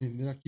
Lalo.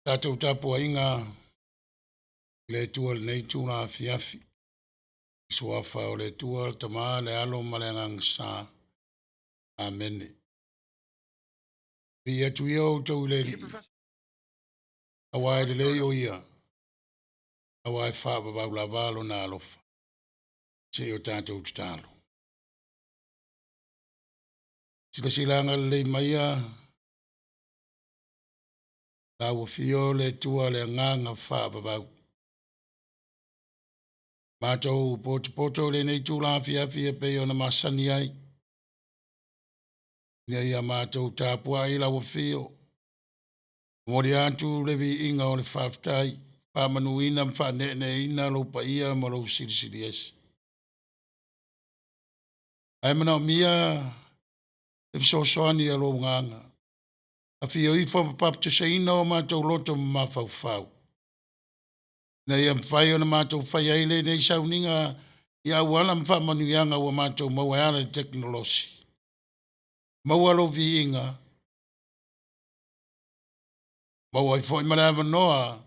Tatou tapuaiga i le Atua i lenei itula afiafi. I suafa o le Atua, le Tama, le Alo ma le Agaga Sa. Amene. Viia atu ia outou i le Alii, aua e lelei o ia, aua e faavavau lava lona alofa. Se i o tatou tatalo. Silasila agalelei maia Lau Afio le Atua le Agaga faavavau. Matou potopoto i lenei itula afiafi e pei ona masani ai. Ina ia matou tapuai lau afio. Momoli atu le viiga o le faafetai, faamanuina ma faaneeneeina lou paia ma lou silisili ese. Ae manaomia le fesoasoani a lou Agaga. Afio ifo ma papatiseina o matou loto ma mafaufau. Ina ia mafai ona matou fai ai lenei sauniga i auala ma faamanuiaga ua matou maua e ala i le tekonolosi. Maua lou viiga, maua ai foi ma le avanoa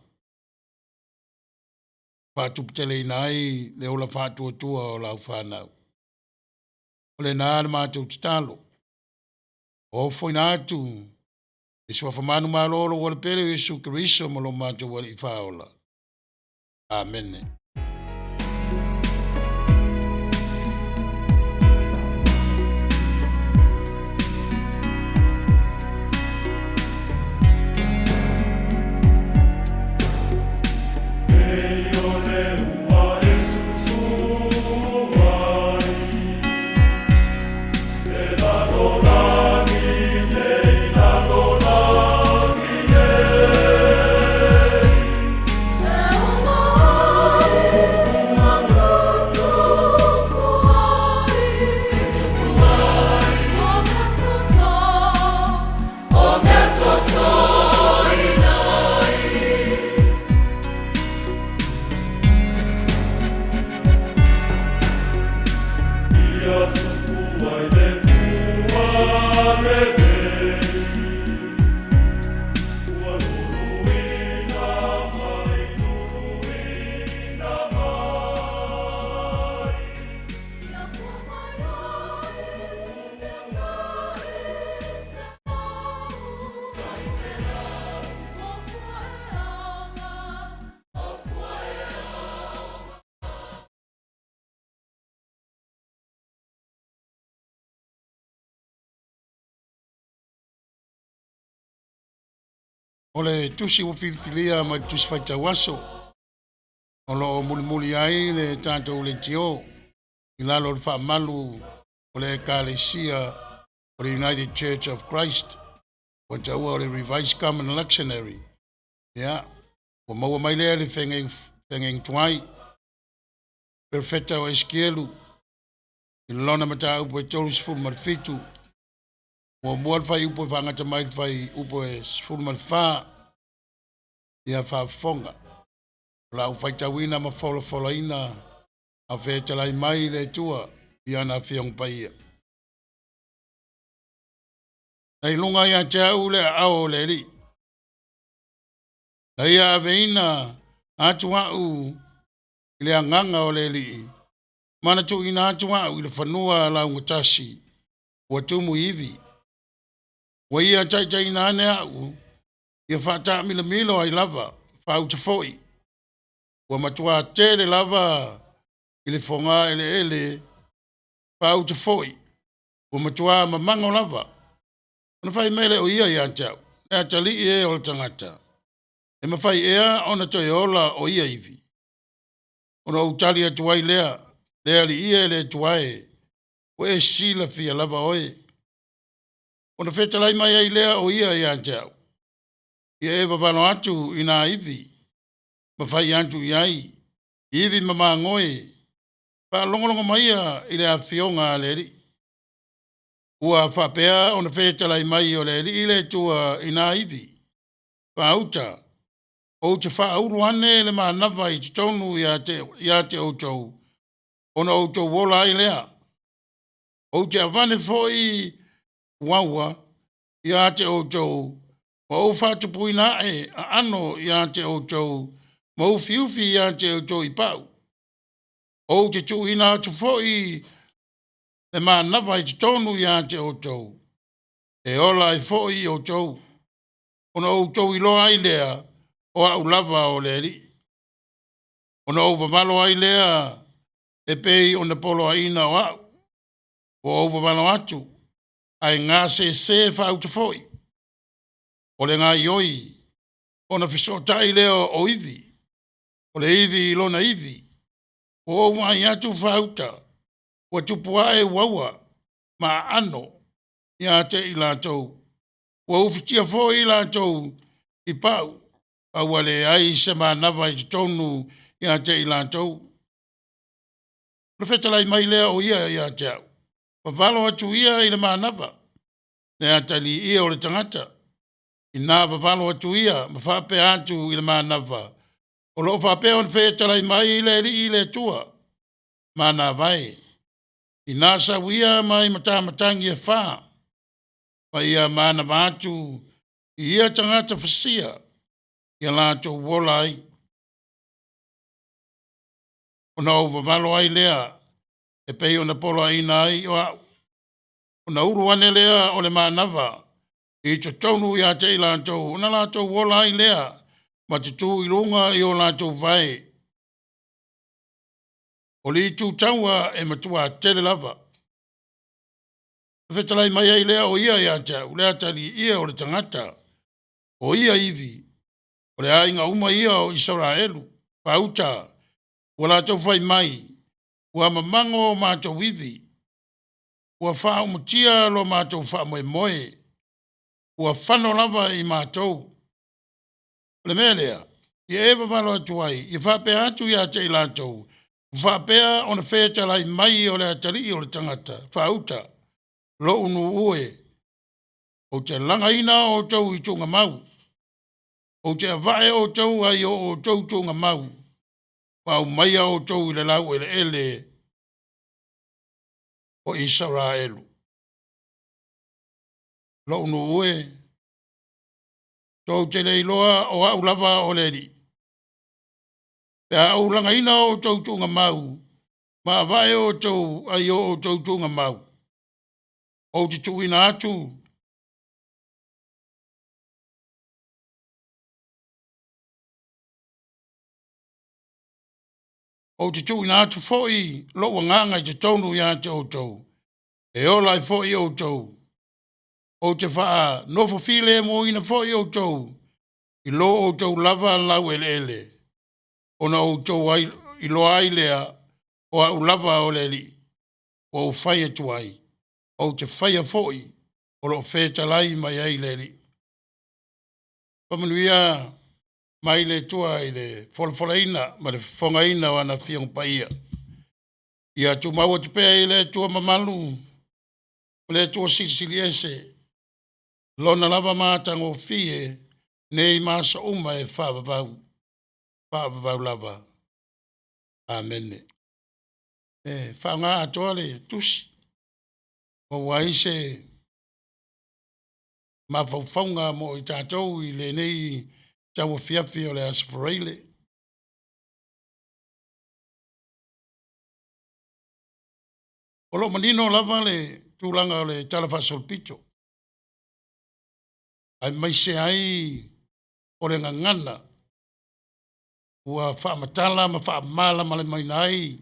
faatuputeleina ai le ola faatuatua o lau fanau. O lena le matou tatalo. Ofoina atu i suafa manumalo o lou Alepele o Iesu Keriso ma lo matou Alii Faaola. Amene. O le tusi ua filifilia mai le tusi faitau aso o lo o mulimuli ai le tatou leitio i lalo o le faamalu o le Ekalesia o le United Church of Christ ua taua o le Revised Common Lectionary. Ia, ua maua mai lea i le feagaiga tuai, Perofeta o Esikielu i lona mataupu e 37, muamua le fuaiupu e faagata mai le fuaiupu e 14, ia faafofoga. O lau faitauina ma folafolaina a fetalai mai le Atua i ana Afioga Paia. Na i luga ia te au le aao o le Alii, na ia aveina atu au i le agaga o le Alii, ma na tuuina atu au i le fanua laugatasi ua tumu i ivi. Ua ia taitaiina ane au, ia faataamilomilo ai lava, faauta foi. Ua matua tele lava i le foga eleele, faauta foi. Ua matua mamago lava. Ona fai mai lea o ia ia te au, le atalii e o le tagata, e mafai ea ona toe ola o ia ivi? Ona ou tali atu ai lea, le Alii e, le Atua e, ua e silafia lava oe. Ona fetalai mai ai lea o ia ia te au, ia e vavalo atu i nā ivi, ma fai atu i ai, ivi ma magoe, faalogologo maia i le afioga a le Alii. Ua faapea ona fetalai mai o le Alii le Atua i nā ivi, faauta, ou te faaulu ane le manava i totonu ia te outou, ona outou ola ai lea. Ou te avane foi uaua ia te outou, Ma ou faatupuina ae aano ia te outou ma ufiufi ia te outou i pau. Ou te tuuina atu foi le manava i totonu ia te outou, e ola ai foi outou, ona outou iloa ai lea o au lava o le Alii. Ona ou vavalo ai lea e pei ona poloaiina o au, ua ou vavalo atu, ae gasese faauta foi. O le gaoioi, ona fesootai lea o ivi, o le ivi i lona ivi. Ua ou vaai atu faauta, ua tupu ae uaua ma aano ia te i latou. Ua ufitia foi i latou i pau, a ua leai se manava i totonu ia te i latou. Ona fetalai mai lea o ia ia te au, vavalo atu ia i le manava, le atalii ia o le tagata. Ina vavalo atu ia ma faapea atu i le manava, o lo o faapea ona fetalai mai le Alii le Atua, manava e, ina sau ia mai matamatagi e fa, ma ia manava atu i ia tagata fasia, ia latou ola ai. Ona ou vavalo ai lea e pei ona poloaiina ai o au, ona ulu ane lea o le manava i totonu ia te i latou, ona latou ola ai lea ma tutū i luga i o latou vae. O le itu taua e matua tele lava. Fetalai mai ai lea o ia ia te au, le atalii ia o le tagata, o ia ivi, o le aiga uma ia o Isaraelu, faauta, ua latou fai mai, ua mamago o matou ivi, ua faaumutia lo matou faamoemoe, ua fano lava i matou. O le mea lea, ia e vavalo atu ai, ia faapea atu ia te i latou, ua faapea ona fetalai mai o le atalii o le tagata, faauta, lou nuu e, ou te lagaina outou i tuugamau, ou te avae outou ai o outou tuugamau, ma aumaia outou i le laueleele o Isaraelu. Lou nuu e, tou te le iloa o au lava o le Alii. Pe a ou lagaina outou tuugamau ma avae outou ai o outou tuugamau, ou te tuuina atu Ou te tuuina atu foi lou agaga i totonu ia te outou, e ola ai foi outou. Ou te faanofo filemuina foi outou i lo outou lava laueleele, ona outou ai, iloa ai lea o au lava o le Alii, ua ou fai atu ai, ou te faia foi o lo o fetalai mai ai le Alii. Faamanuia mai le Atua i le folafolaina ma le fofogaina o ana Afioga Paia. Ia tumau atu pea i le Atua mamalu, o le Atua Silisili Ese, Lona lava matagofie nei ma aso uma e faavavau, faavavau lava. Amene. E faaaoga atoa le tusi, maua ai se mafaufauga mo i tatou i lenei tauafiafi o le Aso Faraile. O lo o manino lava le tulaga o le Tala Faasolopito, aemaise ai o le gagana ua faamatala ma faamalamalamaina ai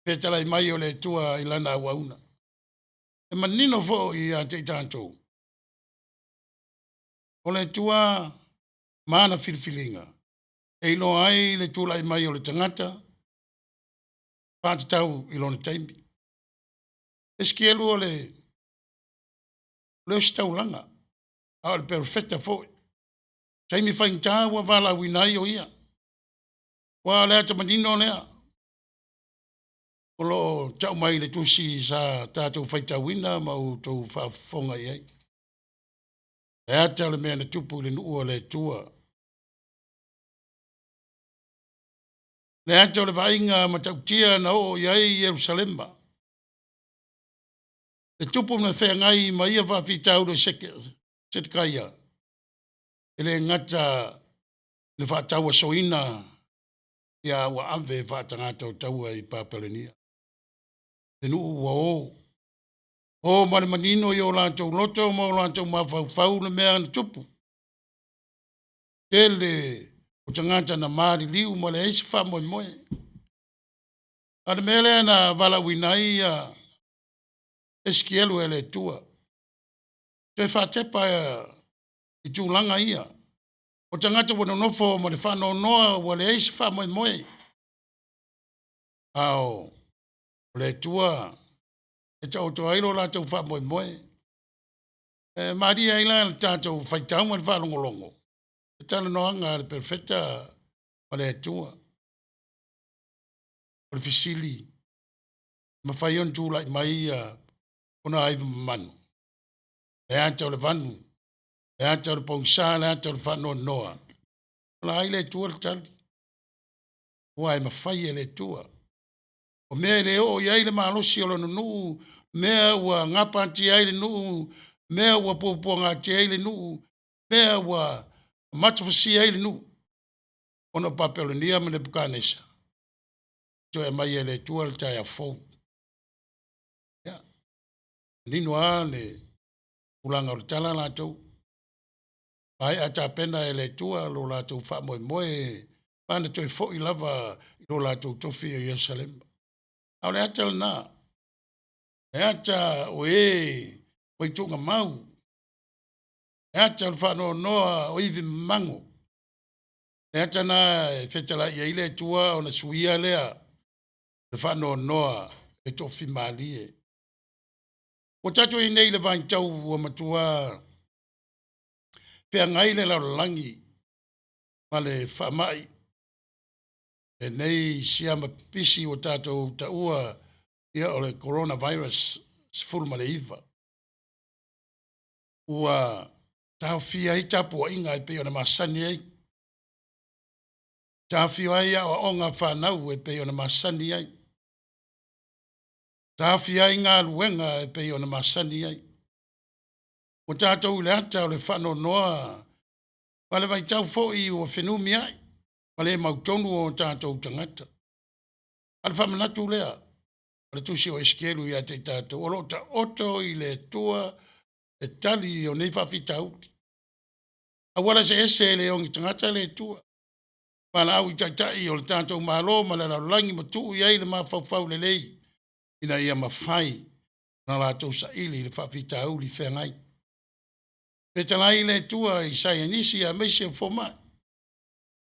fetalai mai o le Atua i lana auauna. E manino foi ia te i tatou, o le Atua ma ana filifiliga e iloa ai le tulai mai o le tagata faatatau i lona taimi. Esikielu o le ositaulaga, a o le perofeta foi. Taimi faigata ua valaauina ai o ia. Ua o le ata manino lea o lo o tau mai i le tusi sa tatou faitauina ma outou faafofoga i ai. Le ata o le mea na tupu i le nuu o le Atua. Le ata o le vaaiga matautia na oo i ai Ierusalema. Le tupu na feagai ma ia faafitauli o Setekaia. E le gata i le faatauasoina ia ua ave faatagata o taua i Papalania. Le nuu ua o. O ma le manino i o latou loto ma o latou mafaufau le mea na tupu. Tele o tagata na maliliu ma leai se faamoemoe. A o le mea lea na valaauina ai ia Esikielu e le Atua. Toe faatepa i tulaga ia. O tagata ua nonofo ma le faanoanoa ua leai se faamoemoe. A o le Atua e taoto ai lo latou faamoemoe. E malie ai la le tatou faitau ma le faalogologo i talanoaga a le perofeta ma le Atua. O le fesili, e mafai ona tulai mai ia ponaiva mamanu, le ata o le vanu, le ata o le pogisa, le ata o le faanoanoa. O la ai le Atua le tali. Aua e mafai e le Atua. O mea e le oo i ai le malosi o lona nuu, mea ua gapatia ai le nuu, mea ua puapuagatia ai le nuu, mea ua matafasia ai le nuu, ona o Papelonia ma Nepukanesa, toe aumai e le Atua le taeao fou. Ia, manino lava le tulaga o le tala latou. Maea tapena e le Atua lo latou faamoemoe, ma na toe foi lava i lo latou tofi o Ierusalema. A o le ata lena, le ata o e ua i tuugamau, le ata o le faanoanoa o ivi mamago, le ata lena e fetalai i ai le Atua ona suia lea le faanoanoa e toafimalie. Ua tatou i ai nei i le vaitau ua matua feagai le lalolagi ma le faamai, lenei siama pipisi ua tatou taua ia o le coronavirus 19. Ua taofia ai tapuaiga e pei ona masani ai, taofia ai aoaoga a fanau e pei ona masani ai, taofia ai galuega e pei ona masani ai. Ua tatou i le ata o le faanoanoa ma le vaitau foi ua fenumiai ma le mautonu o tatou tagata. A o le faamanatu lea o le tusi o Esikielu ia te i tatou, o lo o taoto i le Atua le tali o nei faafitauli. Auala eseese e le oge tagata le Atua. Valaau i taitai o le tatou Malo ma le lalolagi ma tuu i ai le mafaufau lelei ina ia mafai ona latou saili le faafitauli feagai. Fetalai le Atua i saienisi aemaise o fomai.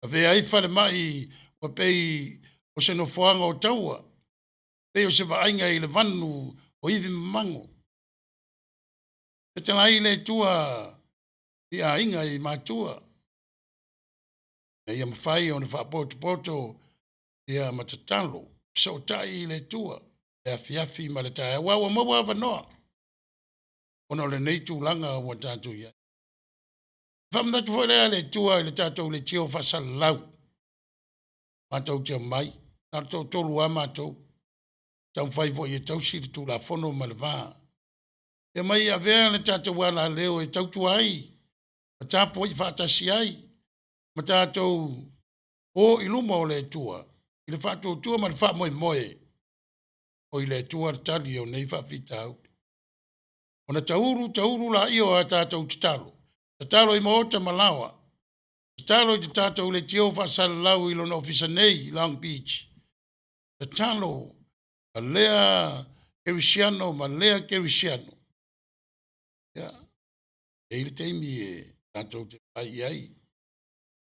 Avea ai falemai ua pei o se nofoaga o taua, pei o se vaaiga i le vanu o ivi mamago. Fetalai le Atua i aiga i matua, ina ia mafai ona faapotopoto ia ma tatalo, fesootai i le Atua le afiafi ma le taeao, aua ua maua avanoa ona o lenei tulaga ua tatou i ai. Faamanatu foi lea a le Atua i le tatou leitio faasalalau, matou te omai, na o le toatolu lava matou, taumafai foi e tausi le Tulafono ma le va. E omai e avea le tatou alaleo e tautua ai, ma tapuai faatasi ai, ma tatou o i luma o le Atua i le faatuatua ma le faamoemoe o i le Atua le tali o nei faafitauli. Ona taulu taulu laia o a tatou tatalo, tatalo i maota ma laoa, tatalo i le tatou leitio faasalalau i lona ofisa nei i Long Beach, tatalo a lea kerisiano ma lea kerisiano. Ia, e i ai le taimi e tatou te vaai i ai,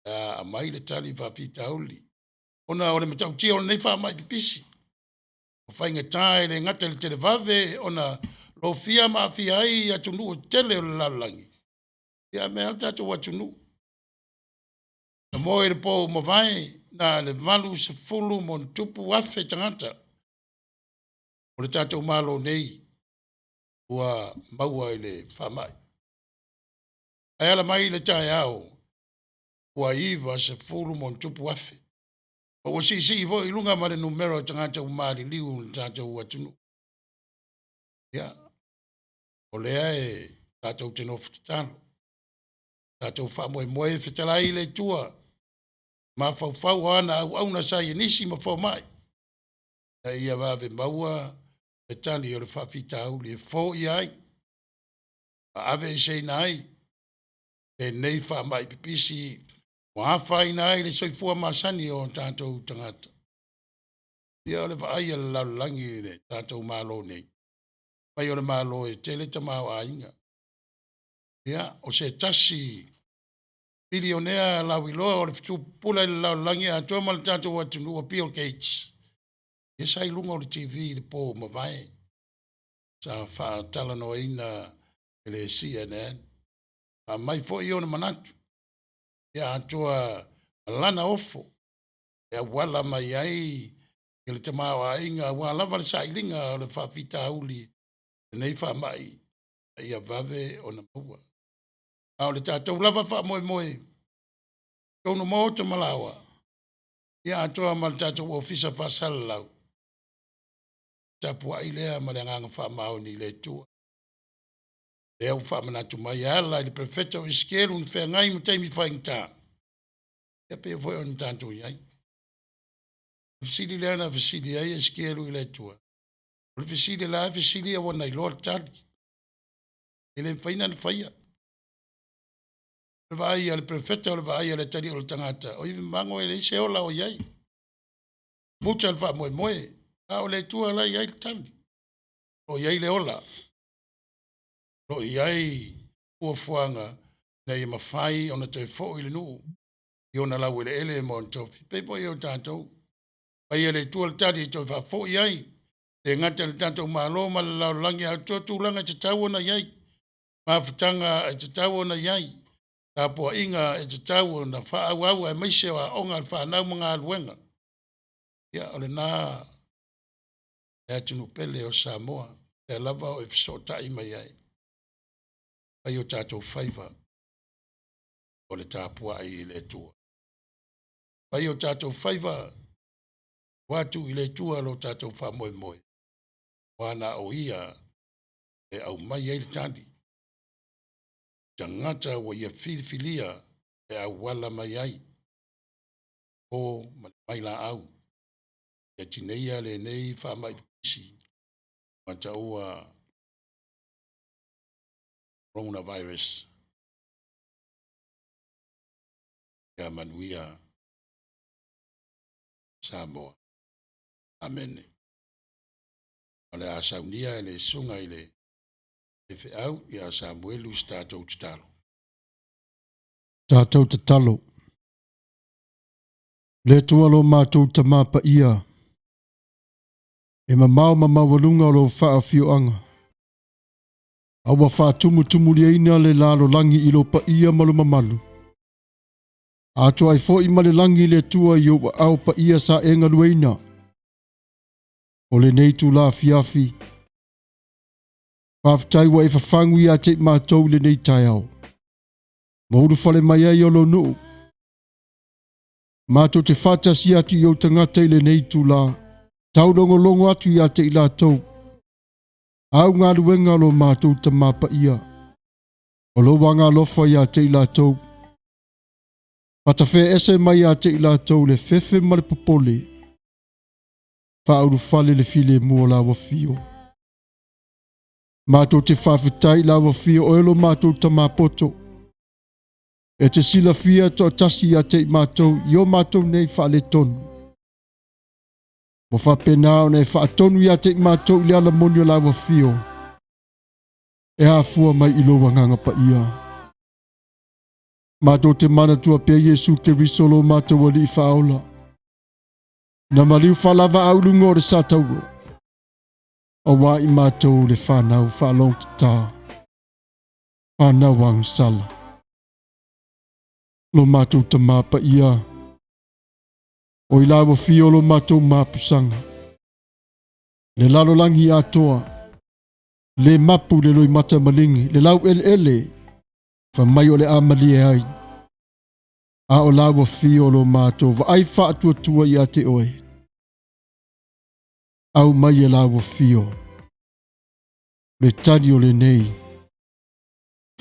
a aumai le tali faafitauli ona o le matautia o lenei faamai pipisi. Ua faigata e le gata i le televave ona lofia ma aafia ai atunuu tetele o le lalolagi, ia ae a le tatou atunuu. Na moe i le po ua mavae, na o le 80+ afe tagata o le tatou Malo nei ua maua i le faamai. Ae ala mai i le taeao ua 90+ afe. Ma ua siisii foi i luga ma le numera o tagata ua maliliu i le tatou atunuu. Ia, o lea e tatou te nofo tatalo. Tatou faamoemoe e fetalai i le Atua, mafaufau o ana auauna saienisi ma fomai, ina ia vave maua le tali o le faafitauli e foia ai ma aveeseina ai lenei faamai pipisi ua afaina ai le soifua masani o tatou tagata. Ia o le vaai a le lalolagi i le tatou Malo nei, mai o le Malo e tele tamaoaiga. Ia, o se tasi bilionea lauiloa o le fitupula i le lalolagi atoa ma le tatou atunuu o Bill Gates, ia sa i luga o le TV i le po ua mavae, sa faatalanoaina e le CNN. Aumai foi ona manatu, ia atoa ma lana ofo e auala mai ai i le tamaoaiga aua lava le sailiga o le faafitauli lenei faamai ia vave ona maua. A o le tatou lava faamoemoe, tonu maota ma laoa, ia atoa ma le tatou ofisa faasalalau, tapuai lea ma le agaga faamaoni i le Atua. Lea ua faamanatu mai e ala i le perofeta o Esekielu na feagai ma taimi faigata, ia pei foi ona tatou i ai. O le fesili lea na fesili ai Esekielu i le Atua, o le fesili la e fesili ua na iloa le tali. E le mafai ona faia. O le vaai a le perofeta, o le vaai a le atalii o le tagata, o ivi mago e leai se ola o i ai. Muta le faamoemoe, a o le Atua la e i ai le tali. O i ai le ola. O i ai fuafuaga ina ia mafai ona toe foi le nuu i ona laueleele ma ona tofi. Pei foi o tatou, aumai e le Atua le tali e toe faafoi ai, e le gata i le tatou Malo ma le lalolagi atoa tulaga e tatau ona i ai, mafutaga e tatau ona i ai, tapuaiga e tatau ona faaauau aemaise o aoga a le fanau ma galuega. Ia, o lena le atunuu pele o Samoa, lea lava o e fesootai mai ai, fai o tatou faiva o le tapuai i le Atua. Fai o tatou faiva, ua atu i le Atua lo tatou faamoemoe, aua na o Ia e aumai ai le tali. Tagata ua ia filifilia e auala mai ai, o ma le vailaau, ia tineia lenei faamai pipisi ua taua coronavirus. Ia manuia Samoa. Amene. O le a saunia e le susuga i le faifeau ia Samuelu se tatou tatalo. Tatou tatalo. Le Atua lo matou Tama Paia, e mamao ma maualuga o lou faaafioaga, a ua faatumutumuliaina le lalolagi i lo paia ma lo mamalu. Atoa ai foi ma le lagi le Atua i ou aao paia sa e galueina. O lenei itula afiafi, faafetai ua e fafagu ia te i matou i lenei taeao, ma ulufale mai ai o lou nuu. Matou te faatasi atu i ou tagata i lenei itula, taulogologo atu ia te i latou, au galuega o lo matou Tama Paia, o lou agaalofa ia te i latou, fatafeese mai ia te i latou le fefe ma le popole, faaulufale le filemu o lau afio. Matou te faafetai i lau afio o e lo matou Tama poto, e te silafia toatasi ia te i matou i o matou nei faaletonu. Ua faapena ona e faatonu ia te i matou i le ala moni o lau afio, e afua mai i lou agaga paia. Matou te manatua pea Iesu Keriso lo matou Alii Faaola, na maliu faalavaau i luga o le satauro, aua i matou le fanau faalogotata, fanau agasala. Lo matou Tama Paia, o i lau afio lo matou mapusaga, le lalolagi atoa, le mapu le loimata maligi, le lau eleele, fa mai o le a malie ai. A o lau afio lo matou vaai faatuatua ia te oe, au mai e lau afio, le tali o lenei,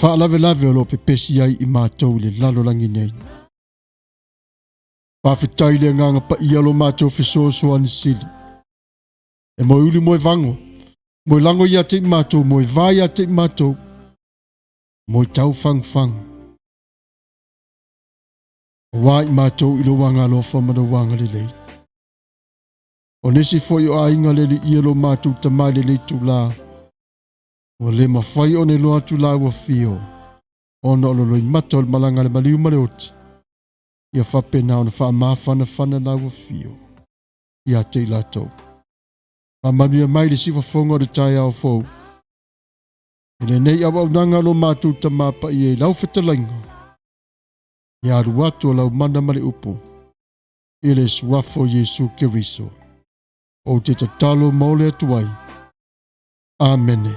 Faalavelave o lo o pepesi ai i matou i le lalolagi nei. Faafetai i le Agaga Paia lo matou fesoasoani sili. E moe uli moe vago, moe lago ia te i matou, moe va ia te i matou, moe tau fagufagu. Aua i matou i lou agalofa ma lou agalelei. O nisi foi o aiga le liia lo matou tama i lenei itulā, ua le mafai ona iloa atu lāua fio, ona o le loimata o le malaga a le maliu ma le oti, ia faapena ona faamafanafana lāua fio ia te i latou. Faamanuia mai le siufofoga o le taeao fou. I lenei auaunaga lo matou Tama Paia i lau fetalaiga, ia alu atu o lau mana ma le upu, i le suafa o Iesu Keriso. Ou te tatalo ma ole atu ai. Amene.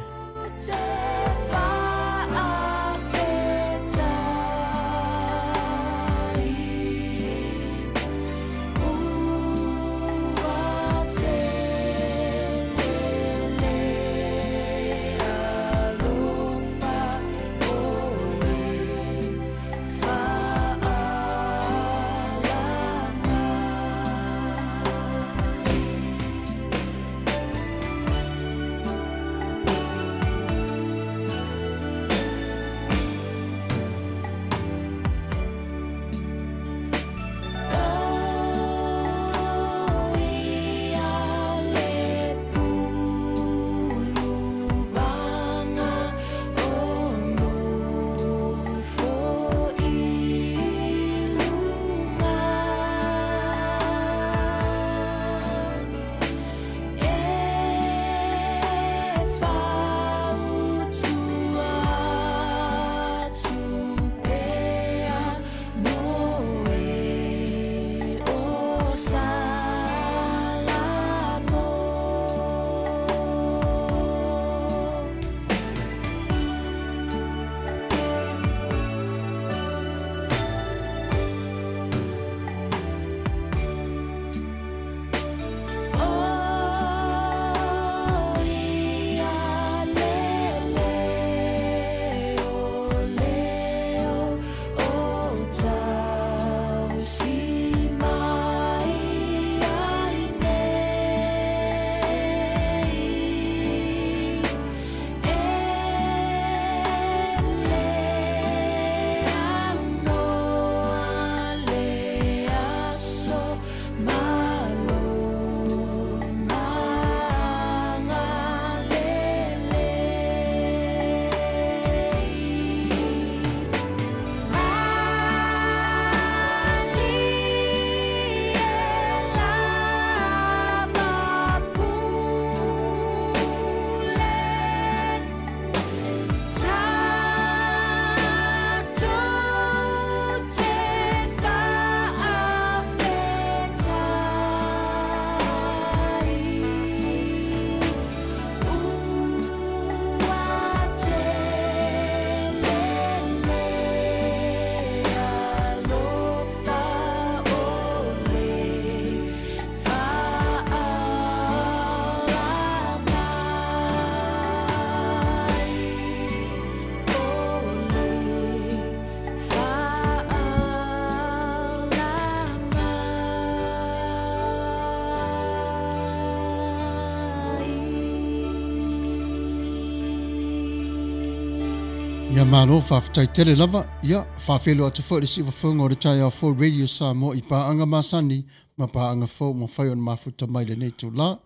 Ia malo faafetai tele lava. Ia faafeiloai atu foi i le siufofoga o le taeao fou Radio Samoa i paaga masani ma paaga fou ua mafai ona mafuta mai i lenei itula.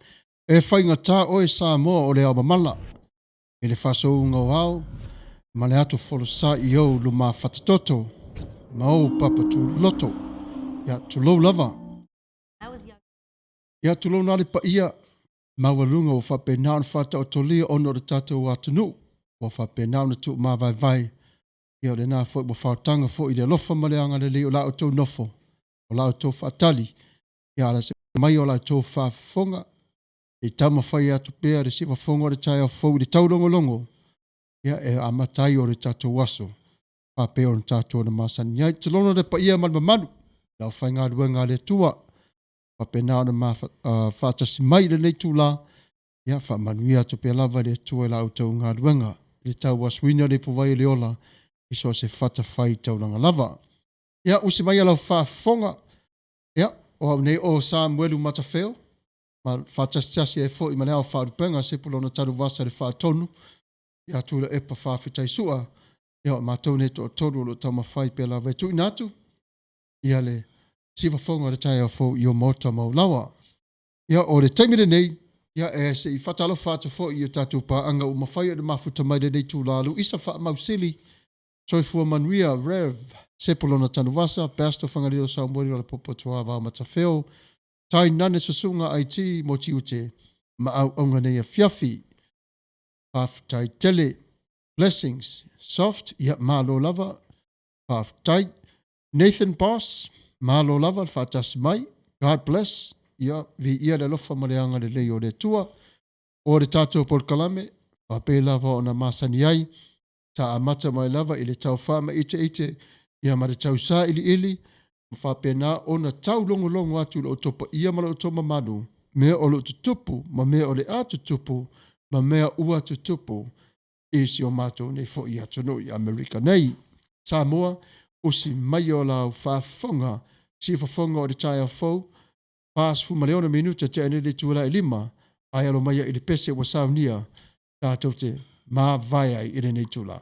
E faigata oe Samoa o le ao mamala i le faasouga o ao ma le ato folosa i ou lumafatatoto ma ou papa tuloto. Ia tulou lava. Ia tulou na le paia maualuga ua faapena ona faataotolia ona o le tatou atunuu ua faapena ona tuumavaevae. Ia o lena foi ua faotaga foi i le alofa ma le agalelei o la outou nofo, o la outou faatali, ia ala se mai o la outou faafofoga i taumafai atu pea le siufofoga o le taeao fou i le taulogologo, ia e amata ai o le tatou aso faapea ona tatou na masani ai. Tulouna le paia ma le mamalu le aufaigaluega a le Atua faapena ona faatasi mai i lenei itula, ia faamanuia atu pea lava le Atua i la outou galuega. i le tauasuina o le ipuvai o le ola i so o se fatafaitaulaga lava. Ia, usi maia lau faafofoga. Ia, o au nei o Samuelu Matafeo, ma faatasitasi ai foi ma le ao faalupega Sepulona Tanuvasa i le faatonu, ia Tuilaepa Faafetai Sua, ia o matou nei toatolu o lo o taumafai pea lava e tuuina atu ia le sivafoga o le taeao fou i o maota ma o lawa. Ia o le taimi lenei, ia e se i faatalofa atu foi i o tatou paaga ua mafai ona mafuta mai lenei itula. Luisa Faamausili, Soifua manuia Rev. Sepulona Tanuvasa, Pastor Fagalilo Samueli Lalapopo Tuavao Matafeo, tainane Susuga IT mo tiute ma auauna nei afiafi. Faafetai tele. Blessings. Soft, ia malo lava. Faafetai. Nathan Boss, malo lava le faatasi mai. God bless. Ia, viia le alofa ma le agalelei o le Atua. O le tatou polokalame, faapea lava ona masani ai, sa amata mai lava i le tau faamaiteite ia ma le tau sailiili, ma faapena ona taulogologo atu i lo outou paia ma lo outou mamalu, mea o lo o tutupu ma mea o le a tutupu ma mea ua tutupu i si o matou nei foi atunuu i Amerika nei. Samoa, usi mai o lau faafofoga, siufofoga o le taeao fou, 46 minute tea nei le itula e 5, ae alo maia i le pese ua saunia tatou te mavae ai i lenei itula.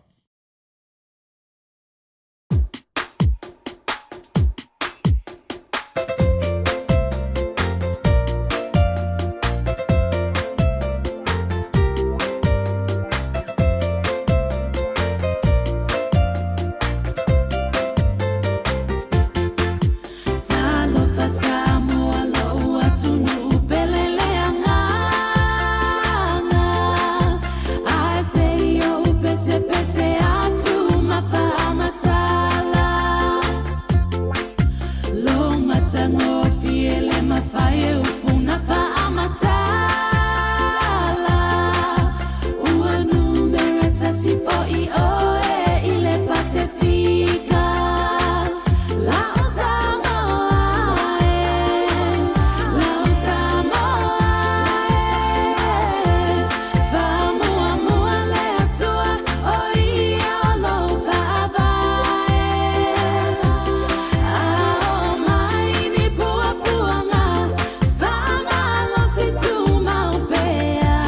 Talofa Samoa lou atunuu pele le agaga Ae se i ou pesepese atu ma faamatala Lo matagofie le mafai e upu na faamatala Ua numera tasi foi oe i le Pasefika Lao Samoa e, Lao Samoa e, Faamuamua le Atua o ia o lou faavae. A oo mai ni puapuaga faamalosi tumau pea,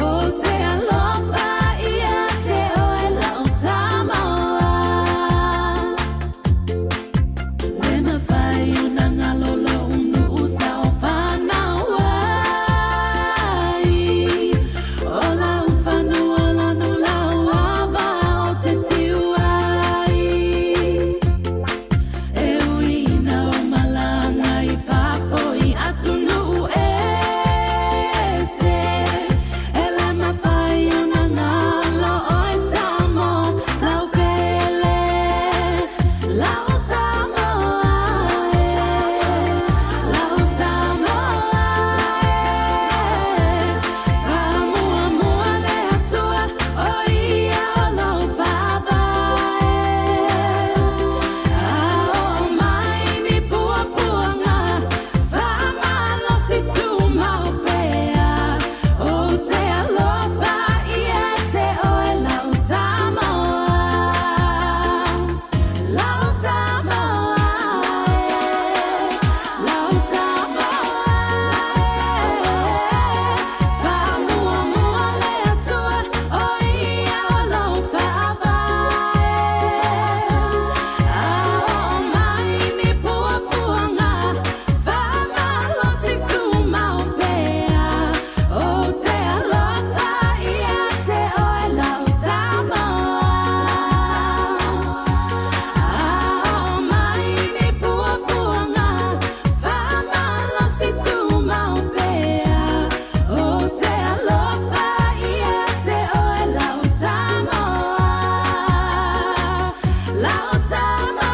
ou te alofa ia te oe lau Samoa. Le mafai ona galo lou nuu sa o fanau ai, o lau fanua lanu lau ava o te tiu ai. E ui ina ou malaga i fafo i atunuu ese, e le mafai ona galo oe Samoa lau pele, lau Samoa e, lau Samoa e. Faamuamua le Atua o ia o lou faavae. A oo mai ni puapuaga faamalosi tumau pea, ou te alofa ia te oe lau Samoa. Lau Samoa e, lau Samoa e, faamuamua le Atua o ia o lou faavae. A oo mai ni puapuaga faamalosi tumau pea, ou te alofa ia te oe lau Samoa. A oo mai ni puapuaga faamalosi tumau pea, ou te alofa ia te oe lau Samoa. Lau Samoa.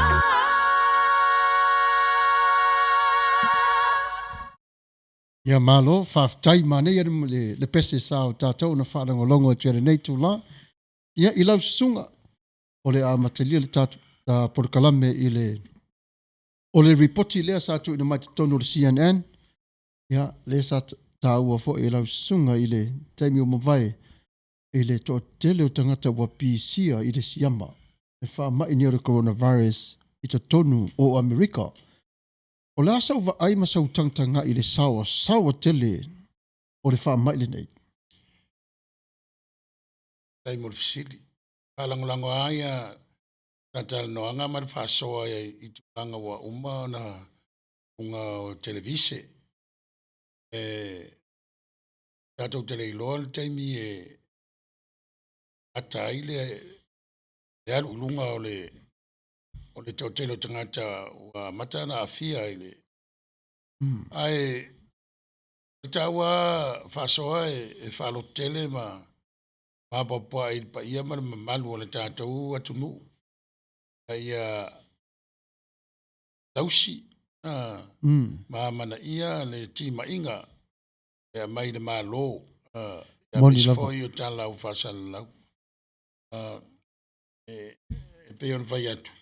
Ia malo, faafetai manaia le, le pese sa o tatou na faalogologo atu i lenei itula. Ia i lau susuga, o le a amatalia le tatou polokalame i le o le ripoti lea sa tuuina mai totonu o le CNN, ia lea sa taua foi e lau susuga i le taimi ua mavae. I le toatele o tagata ua pisia i le siama le faamai nei o le coronavirus i totonu o Amerika. O le a sau vaai ma sau tagatagai i le saoasaoa tele o le faamai lenei? Faafetai mo le fesili. Faalagolago lava ia talatalanoaga ma le faasoa i tulaga ua uma ona luga o televise. E tatou te le iloa le taimi e ata ai le alu i luga o le toatele o tagata ua amata ona aafia i le ae o le taua faasoa e faalototele ma maopoopo i le paia ma le mamalu o le tatou atunuu ina ia tausi ma amanaia le timaiga e aumai le Malo, aemaise foi o tala ua faasalalau. E pei ona fai atu,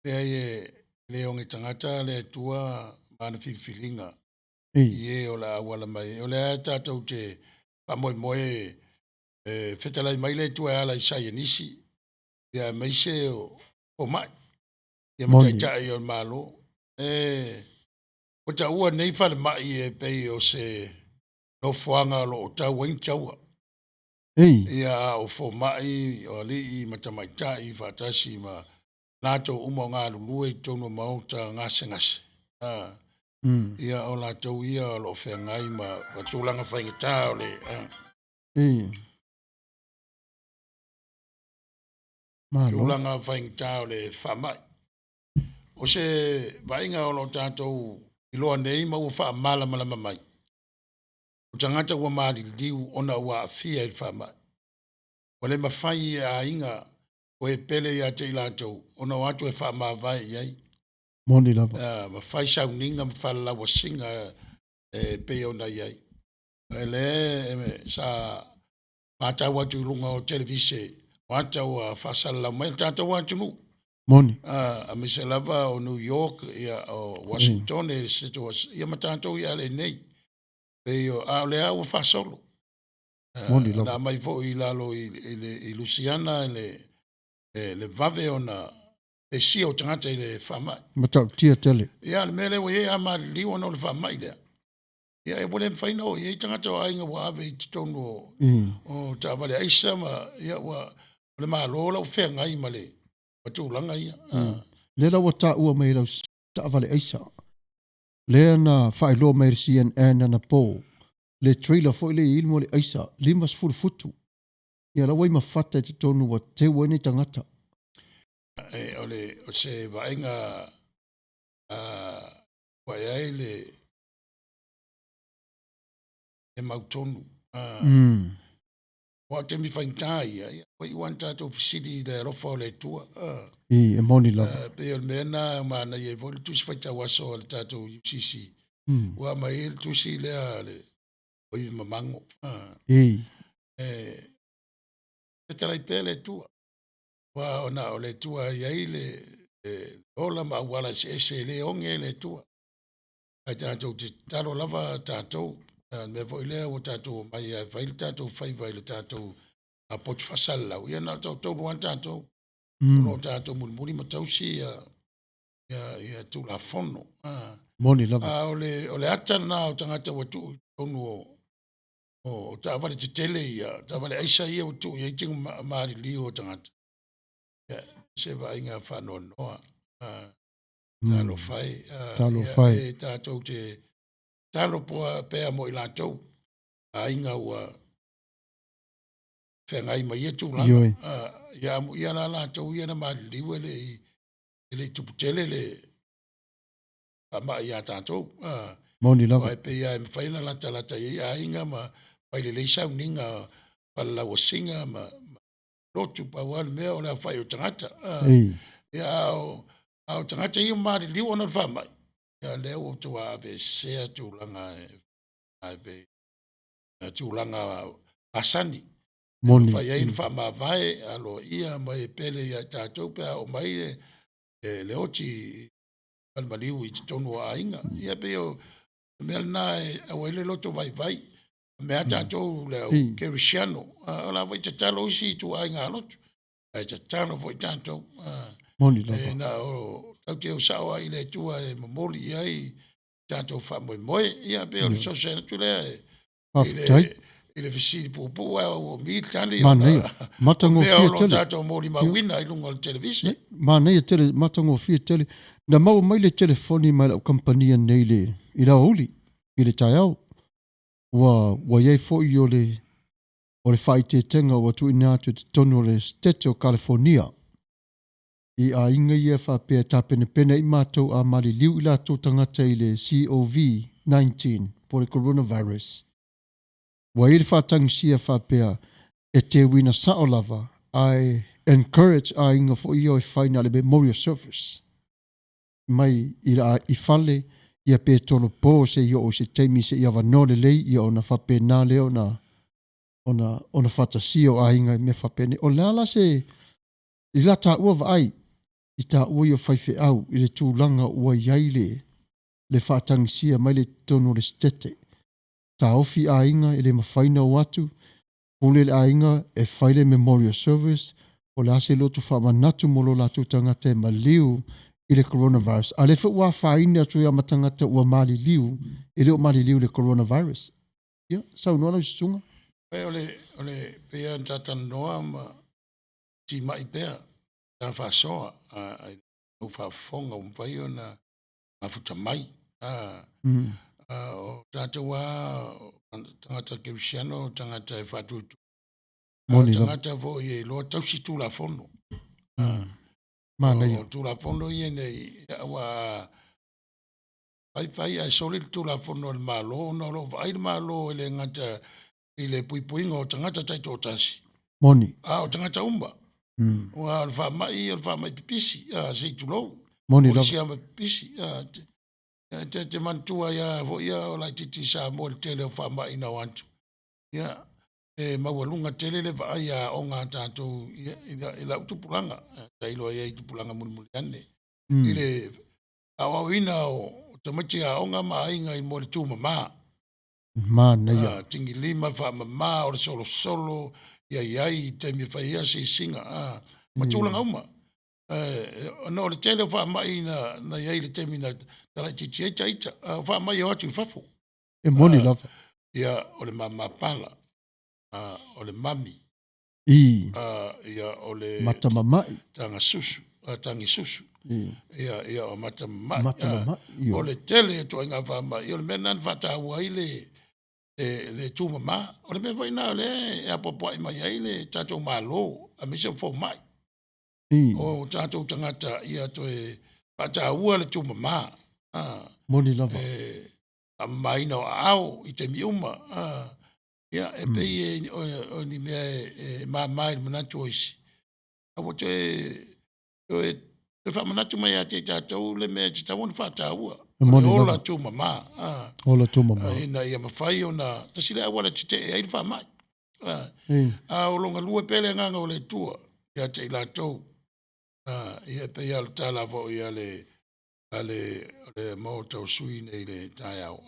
leai e le oge tagata le Atua ma ana filifiliga i e o le a auala mai ai. O lea tatou te faamoemoe e fetalai mai le Atua e ala i saienisi, ia aemaise o fomai, ia ma taitai o le Malo. E ua taua nei falemai e pei o se nofoaga o lo o tau ai ni taua. Ia, a o fomai, o alii ma tamaitai faatasi ma latou uma o galulue i totonu o maota gasegase. Ia, o latou ia o lo o feagai ma tulaga faigata o le tulaga faigata o le faamai. O se vaaiga o lo o tatou iloa nei ma ua faamalamalama mai, o tagata ua maliliu ona ua aafia i le faamai. Ua le mafai e aiga o e pele ia te i latou ona o atu e faamavae i ai. Moni lava. Ma fai sauniga ma falelauasiga e pei ona i ai. O lea sa matau atu i luga o televise, o ata ua faasalalau mai le tatou atunuu. Moni. Aemaise lava o New York, ia, o Washington, ia ma tatou i LA nei. Pei o, a o lea ua faasolo. Moni lava. Na aumai foi i lalo i Lusiana le vave ona pesia o tagata i le faamai. Matautia tele. Ia, le mea lea ua i ai a maliliu ona o le faamai lea. Ia, e ua le mafai ona oo i ai tagata o aiga ua ave i totonu o taavale aisa ma, ia, ua, o le Malo la ua feagai ma le tulaga ia. Lea la ua taua mai lau taavale aisa. Lea na faailoa mai le CNN anapo, le trailer foi le i mo le aisa, 50 futu. Ia la ua i mafata i totonu ua teu ai nei tagata. E, o le o se vaaiga ua i ai le mautonu. Ua o taimi faigata ia, ua iu lava ina tatou fesili i le alofa o le Atua. I, e moni lava. Pei o le mea na manaia ai foi le tusi faitau aso a le tatou UCC. Ua aumai ai le tusi lea le o Ivi Mamago. E fetalai pea le Atua. Ua ona o le Atua e i ai le ola ma auala eseese e le oge le Atua. Ae tatou te tatalo lava tatou. Le mea foi lea ua tatou omai e fai le tatou faiva i le tatou potu faasalalau, ia na o le toatolu lava tatou. O lo o tatou mulimuli ma tausi ia Tulafono. Moni lava. A o le ata lena o tagata ua tuu i totonu o taavale tetele ia, taavale aisa ia ua tuu i ai tiga maliliu o tagata. Ia, se vaaiga faanoanoa. Talofa e. Talofa e. E tatou te talo pea mo i latou. Aiga ua feagai ma ia tulaga. Ia amuia la latou ia na maliliu e le i tupu tele le faamai ia tatou. Moni lava. Ae pei lava e mafai ona latalata i ai aiga ma fai lelei sauniga falelauasiga ma lotu pau lava le mea o le aofai o tagata. Ia, a o tagata ia maliliu ona o le faamai, ia lea ua matua aveesea tulaga e pei tulaga masani. Moni. Fai ai na faamavae aloaia ma e pele ia tatou pe a oo mai le oti malimaliu i totonu o aiga. Ia pei o le mea lena e aua ai le loto vaivai. Mea tatou le au kerisiano, o la foi tatalo isi ituaiga lotu, ae tatalo foi tatou. Moni lava. E na o tatou te o sao ai i le Atua e momoli i ai tatou faamoemoe. Ia pei o le fesoasoani atu lea Faafetai. i le fesili puupuu ae ua umi le tali. Manaia. Matagofie tele. O mea o lo o tele. tatou molimauina i luga o le televise. Manaia tele, matagofie tele. Na maua mai le telefoni mai lau kamupani nei i le aoauli, i le taeao. Ua i ai foi o le faaeteetega ua tuuina atu i totonu o le Setete o Kalifonia i aiga ia faapea e tapenapene ai matou a maliliu i latou tagata i le COVID-19 po o le coronavirus. Ua i ai le faatagisia faapea e teuina sao lava ae encourage aiga foi ia o e fai na o le memorial service mai i fale ia pe tolopo se i oo i se taimi se i avanoa lelei ia ona faapena lea ona faatasia o aiga i mea faapenei. O le a la se i la taua vaai i taua ia o faifeau i le tulaga ua i ai le faatagisia mai le totonu o le Setete. Taofi aiga e le mafai ona o atu, pule le aiga e fai le memorial service, o le a se lotu faamanatu mo lo latou tagata e maliu i le coronavirus. A lea foi ua afaina atu ai ma tagata ua maliliu, e le o maliliu i le coronavirus. Ia, saunoa lau susuga. O le pei ona tatalanoa ma timai pea, ta faasoa, ai au faafofoga ua mafai ona mafuta mai. O tatou tagata kerisiano, tagata e faatutu. Moni lava. Tagata foi e iloa tausi tulafono. Manaia. O tulafono ia nei, ua fai ae soli le tulafono a le Malo, ona o lo o vaai le Malo e le gata i le puipuiga o tagata taitoatasi. Moni. A o tagata uma. Ua o le faamai, o le faamai pipisi, se i tulou. Moni O le lava. siama pipisi, te manatua ia foi ia o laitiiti Samoa i le tele o faamai na o atu. Ia, e maualuga tele le vaai a aoga a tatou i lau tupulaga, tailo ai i tupulaga mulimuli ane. I le aoaoina o tamaiti aoga ma aiga i mo le tumama. Manaia. Tigilima faamama o le solosolo, ia iai i taimi e fai ai asiasiga, ma tulaga uma. Ona o le tele o faamai na iai i le taimi na talaitiiti ai taita, o faamai o atu i fafo. E moni lava. Ia, o le mamapala, o le mami. Ia, o le Matamamai. Tagasusu, tagisusu. Ia, ia, o matamamai. Matamamai, O le tele e toaiga faamai, o le mea lena na faataua ai le tumama. O le mea foi lena o lea e apoapoai mai ai le tatou Malo, aemaise o fomai. O tatou tagata ia toe faataua le tumama. Moni lava. E faamamaina o aao i taimi uma. Ia, e pei o ni mea e mama i le manatu o isi. A ua toe faamanatu mai ia te i tatou le mea e tatau ona faataua. E moni O le ola lava. tumama. Ola tumama. Ina ia mafai ona tasi le auala tetee ai le faamai. A o longa lua pele agaga o le Atua ia te i latou. Ia pei lava o le tala foi a le Maota o sui nei le taeao.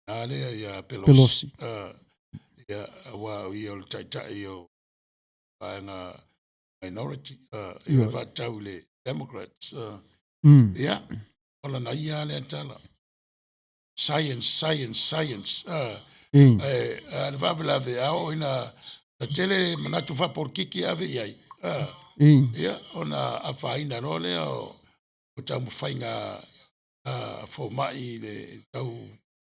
A lea ia Pelosi. Pelosi. Ia, aua o ia o le taitai o vaega minority. Ia faatau i le Democrats. Ia, o lana ia lea tala. Science, science, science. Le faalavelave, a oo ina na tele manatu faapolikiki ave i ai. Ia, ona afaina loa lea o taumafaiga, fomai i le tau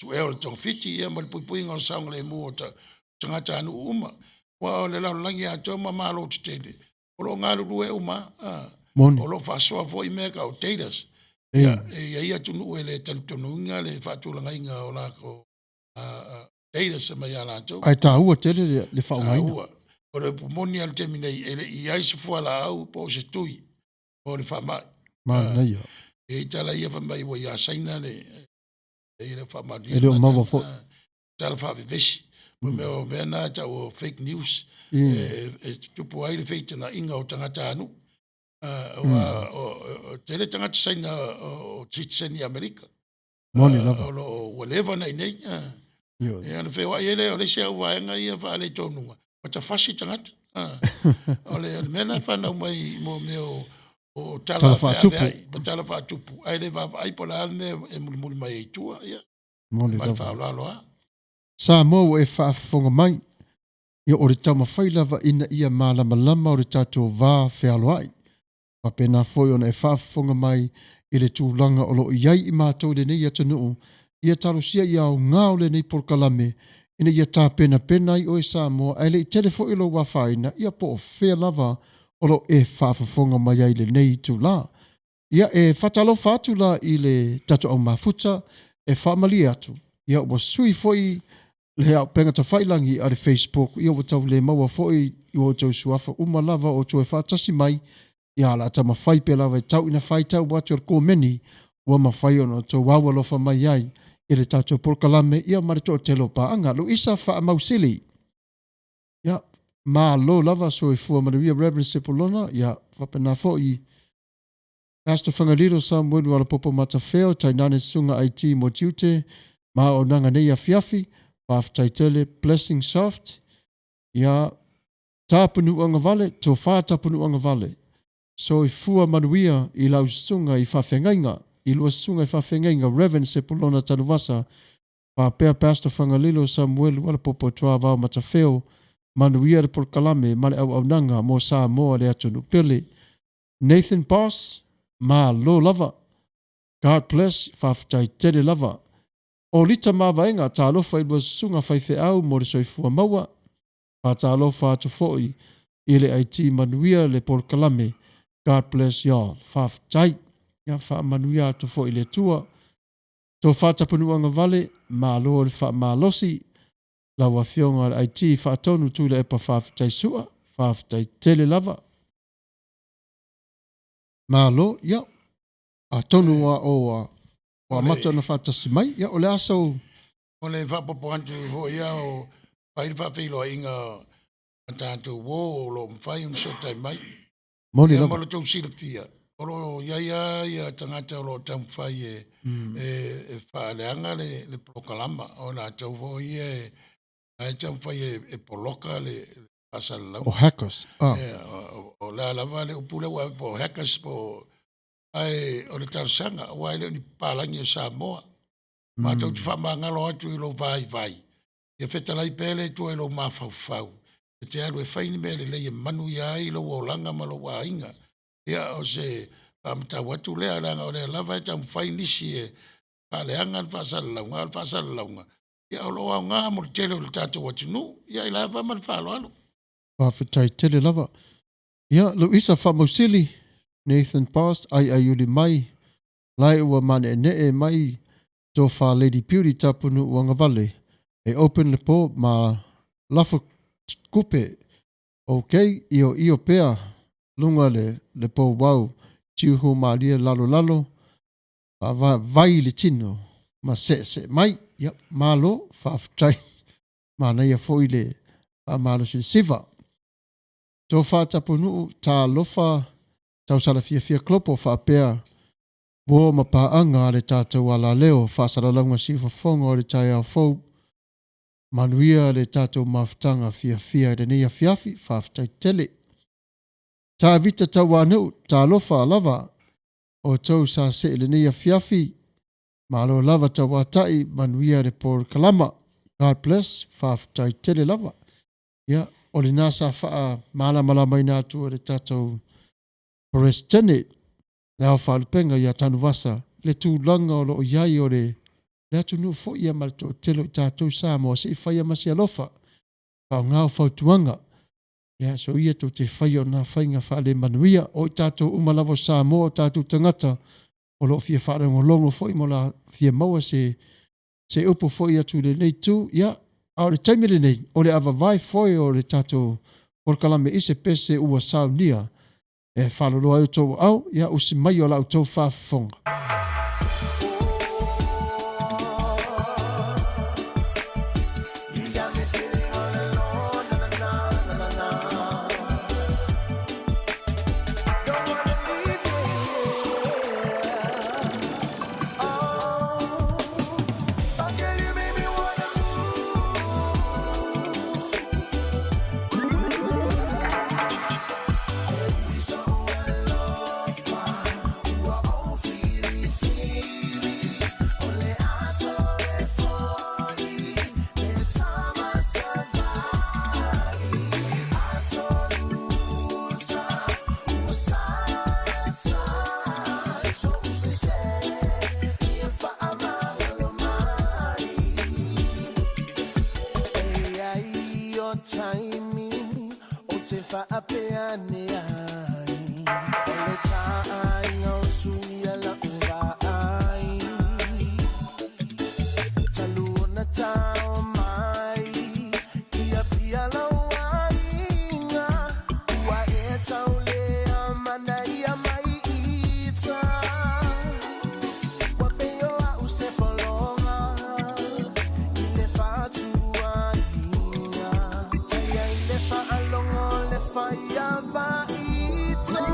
suea o le togafiti, ia, ma le puipuiga o le saogalemu o tagata nuu uma. Ua o le lalolagi atoa ma malo tetele, o lo o galulue uma, Moni. O lo o faasoa foi mea tau datas. Ia, e i ai atunuu e le talitonuina le faatulagaina o latou, datas mai ia latou. Ae taua tele le faaaogaina. Taua. O le upu moni a le taimi nei, e le i ai se fualaau po o se tui o le faamai. Manaia. E i tala ia fai mai ua ia Saina le, e le faamaonia E le o maua foi. Tala faavevesi. Mo mea o mea na tau o fake news. E tupu ai le feitana'iga o tagata anu. O tele tagata Saina o citizen i Amerika. Moni lava. O lo o ua leva na i nei. Ia, ona feoai ai lea o le isi au vaega ia faaletonuga, ua tafasi tagata. O le mea lena e fanau mai mo mea o tala feaveai ma tala faatupu, ae le vaavaai po o le a le mea e mulimuli mai ai i tua. Ia, ma le faaaloalo lava. Samoa ua e faafofoga mai, ia o le taumafai lava ina ia malamalama o le tatou va fealoai. Faapena foi ona e faafofoga mai i le tulaga o lo o i ai i matou i lenei atunuu, ia talosia ia aoga o lenei polokalame ina ia tapenapena ai oe Samoa ae le i tele foi lou afaina, ia po o fea lava o lo o e faafofoga mai ai i lenei itula. Ia e faatalofa atu la i le tatou au mafuta e faamalie atu, ia ua sui foi le auupega tafailagi a le Facebook, ia ua tau le maua foi i o outou suafa uma lava o outou e faatasi mai, ia o le a taumafai pea lava e tau ina faitau atu e le komeni ua mafai ona outou au alofa mai ai i le tatou polokalame, ia ma le toatele o paaga. Luisa Faamausili, ia malo lava, soifua manuia Reverend Sepulona, ia faapena foi Pastor Fagalilo Samuelu Alapopo Matafeo, tainane Susuga IT mo tiute ma auaunaga nei afiafi, faafetai tele Blessing Soft, ia Tapunuuagavale, Tofa Tapunuuagavale, soifua manuia i lau susuga i faafeagaiga, i lua susuga i faafeagaiga Reverend Sepulona Tanuvasa, faapea Pastor Fagalilo Samuelu Alapopo Tuavao Matafeo, manuia le polokalame ma le auaunaga mo Samoa le atunuu pele. Nathan Boss, malo lava. God bless, faafetai tele lava. O Lita Mavaega, talofa i lua susuga faifeau mo le soifua maua. Faatalofa atu foi i le IT manuia le polokalame. God bless y'all. Faafetai. Ia faamanuia atu foi le Atua. Tofa Tapunuuagavale, malo le faamalosi. Lau Afioga le IT Faatonu Tuilaepa faafetai sua, faafetai tele lava. Malo, ia, atonu ua o ua amata ona faatasi mai, ia o le a sau. O le faaopoopo atu foi ia o fai le faafeiloaiga a tatou uo o lo o mafai ona fesootai mai. Moni lava. Mo lo outou silafia, o lo o i ai lava ia tagata o lo o taumafai e, e faaleaga le polokalama. O latou foi ia e, e taumafai e poloka le faasalalauga. O hackers. Ah. O le a lava le upu lea ua po o hackers po o ae o le talosaga aua e le o ni papalagi o Samoa. Matou te faamagalo atu i lou vaivai, ia fetalai pea le Atua i lou mafaufau, e te alu e fai ni mea lelei e manuia ai lou olaga ma lou aiga. Ia, o se faamatau atu lea, leaga o lea lava e taumafai nisi e faaleaga le faasalalauga, a o le faasalalauga, ia o lo o aoga mo le tele o le tatou atunuu. Ia, i lava ma le faaaloalo. Faafetai tele lava. Ia, Luisa Faamausili, Nathan Post, aiaiuli mai, lae ua maneenee mai Tofa Lady Beauty Tapunuu Agavale, e open le po ma lafo kupe, ok, io io pea, luga le le pouau, tiuhu malie lalolalo, vai le tino ma seesee mai. Ia, malo, faafetai. Manaia foi le faamalosilisila. Tofa Tapunuu, talofa, tausala fiafia Kolopo faapea uo ma paaga a le tatou alaleo faasalalauga siufofoga o le taeao fou. Manuia le tatou mafutaga fiafia i lenei afiafi, faafetai tele. Tavita Tauanuu, talofa lava outou sa see i lenei afiafi, malo lava tauatai, manuia le polokalama. God bless, faafetai tele lava. Ia, o lena sa faamalamalamaina atu e le tatou Peresetene, le Ao Faalupega ia Tanuvasa, le tulaga o lo o i ai o le le atunuu foi ia ma le toatele o i tatou Samoa, se i faia ma se alofa, faaaoga o fautuaga. Ia, so ia tou te faia o nā faiga faalemanuia. O i tatou uma lava o Samoa, o tatou tagata, o lo o fia faalogologo foi ma la fia maua se se upu foi atu i lenei itu, ia, a o le taimi lenei, o le avavae foe o le tatou polokalame i se pese ua saunia e faaloloa ai outou aao, ia, usi mai o la outou faafofoga. taimi o te faapea ane ai O le tāaiga o suia la'u vaai Talu ona tao mai Ia pia lau aiga Ua e taulea manaia mai ita Ua pei o a'u se pologa I le faatuaiga Taia i le faalogo o le faiava ita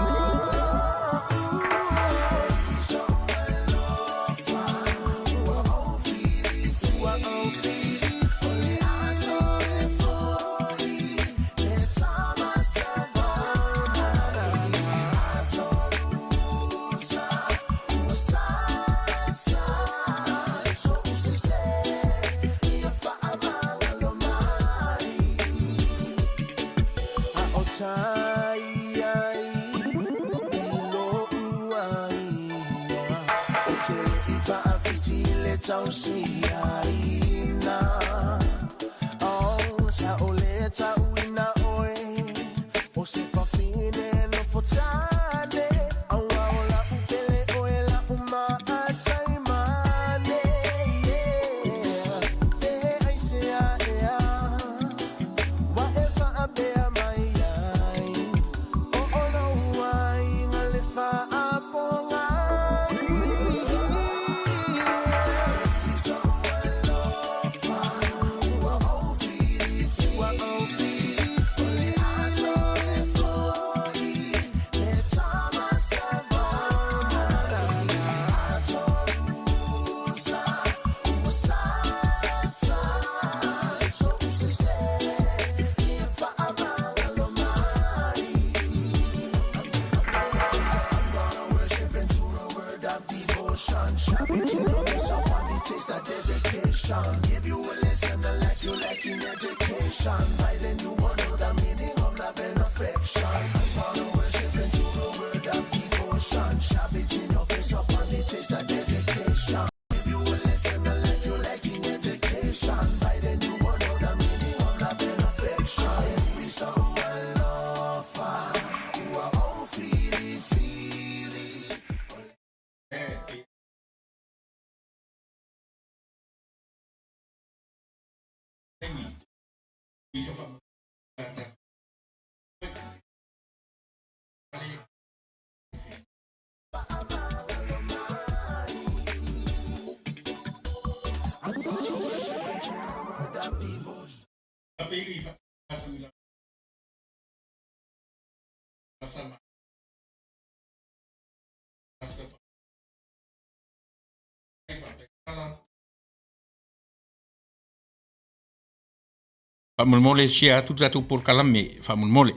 Faamolemole share atu le tatou polokalame faamolemole.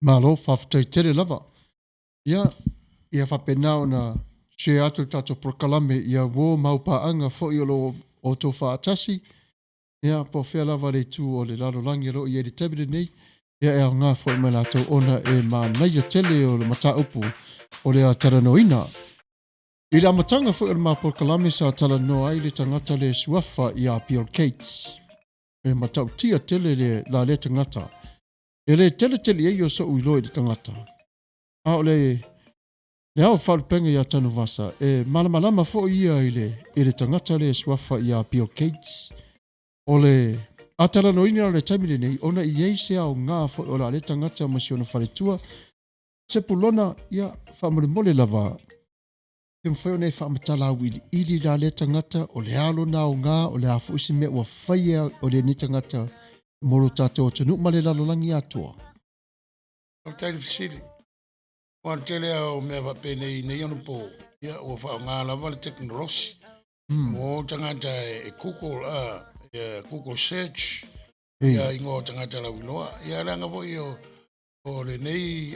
Malo, faafetai tele lava. Ia, ia faapena ona share atu le tatou polokalame ia uo mau paaga foi o lo o outou faatasi, ia po o fea lava le itu o le lalolagi o lo o i ai i le taimi lenei, ia e aoga foi mo i latou ona e manaia tele o le mataupu o le a talanoaina. I le amataga foi o le ma polokalame sa talanoa ai le tagata le suafa ia Bill Gates. E matautia tele le la lea tagata. E le tele tele ai o so'u iloa i le tagata. A o le le ao faalupega ia Tanuvasa, e malamalama foi ia i le i le tagata le suafa ia Bill Gates. O le a talanoaina o le taimi lenei ona i ai se aoga foi o la lea tagata ma si ona faletua. Sepulona, ia, faamolemole lava, pe mafai ona e faamatala auiliili la lea tagata, o le a lona aoga, o le a foi se mea ua faia o lenei tagata mo lo tatou atunuu ma le lalolagi atoa. Faafetai i le fesili. Aua o le tele lava o mea faapenei i nei onapo, ia ua faaaoga lava le tekonolosi. Ua o tagata e Google, Google search ia igoa o tagata lauiloa. Ia leaga foi o lenei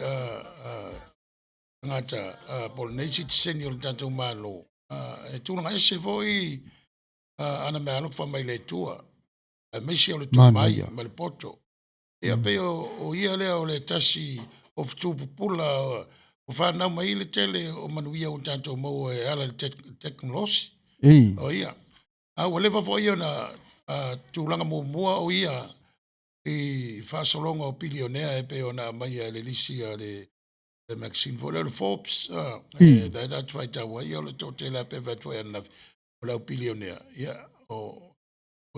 tagata po o lenei sitiseni o le tatou Malo, e tulaga ese foi ana meaalofa mai le Atua, aemaise o le tomai ma le poto. Ia pei o ia lea o le tasi o fetu pupula. Ua fanau mai le tele o manuia ua tatou maua e ala i le tekonolosi. O ia. A ua leva foi ona tulaga muamua o ia i faasologa o pilionea e pei ona aumaia e le lisi a le magazine foi lea o le Forbes, e la e tatou faitau ai, o le toatele lava pei ona fai atu foi ananafi, o le au pilionea, ia, o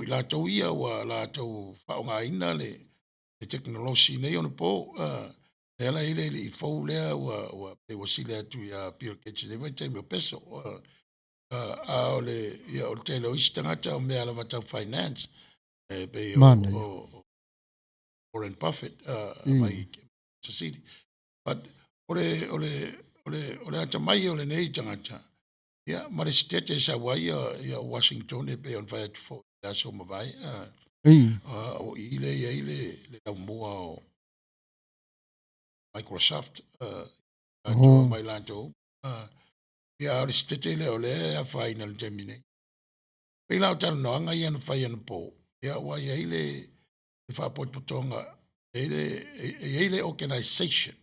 i latou ia ua latou faaaogaina le tekonolosi i nei ona po. Lea la e i ai le alii fou lea ua pei ua sili atu ia Bill Gates i lenei vaitaimi o Bezos. A o le, ia, o le tele o isi tagata o mea lava tau finance, e pei o Warren Buffett mai Kansas City. But o le, o le, o le, o le atamai o lenei tagata, ia, ma le sitete e sau ai ia Washington e pei ona fai atu foi i le aso ua mavae, o i lea e i ai le laumua o Microsoft, atoa mai latou. Ia, a o le sitete lea o lea e afaina i le taimi nei. Pei la o talanoaga ia na fai anapo, ia, ua i ai le faapotopotoga, e i ai le organization,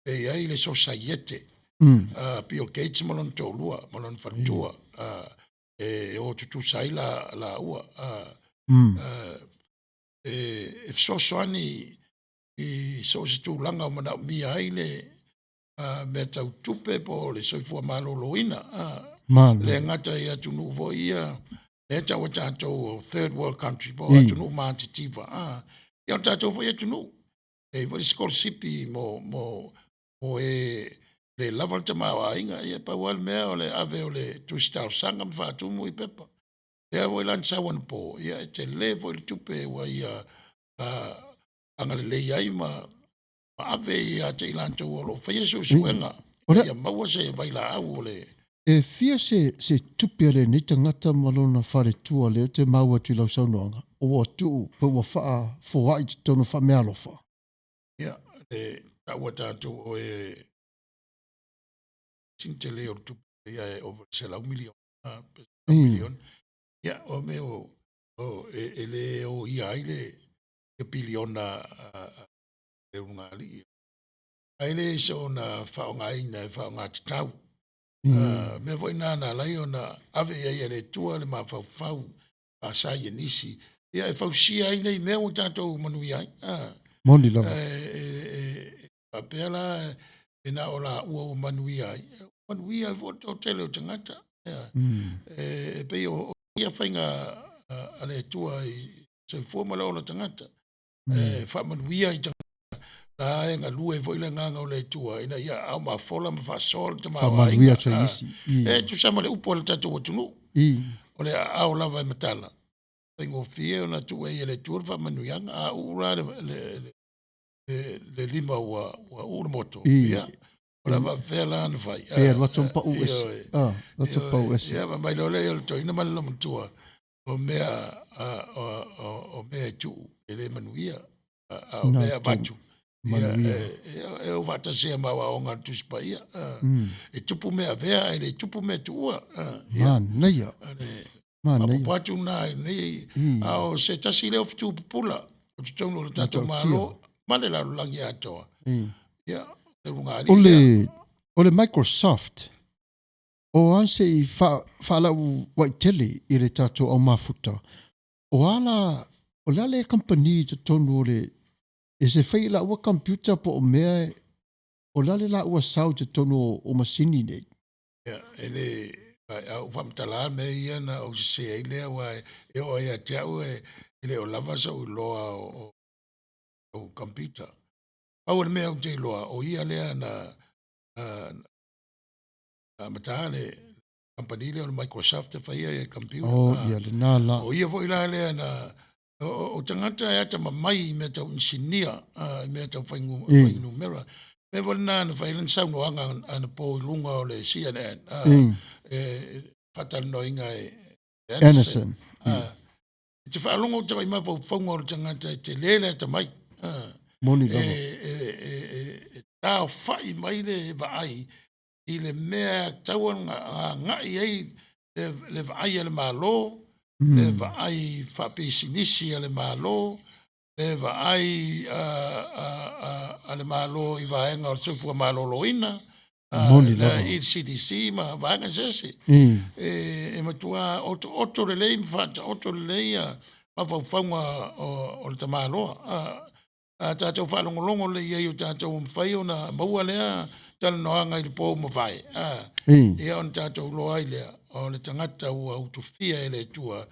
e i ai le sosaiete, Bill Gates ma lona toalua ma lona faletua, e o tutusa ai laua, e fesoasoani i so o se tulaga o manaomia ai le mea tau tupe po o le soifua maloloina. Le gata i atunuu foi ia, lea e tau e tatou o third world country po o atunuu matitiva. Ia o le tatou foi atunuu, e i ai foi le sikolasipi mo e le lava le tamaoaiga, ia pau lava le mea o le ave o le tusi talosaga ma faatumu i pepa. Lea foi la na sau anapo, ia e tele foi le tupe ua ia agalelei ai ma ave ia te i latou o lo o faia suesuega ia maua se vailaau o le. E fia se tupe a lenei tagata ma lona faletua lea ou te maua atu i lau saunoaga, ua tuu pe ua faafoai i totonu o faameaalofa? Ia, le taua tatou o e sina tele o le tupe ia e over $100 miliona, miliona. Ia, o mea o, e le o ia ai le piliona a le ulugalii. Ae le soona faaaogaina e faaaoga tatau. Mea foi na na ala ai ona ave i ai e le Atua le mafaufau faasaienisi, ia e fausia ai nei mea ua tatou manuia ai. Moni lava. E faapea la e na o laua ua manuia ai, manuia ai foi le toatele o tagata. E pei o ia faiga a le Atua i soifua ma le ola tagata. E faamanuia i tagata la e galue foi le agaga o le Atua ina ia aao mafola ma faasoa le tamaoaiga. Atu ai isi. E tusa ma le upu a le tatou atunuu. O le aao lava e matala, faigofie ona tuu ai e le Atua le faamanuiaga, a uu la le lima ua uu le moto, ia, o le a faapefea la ona fai? E alu atu pau ese. Atu pau ese. Ia, mai loa lea o le toeaina ma le loomatua, o mea o mea e tuu e le manuia, a o mea e avatu, ia, e o faatasi ai ma aoaoga a le Tusi Paia. E tupu mea avea ae le tupu mea tuua. Manaia. Manaia. Atu na nei, a o se tasi lea o fetu pupula o totonu o le tatou Malo ma le lalolagi atoa. Ia, le ulugalii. O le Microsoft, o a se i faalauaitele i le tatou au mafuta, o a la, o le a le kamupani i totonu o le, e se fai i laua computer po o mea, o le a le laua sao i totonu o masini nei? Ia, e le, a ou faamatala mea ia na ou sese ai lea, aua e oo ia te au e le o lava sou iloa o computer. Pau o le mea ou te iloa, o ia lea na amata le kamupani lea o le Microsoft e faia e computer. Oh, ia lena la. O ia foi la lea na o tagata e atamamai i mea tau inisinia, i mea tau fuainumera. Mea foi lena na fai ai lana saunoaga anapo i luga o le CNN, e faatalanoaina e Anderson. E te faalogo atu i mafaufauga o le tagata e tele le atamai. Moni lava. E taofai mai le vaai i le mea e tatau ona agai ai le vaai a le Malo, le vaai faapisinisi a le Malo, le vaai a le Malo i vaega o le soifua maloloina. Moni lava. I le CDC ma vaega eseese. E matua otooto lelei ma faataoto lelei ia mafaufauga o le tamaloa. A tatou faalogologo lelei i ai o tatou mafai ona maua lea talanoaga i le po ua mavae, ia ona tatou iloa ai lea o le tagata ua utufia e le Atua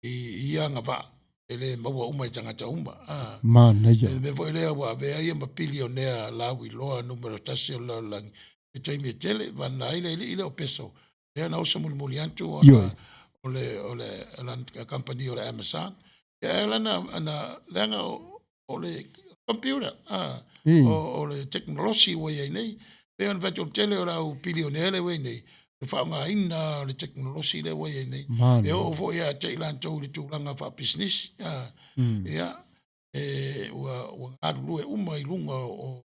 i ia agavaa e le maua uma e tagata uma. Manaia. Le mea foi lea ua avea ia ma pilionea lauiloa numera 1 o le lalolagi i taimi e tele, vagana ai le alii lea o Peso, lea na oso mulimuli atu ona o le lana kamupani o le Amazon. Ia ae lana leaga o le computer, o le tekonolosi ua i ai nei. Pei ona fai atu, o le tele o le au pilionea lea ua i ai nei, o le faaaogaina o le tekonolosi lea ua i ai nei. E oo foi ia te i latou i le tulaga faapisinisi, ia, ua galulue uma i luga o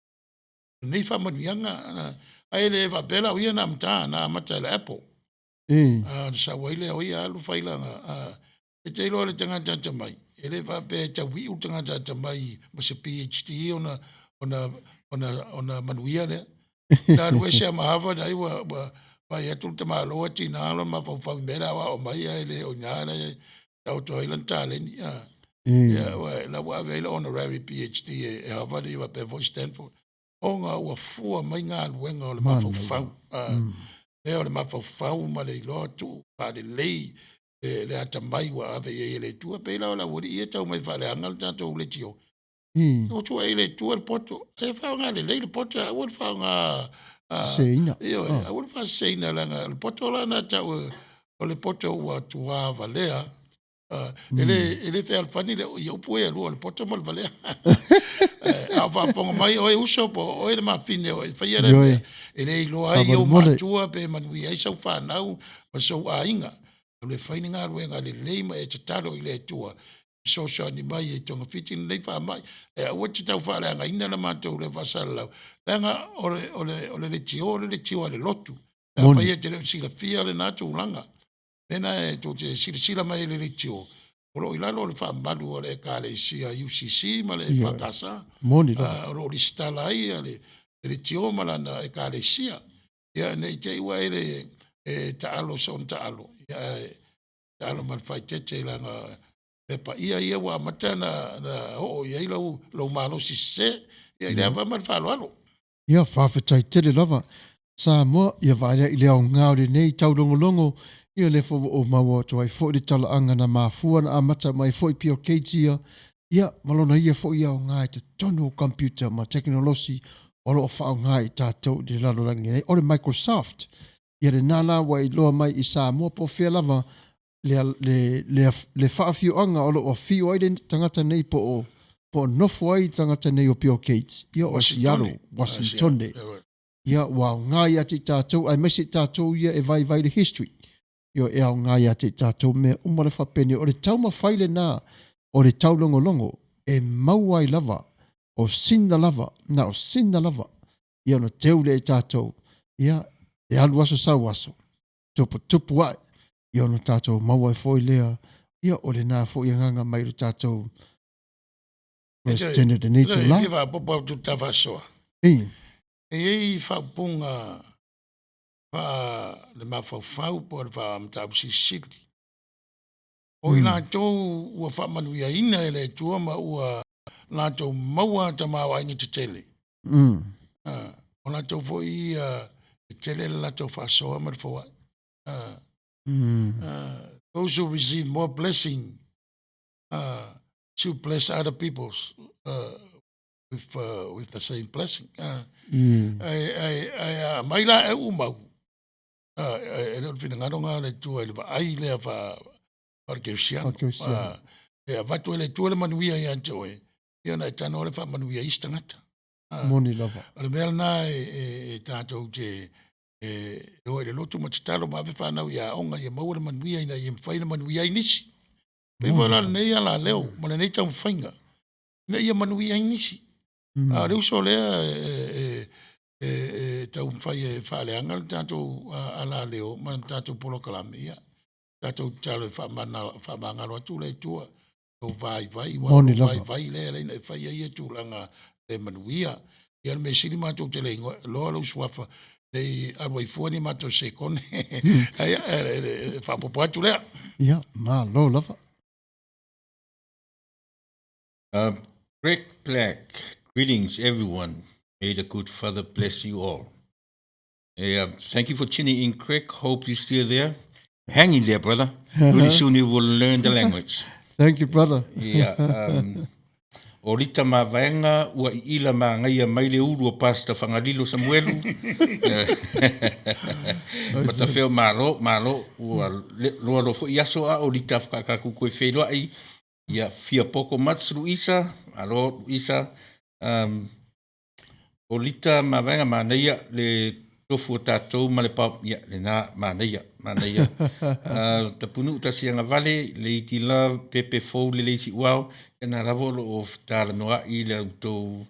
lenei faamanuiaga. Ae le faapea la o ia na amata, na amata e le Apple. Ona sau ai lea o ia alu fai lana. E te iloa le tagata atamai, e le faapea e tauiu le tagata atamai ma se PhD ona manuia lea. Na alu ese lava ma Harvard ai ua vaai atu le tamaloa e tiga lona mafaufau i mea la e aoao mai ae le o i ina la e taoto ai lana taleni. Ia, la ua ave ai le honorary PhD e Harvard ia faapea foi Stanford, ona ua fua mai galuega o le mafaufau. Lea o le mafaufau ma le iloa tuu faalelei le atamai ua ave i ai e le Atua. Pei la o le aualii ia e tau mai faaleaga le tatou leitio. Ua tuu i le Atua le poto, e faaaoga lelei le poto, aua le faaaoga seseina. Ioe, aua le faaseseina, leaga o le poto la na tau o le poto ua tuavalea. E le fealofani le ia upu ia e lua, o le poto ma le valea. A o faafofoga mai oe uso po o oe le mafine o e faia lea mea, e le iloa ai ou matua pe manuia ai sau fanau ma sou aiga. Alu e fai le galuega lelei ma e tatalo i le Atua fesoasoani mai e togafiti lenei faamai. E aua te tau faaleagaina le matou lea faasalalau, leaga o le leitio o le leitio a le lotu. Pe afai e te le o silafia lena tulaga, lena e tou te silasila mai i le leitio, o lo o i lalo o le faamalu o le Ekalesia UCC ma le EFKS. O lo o lesitala ai le leitio ma lana Ekalesia. Ia ne i te i ua e le taalo soona taalo, ia ae taalo ma le faaeteete, leaga mea paia ia ua amata na oo i ai lou malosi sese. Ia i le ava ma le faaaloalo. Ia, faafetai tele lava. Samoa, ia vaai i le aoga o lenei taulogologo, ia lea foi ua ou maua atu ai foi le talaaga na mafua na amata mai foi Bill Gates ia, ia ma lona ia foi aoga i totonu o computer ma tekonolosi o lo o faaaoga i tatou i le lalolagi nei. O le Microsoft, ia lena la ua iloa mai i Samoa po o fea lava le faafioaga o lo o afio ai le tagata nei po o nofo ai le tagata nei o Bill Gates, ia o Seattle, Washington. Ia ua aoga ia te i tatou, aemaise i tatou ia e vaivai le history. Ia e aoga ia te i tatou mea uma le faapene. O le taumafai lena o le taulogologo e maua ai lava, o sina lava, na o sina lava, ia ona teu lea i tatou, ia e alu aso sau aso, tuputupu ae, ia ona tatou maua ai foi lea, ia o lena foi agaga mai le tatou President lenei itula. E fia faaopoopo atu i le ta faasoa. E i ai faaupuga faa le mafaufau po o le faa-mataupu silisili. O i latou ua faamanuiaina e le Atua ma ua latou maua tamaoaiga tetele. O latou foi ia e tele le latou faasoa ma le foai. Those who receive more blessing should bless other people with the same blessing. Ai mai la e umau, e le o le finagalo na o le Atua i le vaai lea faa-kerisiano. E avatu e le Atua le manuia ia te oe, ia ona e tago le faamanuia i isi tagata. Moni lava. O le mea lena e tatou te e o i le lotu ma tatalo ma ave fanau i aoga ia maua le manuia ina ia mafai ona manuia ai nisi. Pei foi la lenei alaleo ma lenei taumafaiga ina ia manuia ai nisi. A o le uso lea e taumafai e faaleaga le tatou alaleo ma le tatou polokalame, ia tatou tatalo e faamagalo atu le Atua lou vaivai, ua Moni lou lava. vaivai lea e ala e fai ai ia tulaga le manuia. Ia le mea sili matou te le iloa lou suafa. Nei alu ai fua ni matou sekone. Ai e faaopoopo atu lea. Ia, malo lava. Greg Black, greetings everyone. May the good Father bless you all. Yeah, thank you for tuning in, Craig. Hope you're still there. Hang in there, brother. Really soon you will learn the language. Thank you, brother. Yeah. O Rita Mavaega ua iila magaia mai le ulu o Pastor Fagalilo Samuelu. Matafeo malo, malo, ua loa loa foi aso a o Rita whakakaku koe wheiloai. Ia fia poko mats Luisa, alo Luisa. O Lita Mavaega manaia le tofu o tatou ma le pao, ia lena manaia, manaia. Tapunuu tasi agavale, Lady Love, Pepe Fou le Leisi Uao, ia na lava o lo o talanoa'i le autou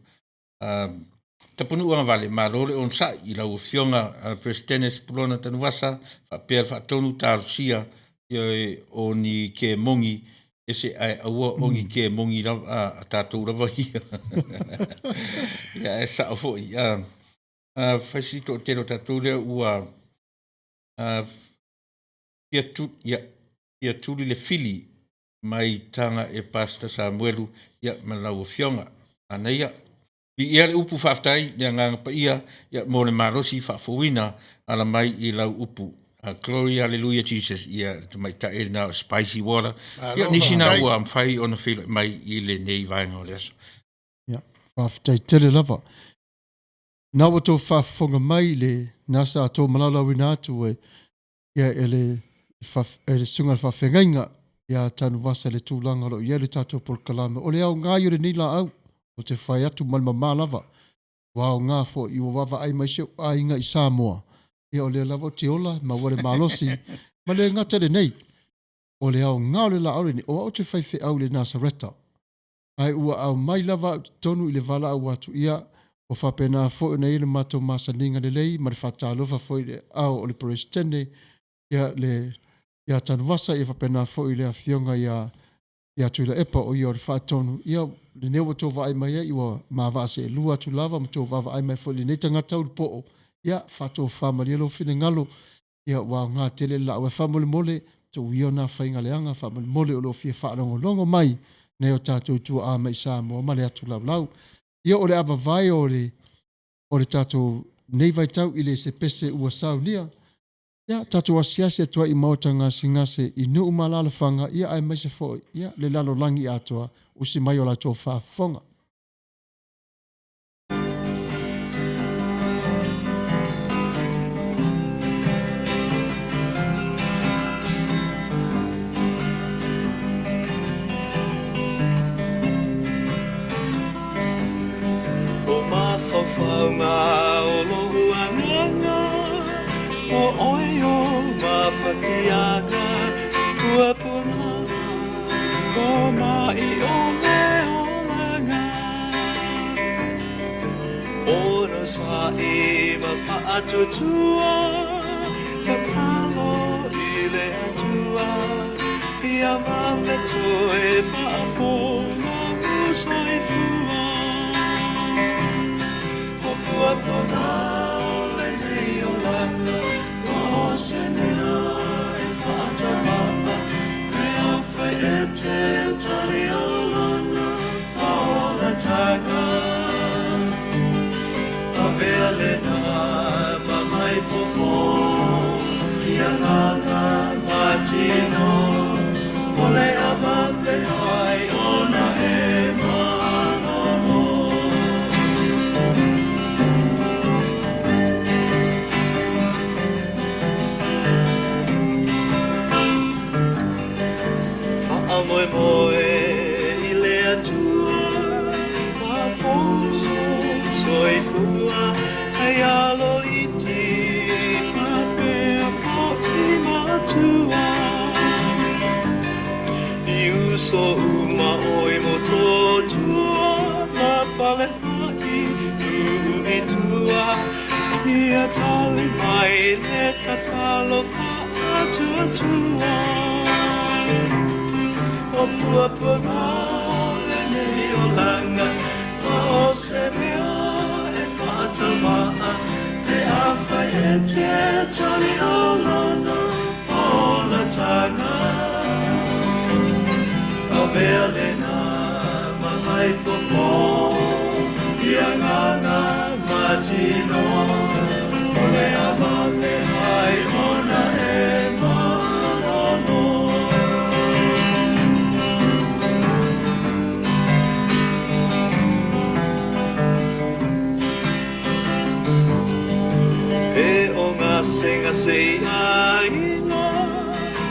Tapunuu agavale, malo le onosai i lau Afioga Peresetene Sepulona Tanuvasa, faapea le faatonu talosia ia o ni kemogi ese ae aua o ni kemogi lava a tatou lava ia. Ia ae sao foi. Fai si toatele o tatou lea ua fia tu, ia, fia tuli le fili mai taga e Pastor Samuelu ia ma lau Afioga. Manaia. Viia le upu faafetai le Agaga Paia ia mo le malosi faafouina ala mai i lau upu. Glory hallelujah Jesus ia le tamaitai lena o Spicy Water. Ia nisi na ua mafai ona feiloai mai i lenei vaega o le aso. Ia, faafetai tele lava. Na ua tou faafofoga mai le na sa tou malaulauina atu e ia e le e le susuga i le faafeagaiga ia Tanuvasa i le tulaga o lo o i ai le tatou polokalame. O le aoga ia o lenei laau, ou te fai atu ma le mama lava, ua aoga foi ua vaavaai mai si ou aiga i Samoa, ia o lea lava ou te ola, maua le malosi, ma le gata i lenei, o le aoga o le laau lenei, o au ou te faifeau i le Nasareta, ae ua aumai lava au i totonu i le valaau atu, ia, ua faapena foi ona i ai le matou masaniga lelei ma le faatalofa foi i le ao o le Peresetene, ia, le, ia Tanuvasa, ia faapena foi i le Afioga ia, ia Tuilaepa, o ia o le Faatonu, ia, lenei ua outou vaai mai ai, ua ma vaa seelua atu lava ma outou vaavaai mai foi i lenei tagata ulupoo, ia, faatofamalie lou finagalo, Ia, ua aoga tele le laau ae faamolemole, tuu ia na faiga leaga faamolemole o lo o fia faalogologo mai nai o tatou tuaa mai Samoa ma le atu laulau. Ia, o le avavae o le o le tatou nei vaitau i le se pese ua saunia, ia, tatou asiasi atu ai i maota gasegase i nuu ma alaalafaga, ia, aemaise foi, ia, le lalolagi atoa, usi mai o la outou faafofoga. O mafaufauga o lou agaga, o oe o mafatiaga, puapuaga, ko mai o le olaga. Onosai ma faatuatua, tatalo i le Atua, ia vave toe faafou lou soifua. O puapuaga o lenei olaga, o se mea e faataumaa, pe afai e te talia lana faaolataga. Avea lena ma mai fofo, i agaga ma tino, o le a vave ai ona e malolo. Faamoemoe i le Atua, faafou sou soifua, hei alo iti faapea foi matua. I uso uma oi Motootua, ma Falehai nuu i tua, ia tali mai le tatalo faatuatua. O puapuaga o lenei olaga, o se mea e faataumaa, pe afai afai e te tali o lana folataga. Avea lena ma ngai fofo i agaga ma tino, o le a vave ai ona e malolo. E o gasegase aiga,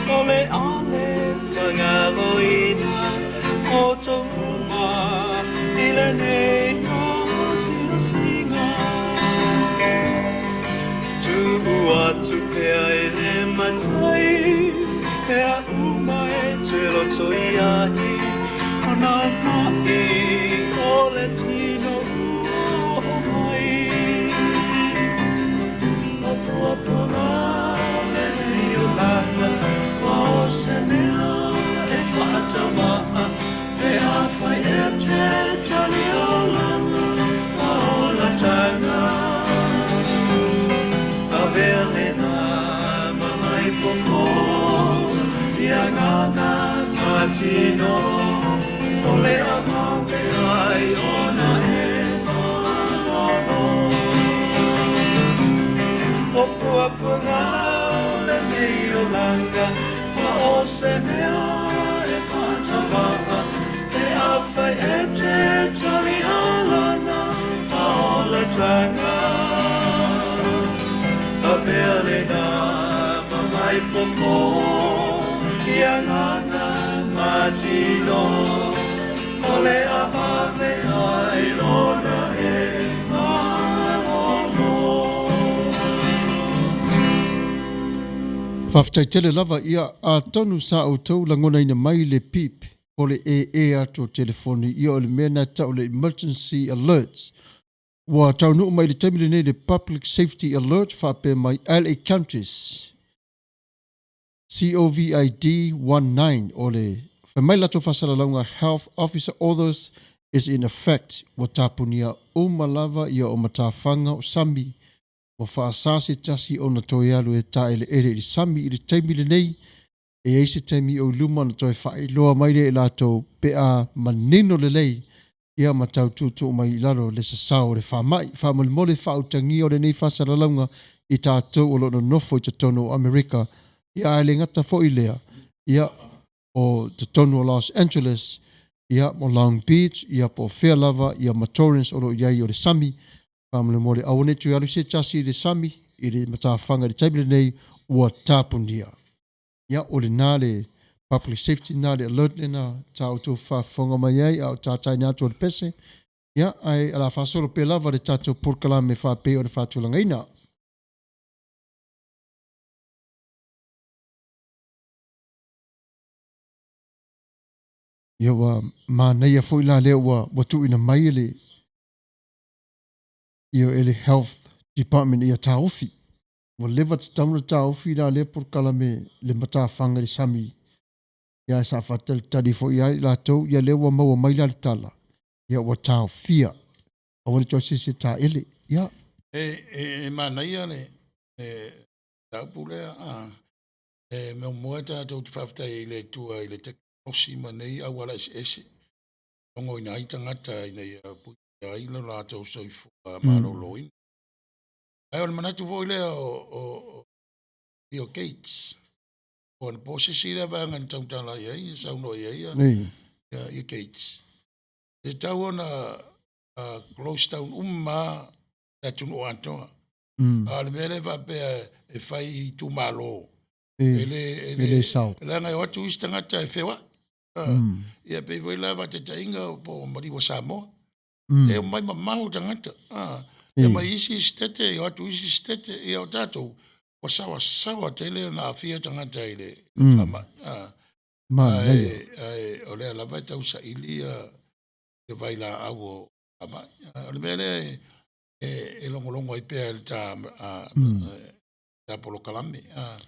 o le ale fagaloina o tou uma i lenei asiasiga. Tuu atu pea i le Matai mea uma e te loto i ai, o nā maʻi o le tino ua oo mai. O puapuaga o lenei olaga, ua o se mea e faataumaa, pe afai e te tali o lana faaolataga. Avea lena ma ngai fofo i agaga ma tino, o le a vave ai ona e malolo. O puapuaga o lenei olaga, ua o se mea e faataumaa, pe afai e te tali o lana faaolataga. Avea lena ma ngai fofo i agaga ma tino, o le a vave ai ona e malolo. Faafetai tele lava ia atonu sa outou lagonaina mai le pip po le ee atu o telefoni ia o le mea na tau le emergency alerts. Ua taunuu mai le taimi lenei le public safety alert faapea mai LA Counties COVID-19 o le fai mai latou faasalalauga Health Officer Orders is in effect ua tapunia uma lava ia o matafaga o sami ua faasa se tasi ona toe alu e taeleele i le sami i le taimi lenei e i ai se taimi o i luma ona toe faailoa mai lea i latou pe a manino lelei ia ma tau tuutuu mai i lalo le sasao o le faamai. Faamolemole faautagia o lenei faasalalauga i tatou o lo o nonofo i totonu o Amerika, ia ae le gata foi lea, ia o totonu o Los Angeles, ia o Long Beach, ia po o fea lava, ia ma Torrance o lo o i ai o le sami. Faamolemole aua ne i toe alu se tasi i le sami i le matafaga i le taimi lenei ua tapunia. Ia, o lena le public safety lena, le alert lena sa outou faafofoga mai ai a o tataina atu o le pese. Ia, ae o le a faasolo pea lava le tatou polokalame faapei ona faatulagaina. Ia, ua manaia foi la lea ua, ua tuuina mai e le, ia, e le Health Department ia taofi. Ua leva tatau ona taofi la lea polokalame le matafaga i le sami. Ia, ae sa faatalitali foi lava i latou, ia lea ua maua mai la le tala, ia ua taofia. Aua ne i toe se isi e taele. Ia. E, e, e manaia le, le mataupu lea. A, e muamua tatou te faafetai ai i le Atua i le tekonolosi ma nei auala eseese logoina ai tagata ina ia puipuia ai lo latou soifua maloloina. Ae o le manatu foi lea o, o, o Bill Gates, o anapo se isi lea vaega na tautala i ai, saunoa i ai ia, ia, ia Gates. E tatau ona uh, close down uma le atunuu atoa. A o le mea lea faapea e fai i itumalo, e le, e le, e le sao. Leaga e o atu isi tagata e feoai. Uh, Ia pei foi la faataitaiga po o maliu o Samoa. E omai mamao tagata. Ah, e mai isi sitete, e o atu isi sitete, ia o tatou, ua saoasaoa tele ona aafia tagata i le, le faamai. Ah, Manaia. ae, ae o lea lava e tau saili ia, ia vailaau o faamai. Ah, o le mea lea e, e, e logologo ai pea i le ta, a, ta polokalame. Ah,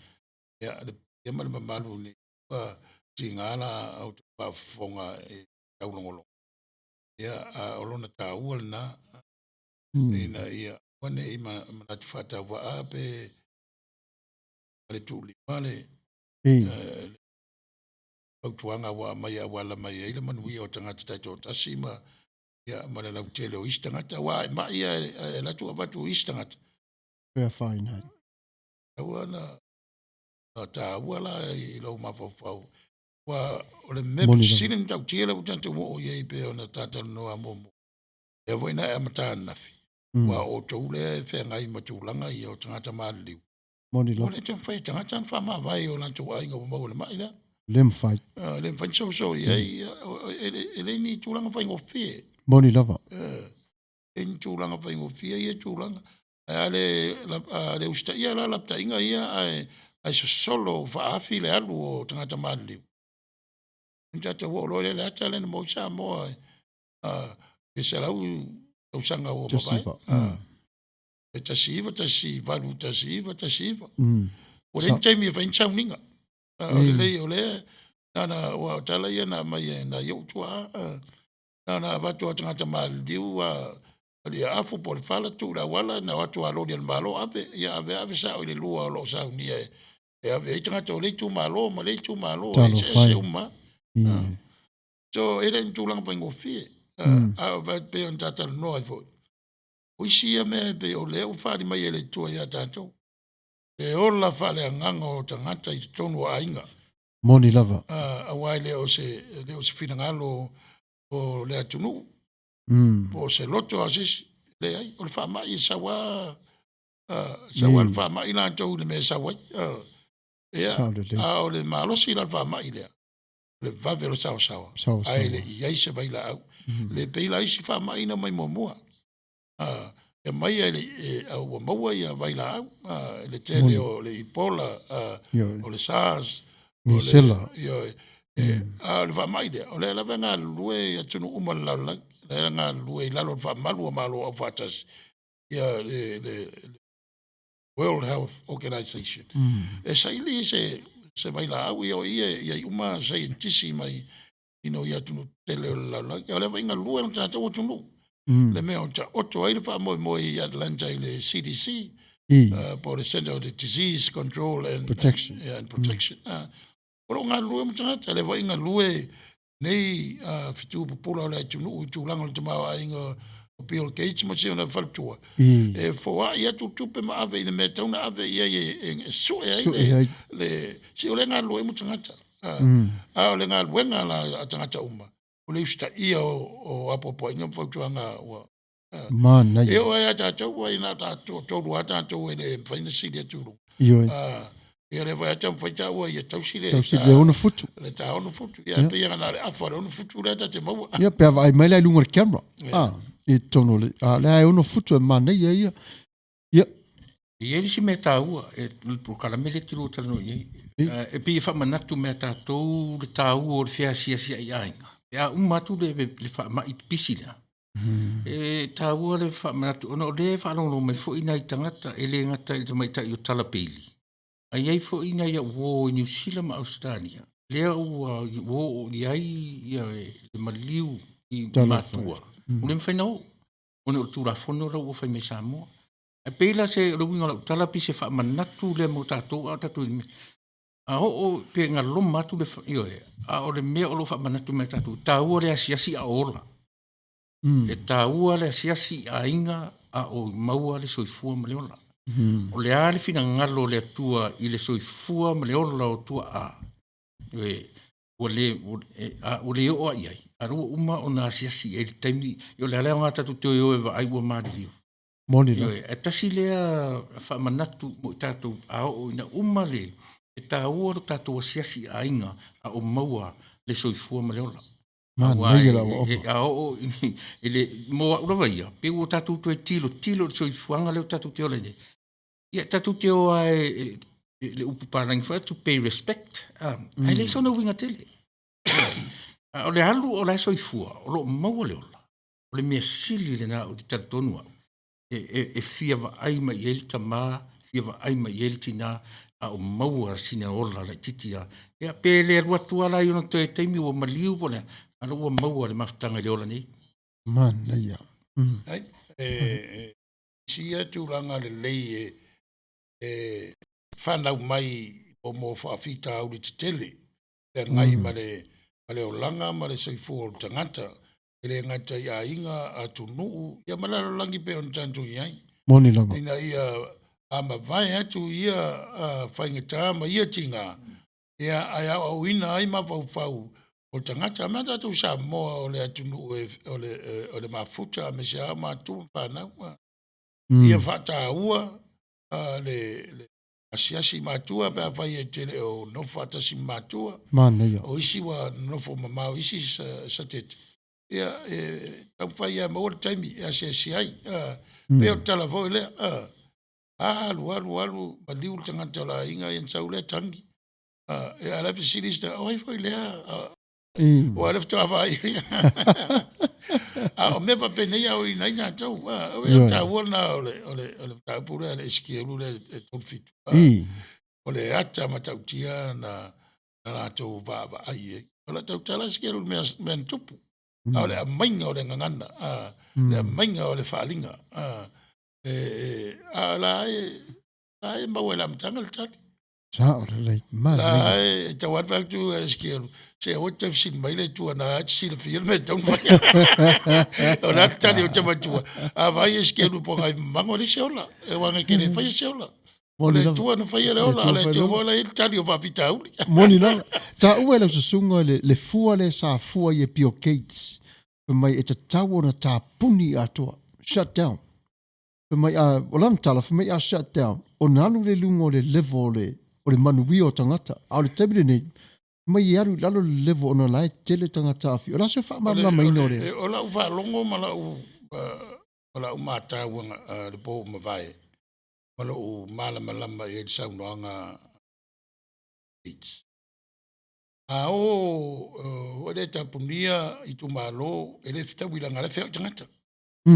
ia, le paia ma le mamalu nei, ua tiga la outou faafofoga e taulogologo. Ia, a o lona taua lena, ina ia Aua ne i manatu faatauvaa pe le tuulima le fautuaga ua aumai e auala mai ai le manuia o tagata taitoatasi ma ia ma le lautele o isi tagata aua e mai ae alu atu avatu i isi tagata. E afaina ai. Taua na taua la i lou mafaufau aua o le mea Moni lava. sili ona matautia lea ua tatou oo i ai pei ona ta talanoa muamua. Lea foi na e amata ananafi, aua o outou lea e feagai ma tulaga ia o tagata maliliu. Moni Ua lava. le taumafai e tagata ona faamavae i o latou aiga ua maua i le mai lea. Le mafai. E le mafai ona soso i ai, e le ni tulaga faigofie. Moni lava. E le ni tulaga faigofie ia tulaga. Ae a le, a le usitaia la lapataiga ia ae, ae sosolo faaafi le alu o tagata maliliu, ona tatou oo loa lea i le ata lea na maua ai Samoa i le 100 tausaga ua mavae. E 1918 19. Ua leai ni taimi e fai ai ni sauniga. O lelei o lea na ona aua o tala ia na aumai e nai ou tuaa, na ona avatu lava o tagata maliliu alii afu po o le fala tuu i le auala na o atu lava loli a le Malo ave, ia ave ave sao i le lua o lo o saunia e ave ai tagata o lea itumalo ma lea itumalo e eseese uma lava. So e le o ni tulaga faigofie, a o pei ona ta talanoa ai foi, o isi ia mea e pei o lea ua faaali mai e le Atua ia tatou, le ola faaleagaga o tagata i totonu o aiga. Moni lava. Aua e le o se, e le o se finagalo o le atunuu po o se loto lava o se isi. Leai, o le faamai e sau lava, sau lava le faamai latou i le mea e sau ai. Ia, a o le malosi la o le faamai lea, o le vave o le saoasaoa, ae le i i ai se vailaau. Le pei la isi faamai na omai muamua. E aumai ae le i, ua maua ia vailaau, i le tele o le Ebola, o le SARS, Misela. Ioe. A o le faamai lea, o lea lava e galulue i atunuu uma o le lalolagi, o lea e galulue i lalo o le faamalu o Malo Aufaatasi, ia le World Health Organization. E saili se vailaau, ia o i e i ai uma saienitisi mai i atunuu tetele o le lalolagi. A o lea foi e galulue lo tatou atunuu, le mea o taoto ai le faamoemoe i Atlanta i le CDC, po o le Center of the Disease Control and Protection. And Protection. O lo o galulue uma tagata, lea foi e galue nei fetu pupula o le atunuu i tulaga o le tamaoaiga o Bill Gates ma si ona faletua, e foai atu tupe ma ave i le mea e tatau ona ave i ai e sue ai le, le se o lea e galulue uma tagata. A o le galuega la a tagata uma, o le usitaia o apoapoaiga ma fautuaga ua Manaia. E oo lava ia tatou, ua na o tatou toatolu lava tatou e le mafai ona sili atu i luga. Ioe. Ia lea foi lava taumafai taua ia tausi le Tausi le 6 futu. Le ta 6 futu. Ia pei na o le afa o le 6 futu lea ta te maua. Ia pe a vaai mai la i luga o le camera. Ah, i totonu o le a lea e 6 futu e manaia ia. Ia. E i ai le isi mea taua e le polokalame lea e te lua talanoa i ai. E pei e faamanatu mai ia tatou le taua o le feasiasi i aiga. Pe a uma atu le, le faamai pipisi lea, e taua le faamanatu ona o lea e faalogologo mai foi nai tagata e le gata i le tamaitai o Tala Bailey, ae i ai foi nai au uo i Niu Sila ma Ausetalia, lea ua oo i ai ia le maliu i matua, ua le mafai ona oo ona o le Tulafono la ua fai mai i Samoa. Ae pei la se, o le uiga o lau tala pei se faamanatu lea mo tatou a o tatou i a oo pe galoma atu le, ioe, a o le mea o lo o faamanatu mai ia tatou, e taua le asiasi a o ola. E taua le asiasi i aiga a o maua le soifua ma le ola. O le a le finagalo o le Atua i le soifua ma le ola o tuaa, ioe, ua le, a ua le oo lava i ai, a o lea ua uma ona asiasi i ai i le taimi, o le a le aoga tatou te toe o e vaai ua maliliu. Moni lava. Ioe, ae tasi lea faamanatu mo i tatou a oo ina uma le, e taua lo tatou asiasi i aiga a o maua le soifua ma le ola. Manaia lau aoga. A oo i le, mo au lava ia, pei ua tatou toe tilotilo i le soifuaga lea ua tatou te ola ai nei. Ia, tatou te o lava e, le upu palagi foi, to pay respect, ae leai sona uiga tele. A o le alu o la e soifua, o lo o maua le ola, o le mea sili lena ou te talitonu au, e fia vaai mai i ai le tama, fia vaai mai i ai le tina, a o maua sina ola laitiiti lava. Ia, pe le alu atu lava la i ona toe taimi ua maliu po o le a, a o lea ua maua le mafutaga i le ola nei. Manaia. Ai, e Isi ia tulaga lelei e e fanau mai mo faafitauli tetele feagai ma le ma le olaga ma le soifua o le tagata, e le gata i aiga, atunuu, ia ma le lalolagi pei ona tatou i ai. Moni lava. Ina ia a mavae atu ia faigata ma ia tiga, ia ae aoaoina ai mafaufau o tagata. A mea tatou Samoa o le atunuu e, o le, o le mafuta aemaise lava matua ma fanau. Ia faataua le, le asiasi i matua pe afai e te le o nofo faatasi ma matua. Manaia. O isi ua nofo mamao isi satete. Ia, e taumafai ia maua le taimi e asiasi ai. Pei o le tala foi lea. Alu, alu, alu, maliu le tagata o le aiga ia ona sau lea tagi. E a la e fesili isi tagata, o ai foi lea? Ua le faatoa vaai. A o mea faapenei a o ina ai tatou. O le taua lena o le o le o le mataupu lea a le Esikielu lea e 37. O le ata matautia na na latou vaavaai i ai. O lau tautala Esikielu i le mea mea na tupu. A o le aumaiga o le gagana, le aumaiga o le faaaliga. E e a la e la e maua i le amataga le tali. Sao lelei, manaia. La e tau atu atu e Esikielu, se aua te fesili mai le Atua na e te silafia le mea e tatau ona fai. O le a le tali o te matua, a vaai Esikielu po ngai mago le se ola, e wanga ke le faia se ola. O le Atua na faia le ola, o le Atua foi la i le tali o faafitauli. Moni lava. Taua e lau susuga le, le fua lea sa fua i e Bill Gates, fai mai e tatau ona tapuni atoa, shut down. Fai mai a, o lana tala, fai mai a shut down, ona alu lea i luga o le level o le, o le manuia o tagata. A o le taimi lenei, fai mai e alu i lalo le level ona o la e tele tagata aafia. O le a se faamalamalamaina o le... O lau faalogo ma lau, ma lau matau le po ua mavae, ma lou malamalama i ai i le saunoaga AIDS. A o, e le tapunia itumalo, e le fetaui leaga o la e feoai tagata.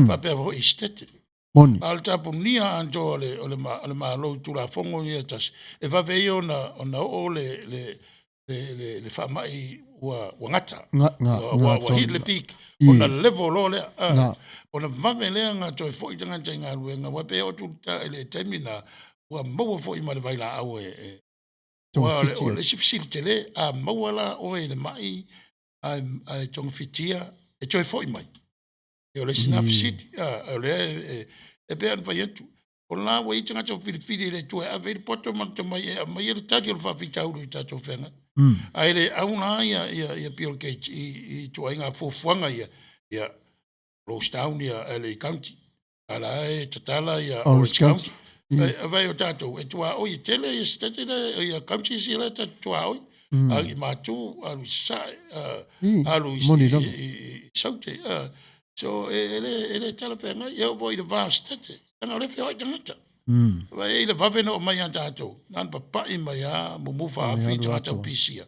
Faapea foi i Setete. Moni. A o le tapunia atoa o le, o le, o le Malo i Tulafono ia e tasi, e vave ai ona, ona oo le, le, le, le, le faamai ua, ua gata. Nga, nga, ua, ua, ua hit le peak. Ona level loa lea. Ona vave lea na toe foi tagata i galuega. Aua pei e oo atu i le taimi lena, ua maua foi ma le vailaau e, e aua o le, o le isi fesili tele, a maua la oe i le mai ae, ae togafitia, e toe foi mai. O le isi na fesili, o lea e, e pei ona fai atu, o la ua i ai tagata ua filifili e le Atua e ave ai le poto ma le tomai e aumaia le tali o le faafitauli i tatou feagai. Ae le au la ia, ia, ia Bill Gates i, i ituaiga fuafuaga ia, ia close down ia LA County, a la e tatala ia Orange County. Ai vai o tatou e tuaoi e tele ia state le ia counties ia la e tatou tuaoi. Alu i Matu, alu i Sasae, alu i, i, i Saute. So e, e le e le talafeagai e oo foi i le va o state. Leaga o lea e feoai tagata. Vai e i le vave na oo mai ia tatou, na ona papai mai lava mumu faaafi tagata o pisia.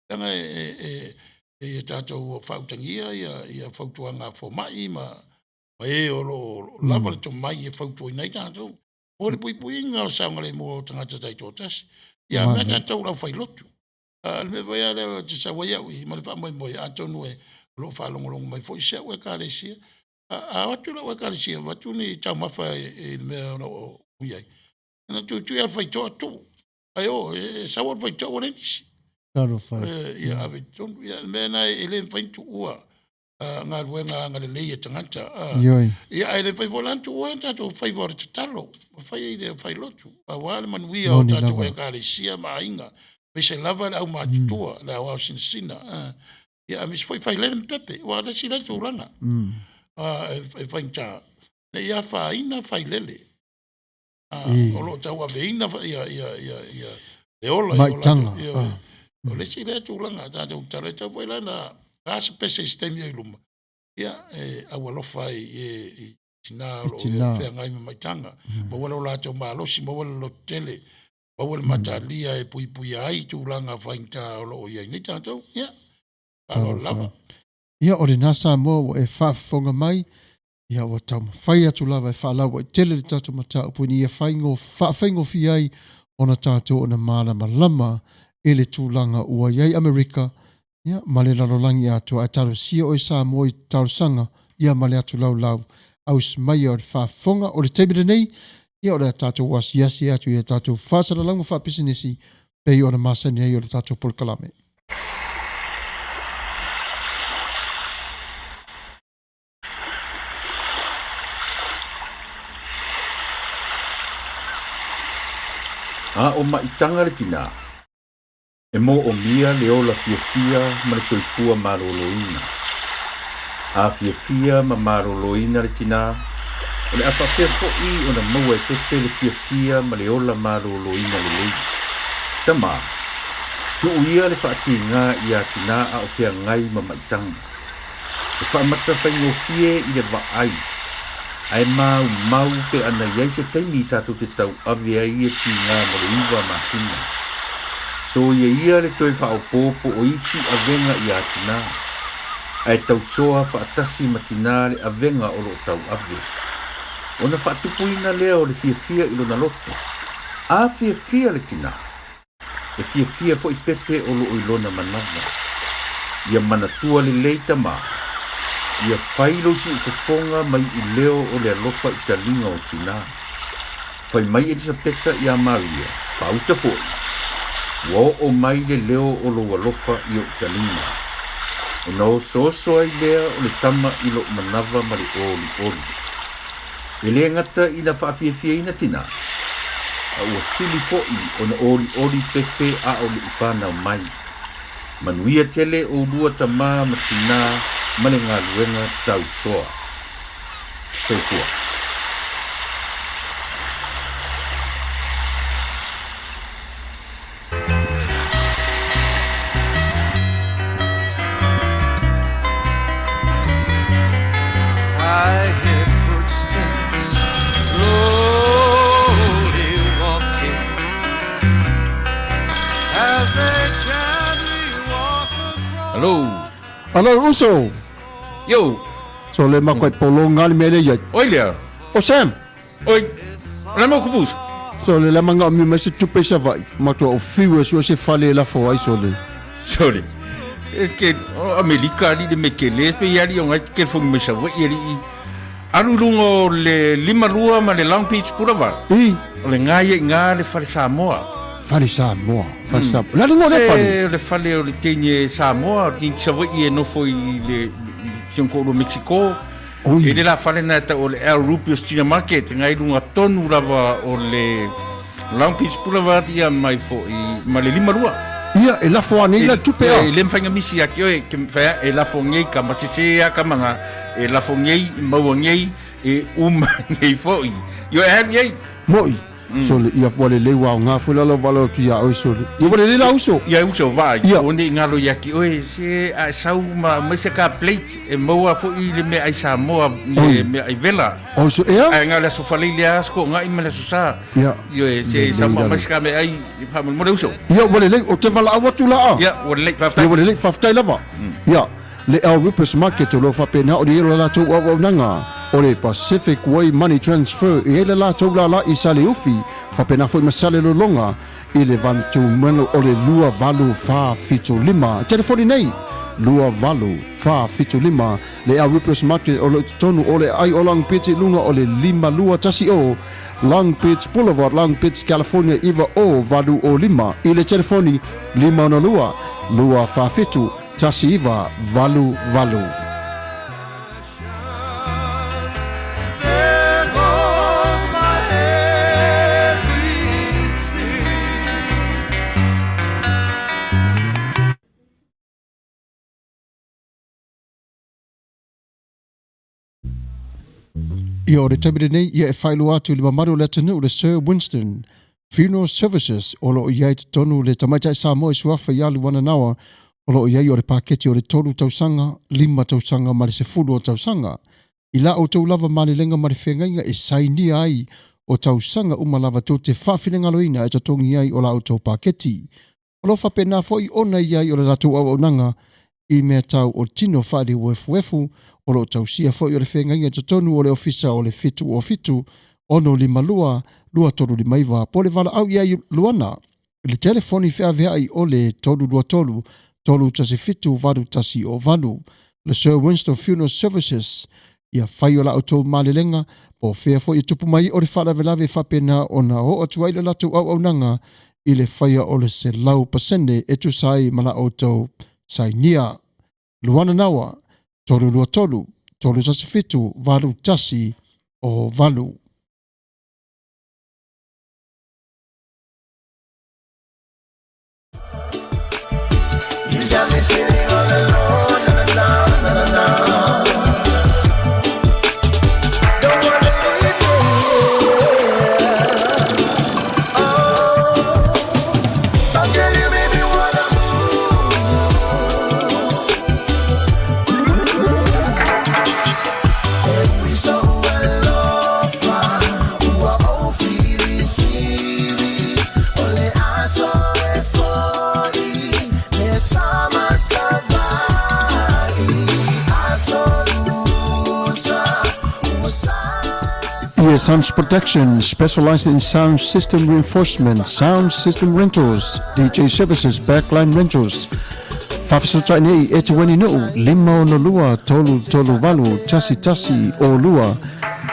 Leaga e, e, e, e ia tatou faautagia ia, ia fautuaga a fomai ma ma e o lo o lava le tomai e fautuaina ai tatou mo le puipuiga o le saogalemu o tagata taitoatasi. Ia mea tatou lau failotu. A le mea foi lea ou te sau ai au i ma le faamoemoe atonu e o lo o faalogologo mai foi si au ekalesia. A o atu lau ekalesia, avatu ni taumafa i le mea o lo o i ai. Na tuitui lava le faitoa tuu. Ai o, e sau le faitoa ua leai nisi. Talofa. Ia ave i totonu. Ia le mea lena e le mafai ona tuua galuega agalelei a tagata. Ioe. Ia ae le mafai foi la ona tuua tatou faiva o le tatalo, ma fai le failotu, aua le manuia o tatou ekalesia ma aiga, aemaise lava le aumatutua, le aoao sinasina. Ia aemaise foi failele ma pepe, aua o le isi lea tulaga e faigata, ne i afaina failele. O lo o tauaveina ia, ia, ia, ia le ola i o Maitaga. latou- ia, O le isi lea tulaga tatou tatalo e tau foi la na a se pese i se taimi o i luma ia e aualofa ai i, i tina o lo o tina. feagai ma maitaga maua lo latou malosi maua le lototele maua le matalia e puipuia ai tulaga faigata o lo o i ai nei tatou ia faaaloalo lava. Ia, o lena Samoa ua e faafofoga mai, ia ua taumafai atu lava e faalauaitele le tatou mataupu ina ia faigo, faafaigofie ai ona tatou ona malamalama i le tulaga ua i ai Amerika, ia, ma le lalolagi atoa. Ae talosia oe Samoa i talosaga, ia ma le atu laulau. ausimaia o le faafofoga. O le taimi lenei, ia o le a tatou asiasi atu i a tatou faasalalauga faapisinisi pei ona masani ai o le tatou polokalame. A o maʻitaga le tinā, e mōʻomia le ola fiafia ma le soifua maloloina. A fiafia ma maloloina le tinā, o le a faapea foi ona maua e Pepe le fiafia ma le ola maloloina lelei. Tamā, tuu ia le faatigā iā tinā a o feagai ma maʻitaga. E faamata faigofie i le vaai, ae maumau pe ana i ai se taimi tatou te tauave ai ia tiga mo le 9 masina. Soia ia le toe faaopoopo o isi avega iā tinā, ae tausoa faatasi ma tinā le avega o lo o tauave. Ona faatupuina lea o le fiafia i lona loto. A fiafia le tinā, E fiafia foi Pepe o loo i lona manava. Ia manatua lelei tamā. Ia fai lou siufofoga ma iuleo o le alofa i taliga o tinā. Fai mai Elisapeta iā Maria, Faauta foi, ua oo mai le leo o lou alofa i o'u taliga. Ona osooso ai lea o le tama i lo'u manava ma le olioli. E le gata ina faafiafiaina tinā, a ua sili foi ona olioli Pepe a o le i fanau mai. Manuia tele oulua tamā ma tinā ma le galuega tausoa. Soifua. I hear footsteps slowly walking as they gently walk across. Hello. Alo uso. Yo. So le makoe polonga le mele ia. Oi lea. O Sam. Oi. O le mau kupusa. So le la manga mi mai se tupe sa vai. Matua o fiu e sua se fale la fo ai so le. Sorry. E ke o Amerika ali le me ke le pe ali o ngai ke fo me sa vai ali. Alu lunga o le 52 ma le Long Beach Boulevard. I. O le ngai e ngā le fale Samoa. Fale Samoa. Fale Samoa. La lingo le fale. Se le fale o le teine Samoa, o le teine Savaii e nofo i le i si ona koʻulua Mexico. Oi. E le la fale na e tau o le El Rubios China Market, ngai lunga tonu lava o le Long Beach Boulevard ia mai foi ma le 52. Ia, e lafo anei la tupe a. E le mawhai misi ia ki oe, ke whea, e lafo ngei ka masese a ka manga, e lafo ngei, maua ngei, e uma ngei foi. Io e alu iai. Moi. So le ia ua lelei ua aoga foi la lau valo atu ia oe so le. Ia ua lelei la uso. Ia uso vai. Ia. O nei ngalo ia ki oe se a sau ma mai se ka plate e maua foi le mea ai Samoa le mea ai vela. O so ea? Ai ngalo aso falei le aso ngai ma le aso sa. Ia. Io e se sau ma mai se ka mea ai fa mo le uso. Ia ua lelei o te valaau atu la a. Ia ua lelei faafetai. Ia ua lelei faafetai lava. Ia le El Rupus Market o lo o faapena ona i ai lo latou auaunaga o le Pacific Way Money Transfer e i ai le latou lala i Saleufi faapena foi ma Salelologa i le vanutumanu o le 2845. Telefoni nei 2875 le El Rupus Market o lo o i totonu o le aai o Long Beach i luga o le 5210 Long Beach Boulevard, Long Beach, California 90805 i le telefoni 562 247 1988. There goes my everything. Ia o le taimi lenei, ia e faailoa atu i le mamalu o le atunuu le Sir Winston Funeral Services o lo o i ai i totonu le tamaitai Samoa i suafa ia Luana Nawa o lo o i ai o le paketi o le 3 tausaga, 5 tausaga ma le 10 o tausaga. I la outou lava malelega ma le feagaiga e sainia ai o tausaga uma lava tou te faafinagaloina e totogi ai o la outou paketi. O lo o faapena foi ona i ai o le latou auaunaga i mea tau o tino faaliuefuefu, o lo o tausia foi o le feagaiga i totonu o le Ofisa o le 707 652 2359 po o le valaau ia Luana i le telefoni feaveai o le 323 317 8108. Le Sir Winston Funeral Services. Ia fai o la outou malelega, po o fea foi e tupu mai o le faalavelave e faapena ona oo atu ai le latou auaunaga i le faia o le 100% e tusa ai ma la outou sainia. Luana Nawa, 323 317 81 o 8. Sounds Production, specializing in sound system reinforcement, sound system rentals, DJ services, backline rentals. Faafesootai nei e te weni nuu, 562 338 tasi tasi o lua.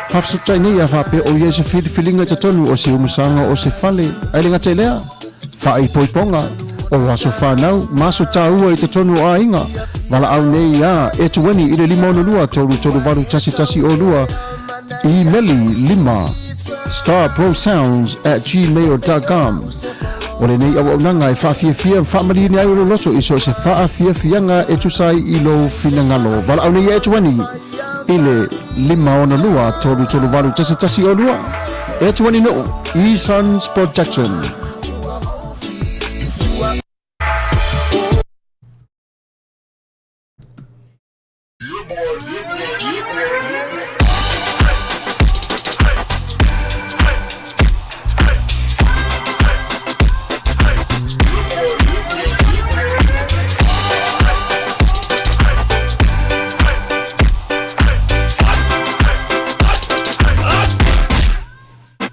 Faafesootai nei a faapea o ia se filifiliga i totonu o se umusaga o se fale, ae le gata i lea, faaipoipoga o aso fanau ma aso taua i totonu o aiga. Valaau nei iā Etueni i le 562 338 1102, imeli 5 starprosounds@gmail.com. O lenei auaunaga e faafiafia ma faamalieni ai o lou loto i so o se faafiafiaga e tusa ai i lou finagalo. Valaau nei iā Etueni i le 562 338 1102. Etueni Nuu, E-Sons Production.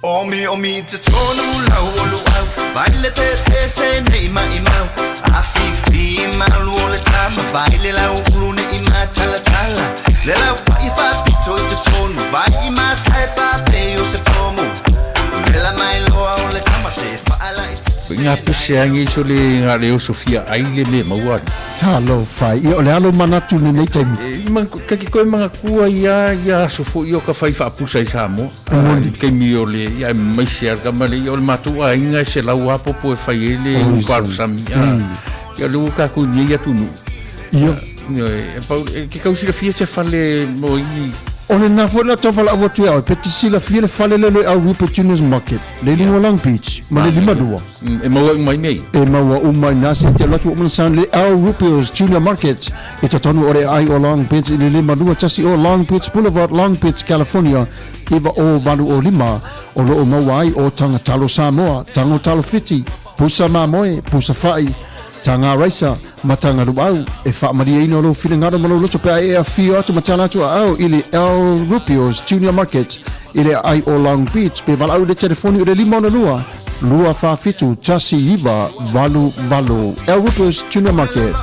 Omi omi te tonu lau o luau Vai le te te se nei mai mau A fi fi malu o le tama Vai le lau ulu ne i ma tala tala Le lau fa i fa pito i te tonu Vai i ma sai pa pe o se pomu Le la mai loa o le tama se fa ala i te Ngā pese angi so le ngā leo Sofia ai le me maua. Talofa ia o le alo manatu lenei taimi. E, ma, kaki koe mga kua ia ia aso fo i o ka whai whaapusa i Samoa. I taimi o le ia maise a kama le ia o le matou aiga e selau a popo e fai ai le uparosami a ia le ua tatou nei atunuu. Ia. E pau e ke kau silafia se fale mo i O lena foi la tau valaau atu ia oe, pe te silafia le fale lea le au Rupert Junior's Market, le i luga o Long Beach, ma le 52. E maua uma i nei. E maua uma i nā se te alu atu ua uma ona le Al Rupios Junior Market i totonu o le aai o Long Beach i le 52 o Long Beach Boulevard, Long Beach, California 90805. O lo o maua ai o taga talo Samoa, tago talo Fiti, pusa mamoe, pusa fa'i, taga raisa, ma taga luau. E faamalieina lou finagalo ma lou loto pe a e afio atu ma tala atu aao i le Al Rupios Junior Market i le aai o Long Beach pe valaau i le telefoni o le 562 247 1988. Al Rupios Junior Market.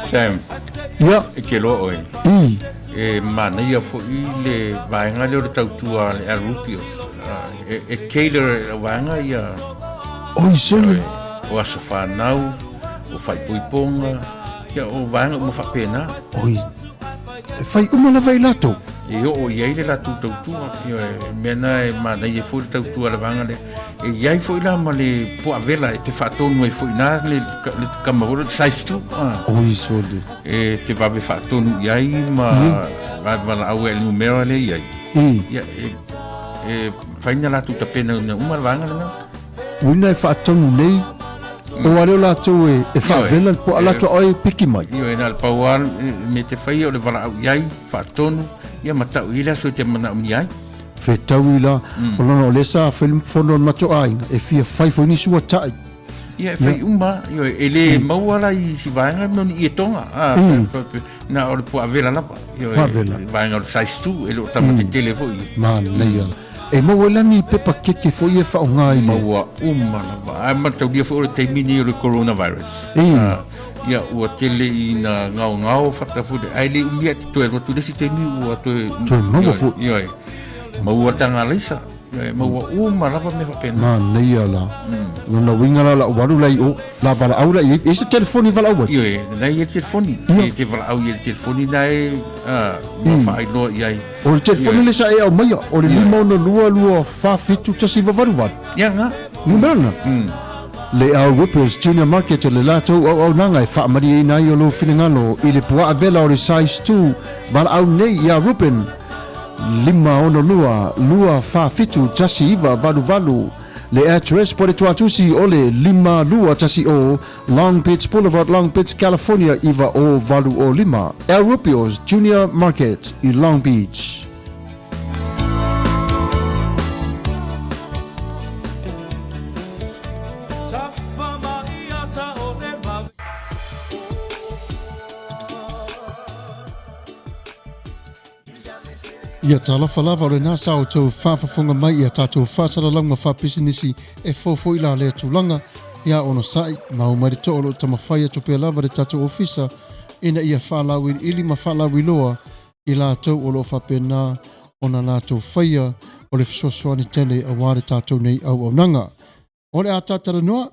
Sam, Ia. e ke loa oe. I. E manaia fo'i le vaega lea o le tautua a le Alupio. E, e cater e le vaega ia. Oi, sole. O aso whanau, o whaipoiponga, ia o vaega uma faapena. Oi. E whai uma lava i latou. E oo i ai le latou tautua, ioe, mea na e manaia foi le tautua a le vaega lea. E i ai foi la ma le puavela e te faatonu ai foi i ina le, le kama foi le size 2. Ah. Oi, sole. E te vave faatonu i ai ma vave valaau ai i le numera lea i ai. Ia, e, e whaina latou tapena ina uma le vaega lena. Uina e faatonu nei, o a leo latou e, e faavela le poa latou oe piki mai. Ioe, na le pau lava me te whaia o le valaau i ai, faatonu, ia ma tau i le aso i te manaomia ai. Fetaui la, o lona o lea sa fai le fono a le matou aiga, e fia fai foi nisi uata'i. Ia, e fai uma, ioe, e le maua la i isi vaega mo ni ietoga, na o le puaavela lava, ioe, Puaavela. vaega o le size 2, e le o tama tetele foi. Manaia. E maua ai la ni pepa keke foi e faaaoga i le... Maua uma lava. Ae mataulia foi o le taimi lenei o le coronavirus. Ia, ua tele ina gaogao fata foi, ae le umi ae te toe alu atu i le isi taimi ua toe... Toe maua foi. Ioe, maua taga alaisa. E maua uma lava mea faapena. Manaia la. Lona uiga la lau alu la i o, la valaau la i ai. E i ai se telefoni e valaau ai? Ioe, na i ai le telefoni. E te valaau i ai le telefoni na e ma faailoa i ai. O le telefoni le sa e aumaia, o le 562 247 1988. Ia na. Numera lena. Le Al Whippers Junior Market le latou auaunaga e faamalieina ai o lou finagalo i le puaa vela o le size 2 valaau nei ia Ruben 562 247 1988 Le address po le tuatusi o le 5210 Long Beach Boulevard, Long Beach, California 90805. El Rubio's Junior Market i Long Beach. Ia talofa lava o lena sa outou faafofoga mai i a tatou faasalalauga faapisinisi e fou foi la lea tulaga ia onosai ma o mai le too o loo tamafai atu pea lava le tatou ofisa ina ia faalauiliili ma faalauiloa i latou o loo faapena ona latou faia o le fesoasoani tele aua le tatou nei auaunaga. O le a tatalanoa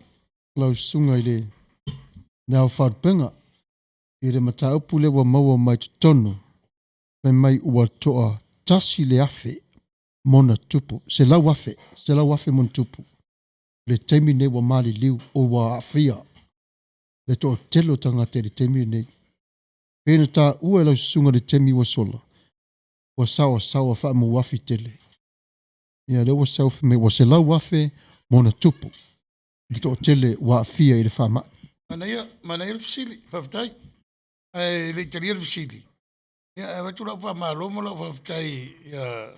lau susuga i le Nao Faalupega i le mataupu lea ua maua mai totonu fai mai ua toa 1,000 mona tupu, 100,000, 100,000 mona tupu. Le taimi nei ua maliliu o ua aafia le toatele o tagata i le taimi lenei. Pei ona taua e lau susuga i le taimi ua sola, ua saoasaoa faamauafi tele. Ia lea ua sau fai mai ua 100,000 mona tupu le toatele ua aafia i le faamai. Manaia, manaia le fesili, faafetai. Ae le i talia le fesili, ia e avatu lau faamalo ma lau faafetai ia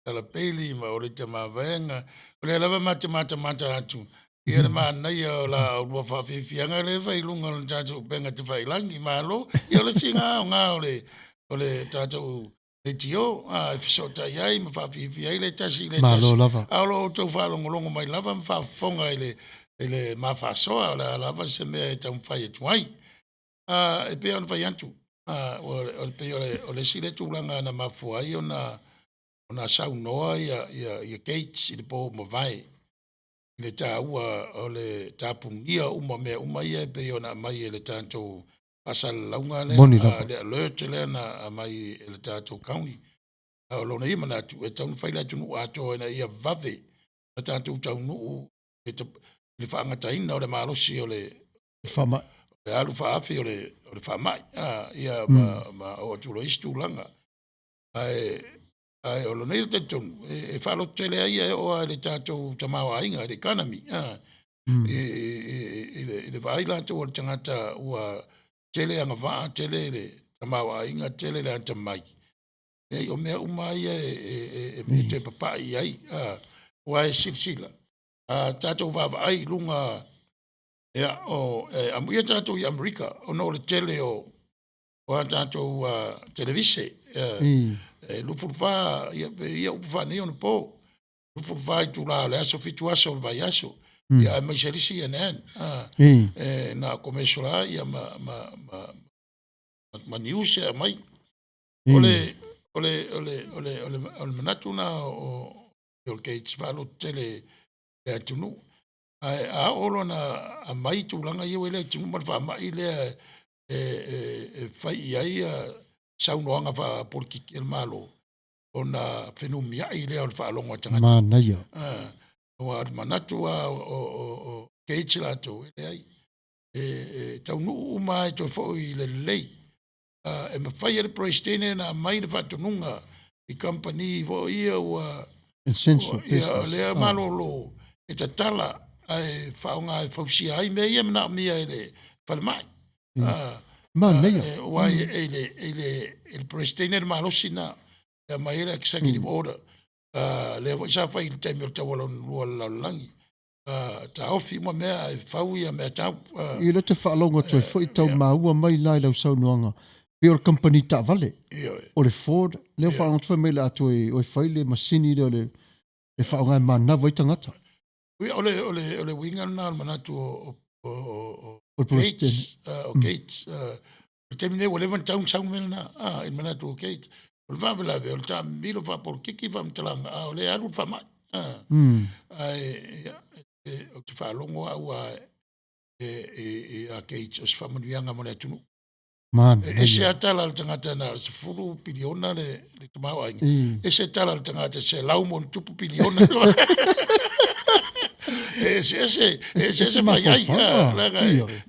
Tala Bailey ma Ole Tamavaega. O lea lava ma te matamata atu ia le manaia o la oulua faafiafiaga lea e fai i luga o le tatou upega tafailagi. Malo. Ia o le isi aoga o le o le tatou leitio e fesootai ai ma faafiafia ai le tasi i le tasi. Malo lava. A o lo o outou faalogologo mai lava ma faafofoga i le i le ma faasoa o le a lava se mea e taumafai atu ai. E pei ona fai atu, o le pei o le o le isi lea tulaga na mafua ai ona ona saunoa ia ia ia Gates i le po ua mavae i le taua o le tapunia uma o mea uma ia e pei ona aumai e le tatou faasalalauga lea, Moni lava. le alert lea na aumai e le tatou county. A o lona ia manatu, e tatau ona fai le atunuu atoa ina ia vave ona tatou taunuu i le faagataina o le malosi o le Faamai. le alu faaafi o le o le faamai, ia ma ma oo atu loa i isi tulaga. Ae ae o lona ia talitonu e, e faalototele ai ia e oo lava i le tatou tamaoaiga i le economy, i, i, i, le, i le vaai latou o le tagata ua tele agavaa, tele le tamaoaiga, tele le atamai. Leai, o mea uma ia e, e, e, e, e toe papai i ai, aua e silasila, a tatou vaavaai i luga ia, o, e, amuia tatou i Amerika, ona o le tele o, o a tatou televise, e 24, ia, ia upu faaneionapo, 24 itula o le aso, 7 aso o le vaiaso, ia aemaise ai le CNN, e, na o commercial lava ia ma, ma, ma, ma, ma news e aumai. O le, o le, o le, o le, o le, o le manatu na o Bill Gates faalototele le atunuu. Ae a oo loa ina aumai tulaga ia ua i le atunuu ma le faamai lea e, e, e fai i ai saunoaga faapolitiki a le Malo, ona fenumiai lea o le faalogo a tagata. Manaia. Aua o le manatu lava o, o, o, o Gates latou, e leai. E, e taunuu uma lava e toe foi i le lelei. E mafai e le Peresetene ona aumai le faatonuga i kamupani foi ia ua Essential ia, o business. lea malolo e tatala ae faaaoga e fausia ai mea ia e manaomia e le falemai. Manaia. Aua e, e, le, e, le, e le Peresetene le malosi na e aumai ai le executive order. Lea foi sa fai i le taimi o le taua lona lua o le lalolagi. Taofi uma mea ae fau ia mea tau. Ia lea ou te faalogo atu ai foi tau maua mai la i lau saunoaga pei o le kamupani taavale. O le Ford, lea ua faalogo atu fai mai o le a toe o e fai le masini lea o le e faaaoga e manava ai tagata. Ia o le o le o le uiga lena o le manatu o o o Gates, o Gates. O le taimi nei ua leva ona tatau ona sau le mea lena, i le manatu o Gates. O le faalavelave o le taamilo faapolokiki faamatalaga, a o lea e alu le faamai. Ae ou te faalogo au ia Gates o se faamanuiaga mo le atunuu. E ese lava tala a le tagata na o le 10 piliona le tamaoaiga, ese tala a le tagata 100+ piliona. E eseese, e eseese faiai, leaga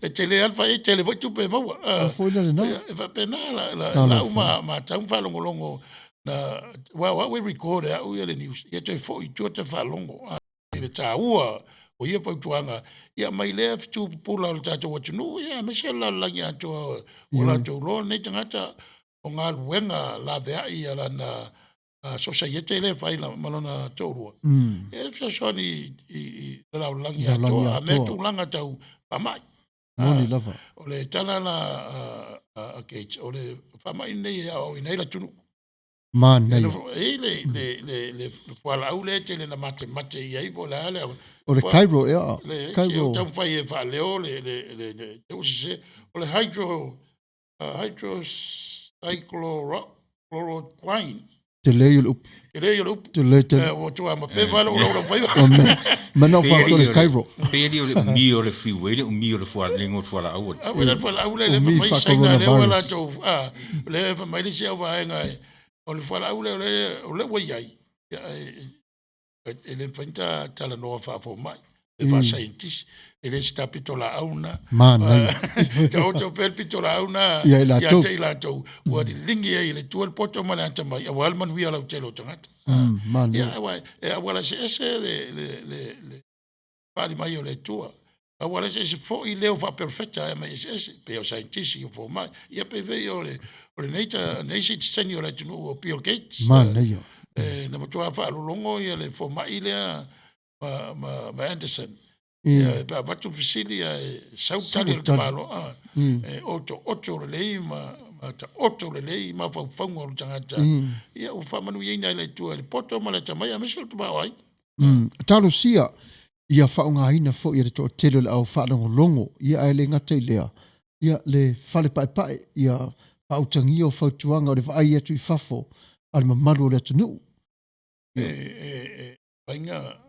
e tele lava le faiai, tele foi tupe e maua. E faapena lau matau ma faalogologo, aua o au e record e au le news, ia toe foi i tua toe faalogo i le taua o ia fautuaga, ia mai lea fetu pupula o le tatou atunuu, ia aemaise le lalolagi atoa ua latou iloa lenei tagata o galuega laveai a lana sosaiete lea e fai ma lona toalua, e fesoasoani i le lalolagi atoa, a mea tulaga tau faamai. Moni lava. O le tala la a Gates, o le faamai lenei e aoaoina ai le atunuu. Manaia. E i ai le fualaau lea e tele na matemate i ai po o le a le O le Cairo ea? Le Cairo. Taumafai e faaleo le le ua sese. O le hydro hydroxychloroquine. Tele ia o le upu. Tele ia o le upu. Tele tele. Ua tua ma pepa lou lau faiva. Mana o faatoa le Cairo. Pe ali o le umi o le freeway, le umi o le fualengo o le fualaau. A le fualaau le le mai saina le ua latou a le fa mai le isi au vaega o le fualaau lea o le ua i ai e le mafai ona talanoa faafomai e faasaienitisi, e le o se ta pitolaau lena. Manaia. Taoto pea le pitolaau lena ia i latou, ia te i latou ua liligi ai e le Atua le poto ma le atamai aua le manuia lautele o tagata. Manaia. Ia, aua e auala eseese le faaali mai o le Atua. Auala eseese foi leo faaperofeta e aumai eseese, pei o saienitisi, o fomai, ia pei foi o le o lenei lenei sitiseni o le atunuu o Bill Gates. Manaia. Na matua faalologo ia le fomai lea ma, ma, ma Anderson. Ia, pe avatu le fesili ae sau tali a le tamaloa, e otooto lelei ma taoto lelei mafaufauga o le tagata. Ia ua faamanuiaina e le Atua i le poto ma le atamai aemaise o le tamaoaiga. Talosia ia faaaogaina foi e le toatele o le au faalogologo, ia ae le gata i lea, ia le fale paepae, ia faautagia o fautuaga o le vaai atu i fafo a le mamalu o le atunuu. E, e, e, faiga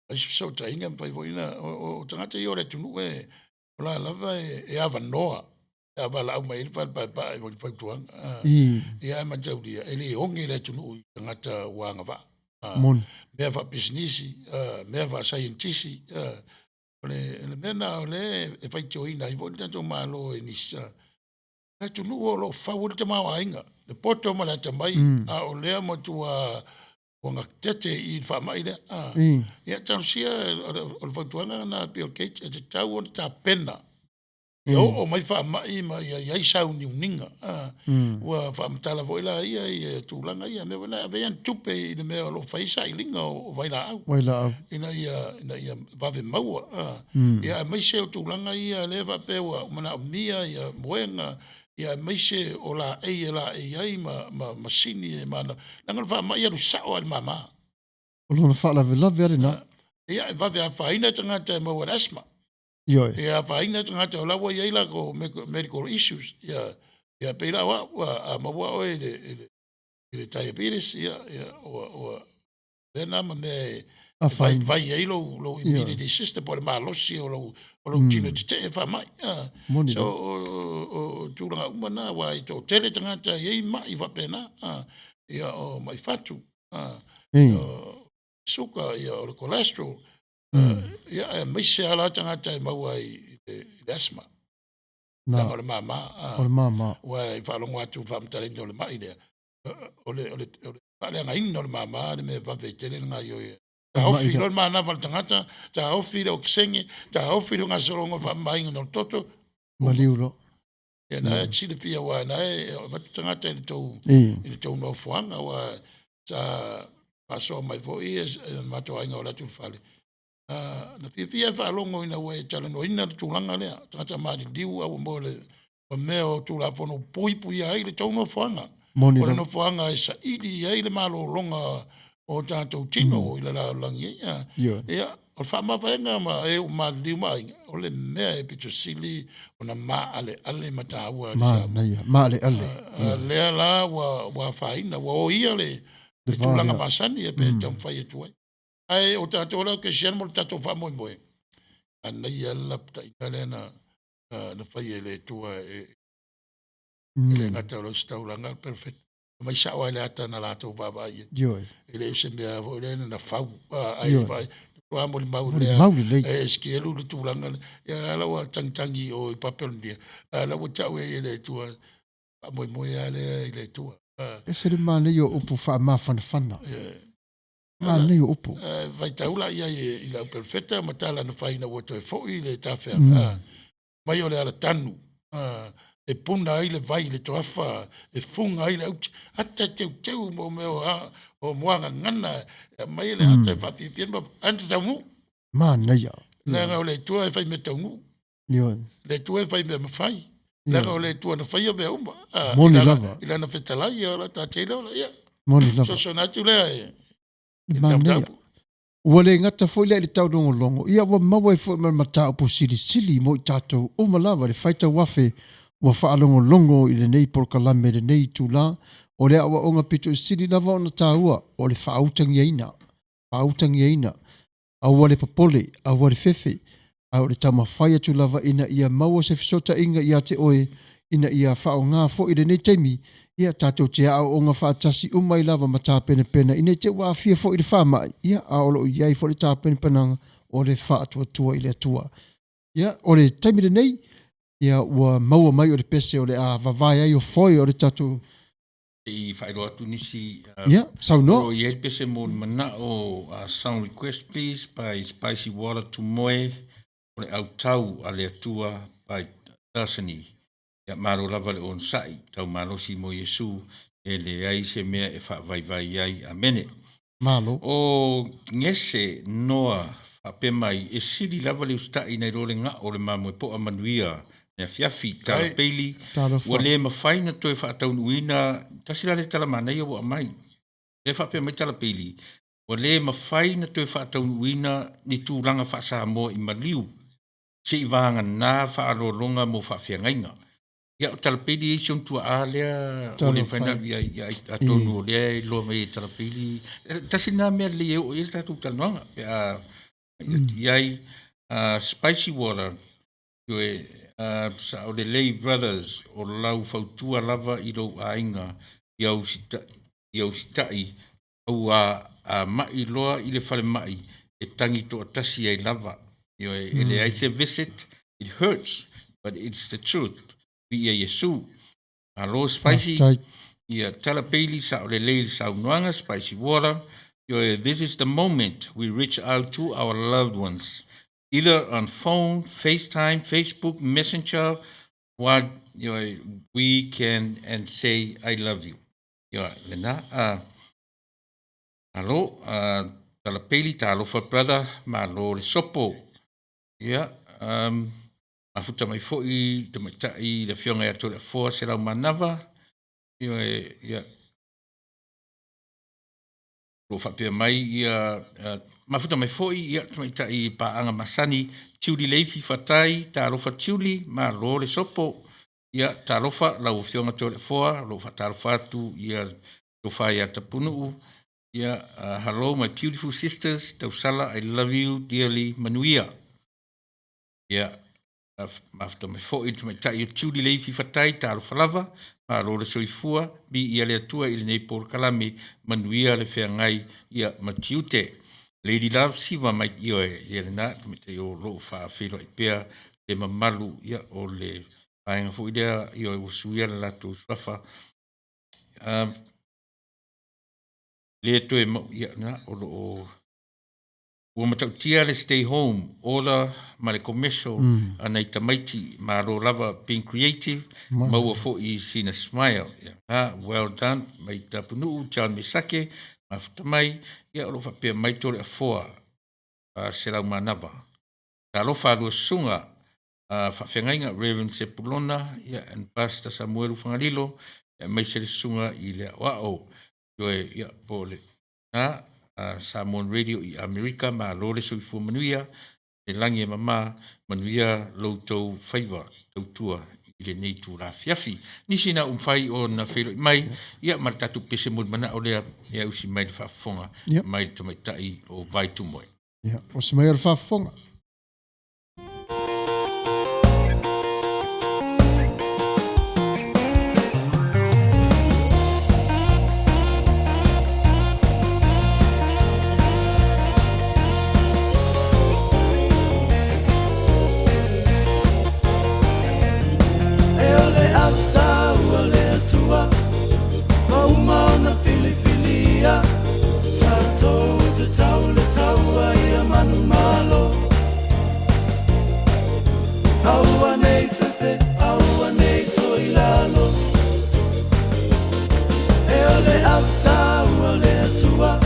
ai se fesootaiga mafai foi ona o tagata ia o le atunuu e o la lava e avanoa pe a valaau mai ai le fale paepae mo ni fautuaga. Ia ae mataulia e le oge le atunuu i tagata ua agavaa. Moni. Mea faapisinisi, mea faasaienitisi, o le mea lena o lea e faitioina ai foi le tatou Malo e nisi. Le atunuu o lo o fau ai le tamaoaiga, le poto ma le atamai, a o lea matua ua gatete i le faamai lea. Ia talosia o le fautuaga lena a Bill Gates e tatau ona tapena ia oo mai faamai ma ia i ai sauniuniga. Ua faamatala foi la ia i tulaga ia, mea foi la e ave ai ana tupe i le mea o lo o fai ai sailiga o vailaau. Vailaau. Ina ia vave maua. Ia aemaise o tulaga ia lea faapea ua manaomia ia moega, ia aemaise o laei e laei ai ma masini e mana, leaga o le faamai e alu sao lava i le mama. O lona faalavelave lava lena. Ia e vave afaina tagata e maua i le asthma. Ioe. E afaina tagata o la ua i ai latou medical issues. Ia, ia pei la o au, a maua oe i le diabetes, ia, ia, ua mea na ma mea e vaivai ai lou immunity system po o le malosi o lou tino tetee faamai. So, o tulaga uma na, aua e toatele tagata e i ai mai faapena, ia o mai fatu, o suka, ia o le cholesterol, ia aemaise lava la tagata e maua i le asthma. Leaga o le mama. O le mama. Ua e faalogo atu i le faamatalaina o le mai lea, o le faaleagaina o le mama le mea e vave ai tele le gaoioi. Taofi loa le manava o le tagata, taofi le okesene, taofi le gasologa o le faamamaina o le toto. Maliu loa. Ia na e silafia aua na e avatu tagata i le tou i le tou nofoaga aua sa faasoa mai foi e matou aiga o le atu i le fale. Na fiafia e faalogo ina ua e talanoaina le tulaga lea, tagata maliliu a ua maua le ma mea o Tulafono puipuia ai le tou nofoaga. Moni O le lava. nofoaga e saili ai le malologa o tatou tino i le lalolagi ai. Ioe. Ia, o le faamavaega ma e ua maliliu ma aiga, o le mea e pito sili ona maaleale ma taua i le Samoa. Manaia, maaleale. Lea la ua afaina, ua oia le Le va tulaga lea. masani e pe taumafai atu ai. Ae o tatou la o kerisiano mo le tatou faamoemoe, manaia le lapataiga lea na faia e le Atua e le gata o le ositaulaga le perofeta. Aumai sao lava i le ata na latou vaavaai i ai. Ioe. E le o se mea foi lea na fau, ae le vaai. Matua molimau lea Molimau lelei. e Esikielu le tulaga lea. Ia la ua tagitagi i o i Papelonia, a o la ua tau ai e le Atua, faamoemoe lava lea i le Atua. Ese le manaia o upu faamafanafana. Manaia o upu. Faitau la i ai i le au perofeta ma tala na fai ina ua toe foi le tafeaga. Mai o le alatanu, e puna ai le vai i le toafa, e fuga ai le auti. Ata teuteu mo mea o muagagana, e aumai le ata e faafiafia ma ae na taunuu. Manaia. Leaga o le Atua e fai mea taunuu. Ioe. Le Atua e fai mea mafai. Leaga o le Atua na faia mea uma. Moni lava. I lana fetalai, o la tatou iloa, ia. Moni lava. Fesoasoani atu lea e Manaia. Ua le gata foi lea i le taulogologo, ia ua maua ai foi ma le mataupu silisili mo i tatou uma lava i le faitau afe ua faalogologo i lenei polokalame i lenei itula. O le aoaoga pito i sili lava ona taua o le faautagiaina, faautagiaina. Aua le popole, aua le fefe, ae o le taumafai atu lava ina ia maua se fesootaiga ia te oe ina ia faaaoga foi lenei taimi, ia tatou te aooga faatasi uma ai lava ma tapenapena ina i te i ua aafia foi i le faamai, ia a o lo o i ai foi le tapenapenaga o le faatuatua i le Atua. Ia, o le taimi lenei, ia ua maua mai o le pese o le a vavae ai ofoe o le tatou Se i faailoa atu nisi Ia, saunoa. O lo o i ai le pese mo ni manao, song request please by Spicy Water Tumoe o le autau a le Atua by Destiny. Ia malo lava le onosai, tau malosi mo Iesu, e leai se mea e faavaivai ai. Amene. Malo. O Gese Noa faapea mai, e sili lava le usitai nai lo le gao o le mamoe poa manuia le afiafi, tala peili, Talofa. ua le mafai na toe faataunuuina, tasi la lea tala manaia ua aumai. Lea faapea mai tala peili, ua le mafai na toe faataunuuina ni tulaga faa-Samoa i maliu, seivagana faaaloaloga mo faafeagaiga. Ia, o Talapeili e i ai si ona tuaa lea ua le mafai ona alu i ai, ia, atonu o lea e iloa mai e Talapeili. Tasi lena mea lelei e oo i ai le tatou talanoaga pe a i ai spicy water, ioe, sao lelei brothers, o lau fautua lava i lou aiga ia usitai aua a mai loa i le falemai e tagi toatasi ai lava. Ioe, e leai se visit, it hurts, but it's the truth. Viia Iesu. Malo Spicy. Faafetai. Ia tala peili sao lelei le saunoaga Spicy Water. Ioe, this is the moment we reach out to our loved ones, either on phone, FaceTime, Facebook, Messenger, what, ioe, we can and say I love you. Ioe, lena. Malo, tala peili, talofa brother, malo le sopo. Ia, mafuta mai foi tamaitai le afioga ia Toleafoa Selaumanava. Ioe, ia, o lo o faapea mai ia, mafuta mai foi ia tamaitai paaga masani Tiuli Leifi Fatai, talofa Tiuli, malo le sopo. Ia, talofa lau afioga Toleafoa, o lo o faatalofa atu ia tofa ia Tapunuu. Ia, hello my beautiful sisters, Tausala, I love you dearly, manuia. Ia, mafuta mai foi le tamaitai o Tiuli Leifi Fatai, talofa lava, malo le soifua, viia le Atua i lenei polokalame, manuia le feagai ia ma tiute. Lady Love Siva mai, ioe, ia lena, tamaitai o lo o faafeiloai pea le mamalu, ia, o le vaega foi lea, ioe, ua suia le latou suafa. Le toe mau, ia, na, o lo o. Ua matautia le stay home order ma le commercial a nai tamaiti, malo lava being creative, maua foi sina smile. Ia, ha, well done mai Tapunuu, John Mesake, mafuta mai, ia o lo o faapea mai Toleafoa a Selaumanava. Talofa a lua susuga a faafeagaiga Reverend Sepulona ia and Pastor Samuelu Fagalilo, aemaise le susuga i le aoao Ioe, ia po o le na Samoan Radio i Amerika, malo le soifua manuia, le lagi e mama, manuia lo outou faiva tautua i lenei itula afiafi. Nisi na ua mafai ona feiloai mai, ia ma le tatou pese moli manao lea e ausi mai le faafofoga mai le tamaitai o Vaitumoe. Ia, o se mai o le faafofoga. E o le autaua le Atua, ma uma ona filifilia, tatou te tau le taua ia manumalo. Aua nei fefe, aua nei toi lalo. E o le autaua le Atua,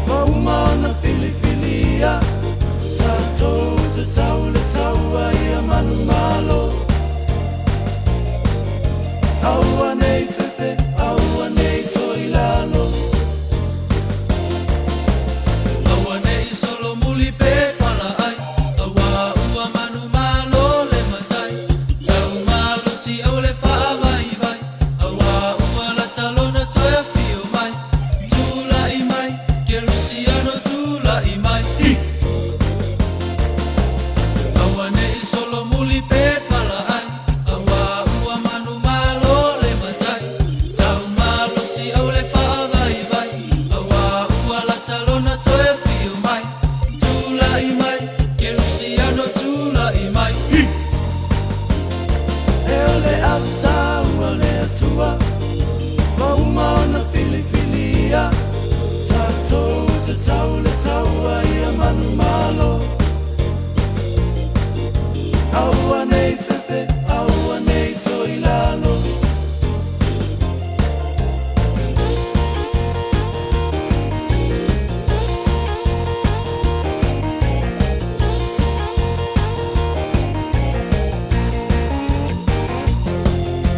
ma uma ona filifilia, tatou te tau le taua ia manumalo. Aua nei fefe, aua nei toi lalo. Aua nei solomuli pe palaai, aua ua manumalo le matai. Tau malosi aua le faavaivai, aua ua lata lona toe afio mai. Tulai mai, Kerisiano tulai mai. Hi! Aua nei solomuli pe palaai, aua ua manumalo le matai. Tau malosi aua le faavaivai, aua ua lata lona toe afio mai. Tulai mai, Kerisiano tulai mai. Hi! E o le autaua le Atua, ma uma ona filifilia, tatou te tau le taua ia manumalo. Aua nei fefe, aua nei toi lalo.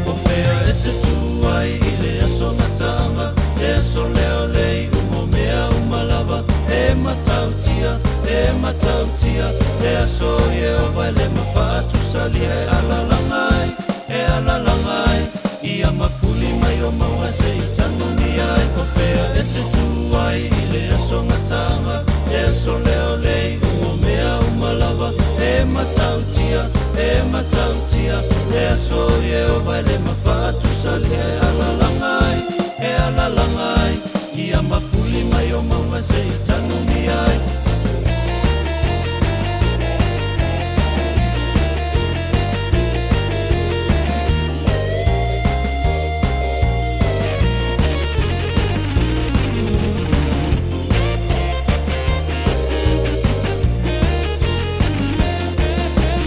O fea e te tū ai i le aso mataaga, le aso lea o le iuga o mea uma lava, e matautia, e matautia, le aso o Ieova e le mafaatusalia e alalaga ai, e alalaga ai, ia mafuli mai o mauga seia tanugia ai. O fea e te tū ai i le aso gataaga, le aso lea o le iuga o mea uma lava, e matautia, e matautia, le aso o Ieova e le mafaatusalia e alalaga ai, e alalaga ai, ia mafuli mai o mauga seia tanugia ai.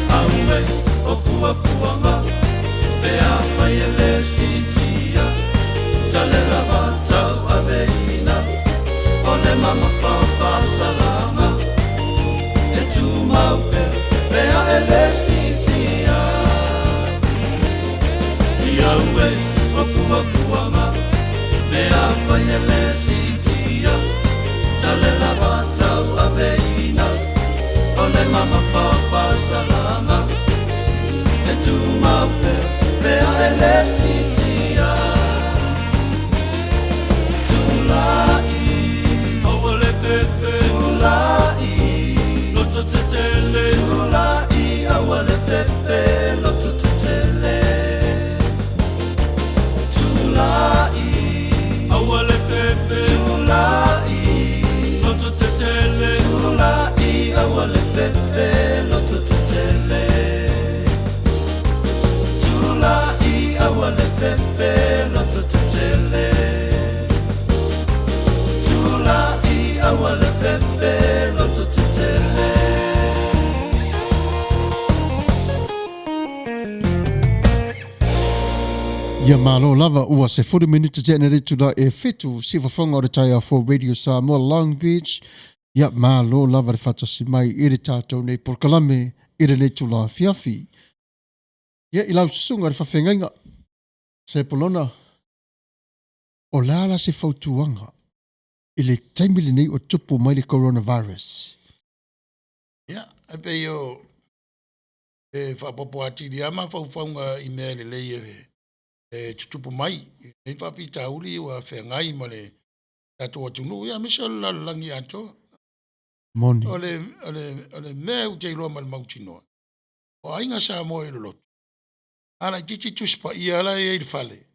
Aue o puapuaga, pe afai e le siitia, tale lava tauaveina, o le mamafa o faasalaga, e tumau pea, pe a e le siitia. Aue o puapuaga, pe afai e le siitia, tale lava tauaveina, o le mamafa o faasalaga, e tumau pea, pe a e le siitia. Tulai, aua le fefe, tulai, loto tetele, tulai, aua le fefe, loto tetele. Tulai, aua le fefe, tulai, loto tetele, tulai, aua le fefe. Ia malo lava ua 10 minute tea nei le itula e 7 siufofoga o le taeao fou Radio Samoa Long Beach. Ia malo lava le faatasi mai i le tatou nei polokalame i lenei itula afiafi. Ia i lau susuga i le faafeagaiga Sepolona, o le a la se fautuaga i le taimi lenei o tupu mai le coronavirus? Ia, e pei o e faaopoopo atili lava mafaufauga i mea lelei e tutupu mai i lenei faafitauli ua feagai ma le tatou atunuu, ia aemaise o le lalolagi atoa. Moni. O le mea ou te iloa ma le mautinoa, o aiga Samoa i le lotu, a laitiiti Tusi Paia la e i ai i le fale,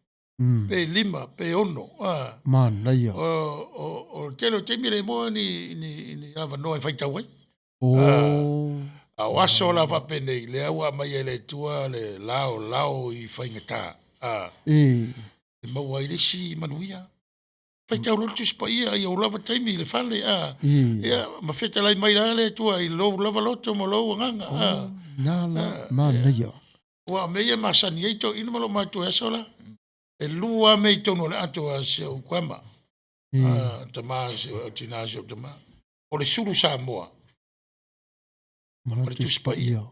pe 5, pe 6. Manaia. O le tele o taimi e le maua ni avanoa e faitau ai. A o aso la faapenei, lea ua aumai e le Atua le laolao i faigata. E maua ai le isi manuia. Faitau loa le Tusi Paia i ou lava taimi i le fale. Ia, ma fetalai mai la le Atua i lou lava loto ma lou agaga. Na la, manaia. Ua o mea ia e masani ai toeaiina ma loomatutua i aso la. E 2 mea i totonu o le ato a si ou grandma. Tama si o tina si ou tama. O le sulu Samoa. O le Tusi Paia.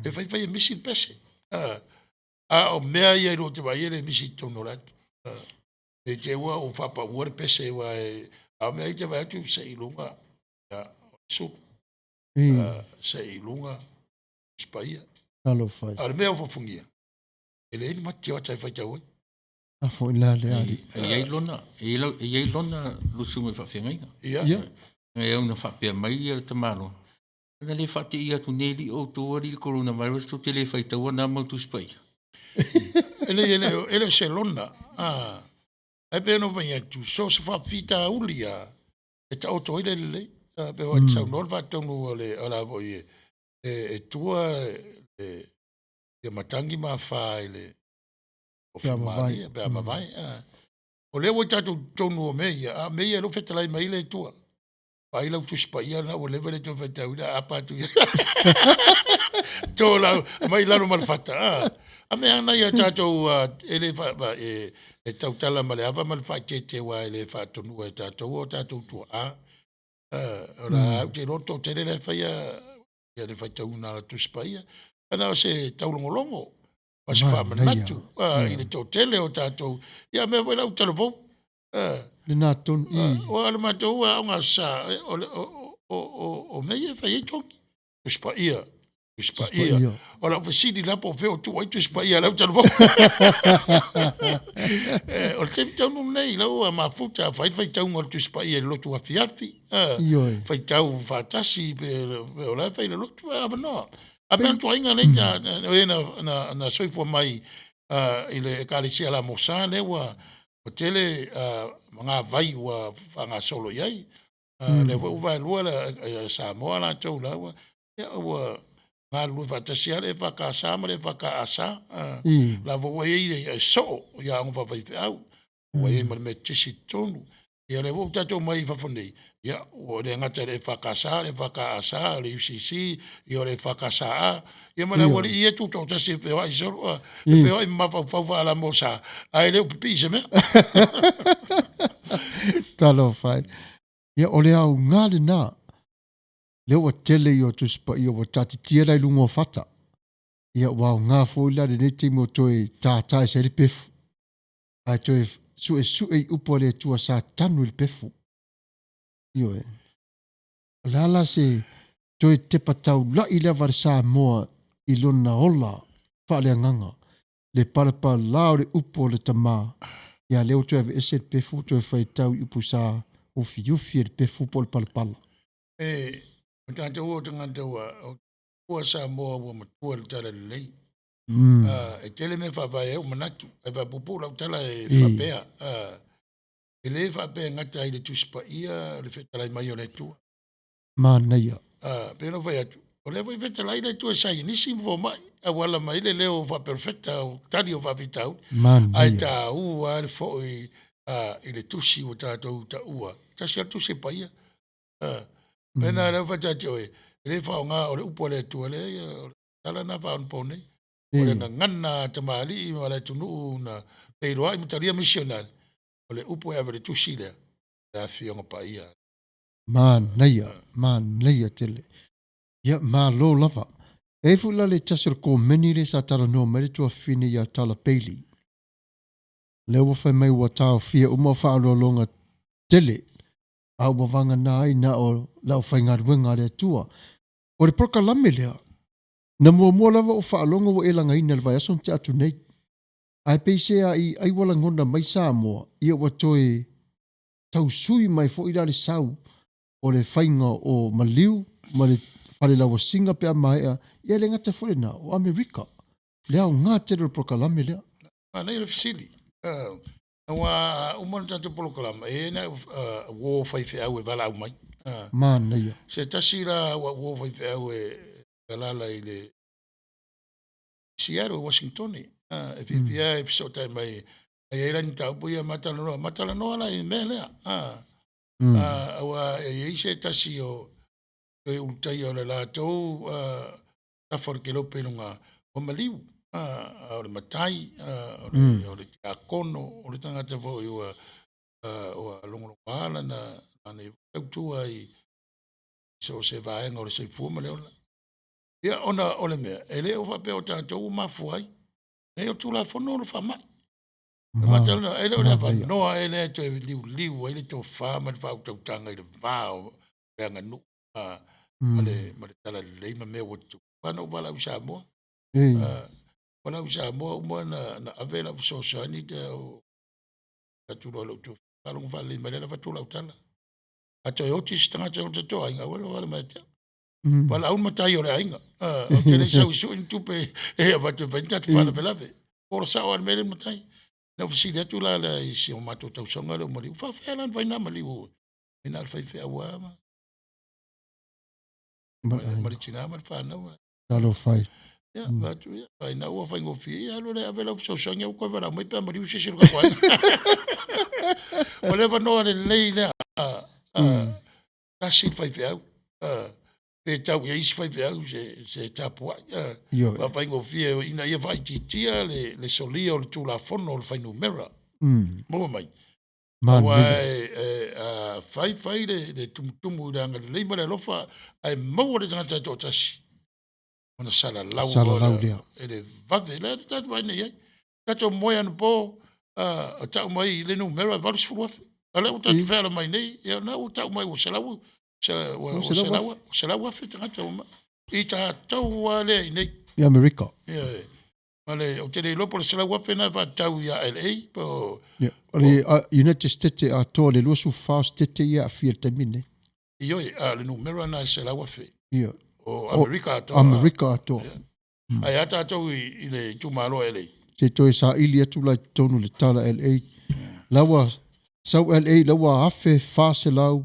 E faifai e misi le pese. A o mea ia i lou te vaai e le misi i totonu o le ato. E te ua o faapaua le pese ua e a o mea ia te vaai atu se i luga ia, o le sulu. Se i luga Tusi Paia. Talofa. A o le mea o fofogia, e leai ni mati o ata e faitau ai. A foi la le ali. E i ai lona, e i ai lona lusuga i faafeagaiga. Ia. E au na faapea mai ia le tamaloa. Ana le faateia atu nei li outou ali le coronavirus tou te le faitaua na mau Tusi Paia. E le o se lona. Ae pei ona ou fai atu, so o se faafitauli a e taoto ai le lelei. Pe o saunoa le faatonu o le o la foi e tua e, ia matagi ma afa i le o Pe a mavae. Fimalie, pe a mavae. O lea ua tatou totonu o mea ia, a o mea ia e le o fetalai mai le Atua. Vaai lau Tusi Paia na ua leva le toe faitauina apa atu ia. To lau, mai lalo ma le fata. A mea ana ia tatou e le e tautala ma le ava ma le faaeteete aua e le faatonua e tatou o tatou tuaa. O la ou te iloa toatele la e faia ia le faitauina o le Tusi Paia. Ana o se taulogologo ma se faamanatu i le toatele o tatou. Ia mea foi la u talavou. Le na tonu i. Ua le matou aoga sa o le o mea ia e fai ai togi. Tusi Paia, Tusi Paia. O lau fesili la po o fea o tuu ai Tusi Paia a lau talavou. O le taimi taunu lenei lau ua mafuta fai le faitauga o le Tusi Paia i le lotu afiafi. Faitau faatasi pe o la e fai i le lotu e avanoa. A mea tuaiga nei o e na soifua mai i le ekalesia la Mosa lea ua tele magavai ua faagasolo i ai. Lea foi ua vaelua le Samoa latou la ua ia ua galulue faatasi lava le EFKS ma le EFKAS. La foi ua i ai e soo i aoga faafaifeau. Ua i ai ma le Metotisi i totonu. Ia lea foi ua tatou mai i fafo nei, ia ua le gata i le EFKS, le EFKAS, le UCC, ia o le EFKSA, ia ma le aualii ia tutoatasi e feoai solo, e feoai ma mafaufau faalamosa, ae le o pipii se mea. Talofa e. Ia o le aoga lena. Lea ua tele i o Tusi Paia ua taatitia la i luga o fata. Ia ua aoga foi la lenei taimi o toe tātā ese ai le pefu. Ae toe suesue i upu a le Atua sa tanu i le pefu. Ioe. O le a la se toe tepa taulai lava le Samoa i lona ola faaleagaga. Le palapala o le upu o le tama. Ia lea ua toe aveese le pefu toe faitau i upu sa ufiufi e le pefu po o le palapala. E, o tatou o tagata ua o ua Samoa ua matua le tala lelei. E tele mea faavae ai ou manatu, ae faapuupuu lau tala e faapea. E le faapea e gata ai le Tusi Paia le fetalai mai o le Atua. Manaia. Pei ona fai atu, o lea foi fetalai le Atua e saienisi ma fomai, auala mai le leo faaperofeta o tali o faafitauli. Ae Manaia. taua le foi i le tusi ua tatou taua. Tasi lava le tusi e paia. Pena lea faatati oe, e le faaaoga o le upu a le Atua lea, o le tala na faaonapo nei. O le gagana a tamalii ma le atunuu na feiloai ma talia misionari, o le upu e ave i le tusi lea, le Afioga Paia. Manaia, manaia tele. Ia, malo lava. E i ai foi la le tasi o le komeni lea sa talanoa mai le tuafafine ia Tala Bailey. Lea ua fai mai ua taofia uma o faaaloaloga tele, a ua vagana ai na o le aufaigaluega a le Atua. O le polokalame lea, na muamua lava ou faalogo ua e lagaina i le vaiaso na tea atu nei. Ae peiseai ai ua lagona mai Samoa, ia ua toe tau sui mai foi la le sau o le faiga o maliu ma le fale lauasiga pe a maea, ia e le gata foi lena, o Amerika. Le aoga tele o le polokalame lea. Manaia le fesili. Aua a uma le tatou polokalame, e i ai nai uo faifeau e valaau mai. Manaia. Se tasi la au uo faifeau e alaala i le Seattle, Washington. E fiafia e fesootai mai ai i ai la ni mataupu ia ma talanoa, ma talanoa la i mea lea. Aua e i ai se tasi o toe ulutaia o le latou tafa o le kelope i luga ua maliu, a o le matai, o le tiakono, o le tagata foi ua logologoa lana tautua i so o se vaega o le soifua ma le ola. Ia, ona o le mea, e le o faapea o tatou ua mafua ai. Leai, o le Tulafono o le faamai. E le o le avanoa ea lea e toe liuliu ai le tofa ma le faautautaga i le va o le aganuu ma le talalelei ma mea ua tutupu. Na ou valaau i Samoa. Valaau i Samoa uma na ave lau fesoasoani atu loa lou faalogo faalelei mai lea avatu lau tala. A toe oti se tagata o le tatou aiga, aua le vavale mai ia te au. Valaau le matai o le aiga. Ou te le i sau e sue ni tupe e avatu e fai ni tatou faalavelave. Ola sao lava le mea lea le matai. Na ou fesili atu la i si o matou tausoga lea ua maliu, faafefea la ona fai na maliu e na o le faifeau lava ma le tina ma le fanau. Talofa e. Ia, fai atu ia, fai na ua faigofie, ia alu lea ave lau fesoasoani, aua toe valaau mai pe a maliu se isi o le tatou aiga. O le avanoa lelei lea, tasi le faifeau, pe tau i ai isi faifeau se tapuai, faafaigofie ina ia faaitiitia le solia o le Tulafono o le fuainumera. Maua mai. Aua a fai fai le tumutumu i le agalelei ma le alofa, ae maua le tagata e toatasi, ona salalau Salalau lea. E le vave. Lea tatou vaai nei i ai. Tatou moe anapo, tau mai le numera e 80,000. A lea ua tatou feala mai nei, ia na ua tau mai ua 100,000 tagata ua mai. I tatou lava lea i inei. I Amerika. Ia, ma le, ou te le iloa po o le 100,000 na e faatatau ia LA po o... Ia, o le United States atoa, le 24 state ia e aafia i le taimi lenei. Ioe, a o le numera na e 100,000. Ia. O Amerika atoa. Amerika atoa. Ia. Ae a tatou i le itumalo LA? Se i toe saili atu la i totonu i le tala LA. La ua sau LA, la ua 1,400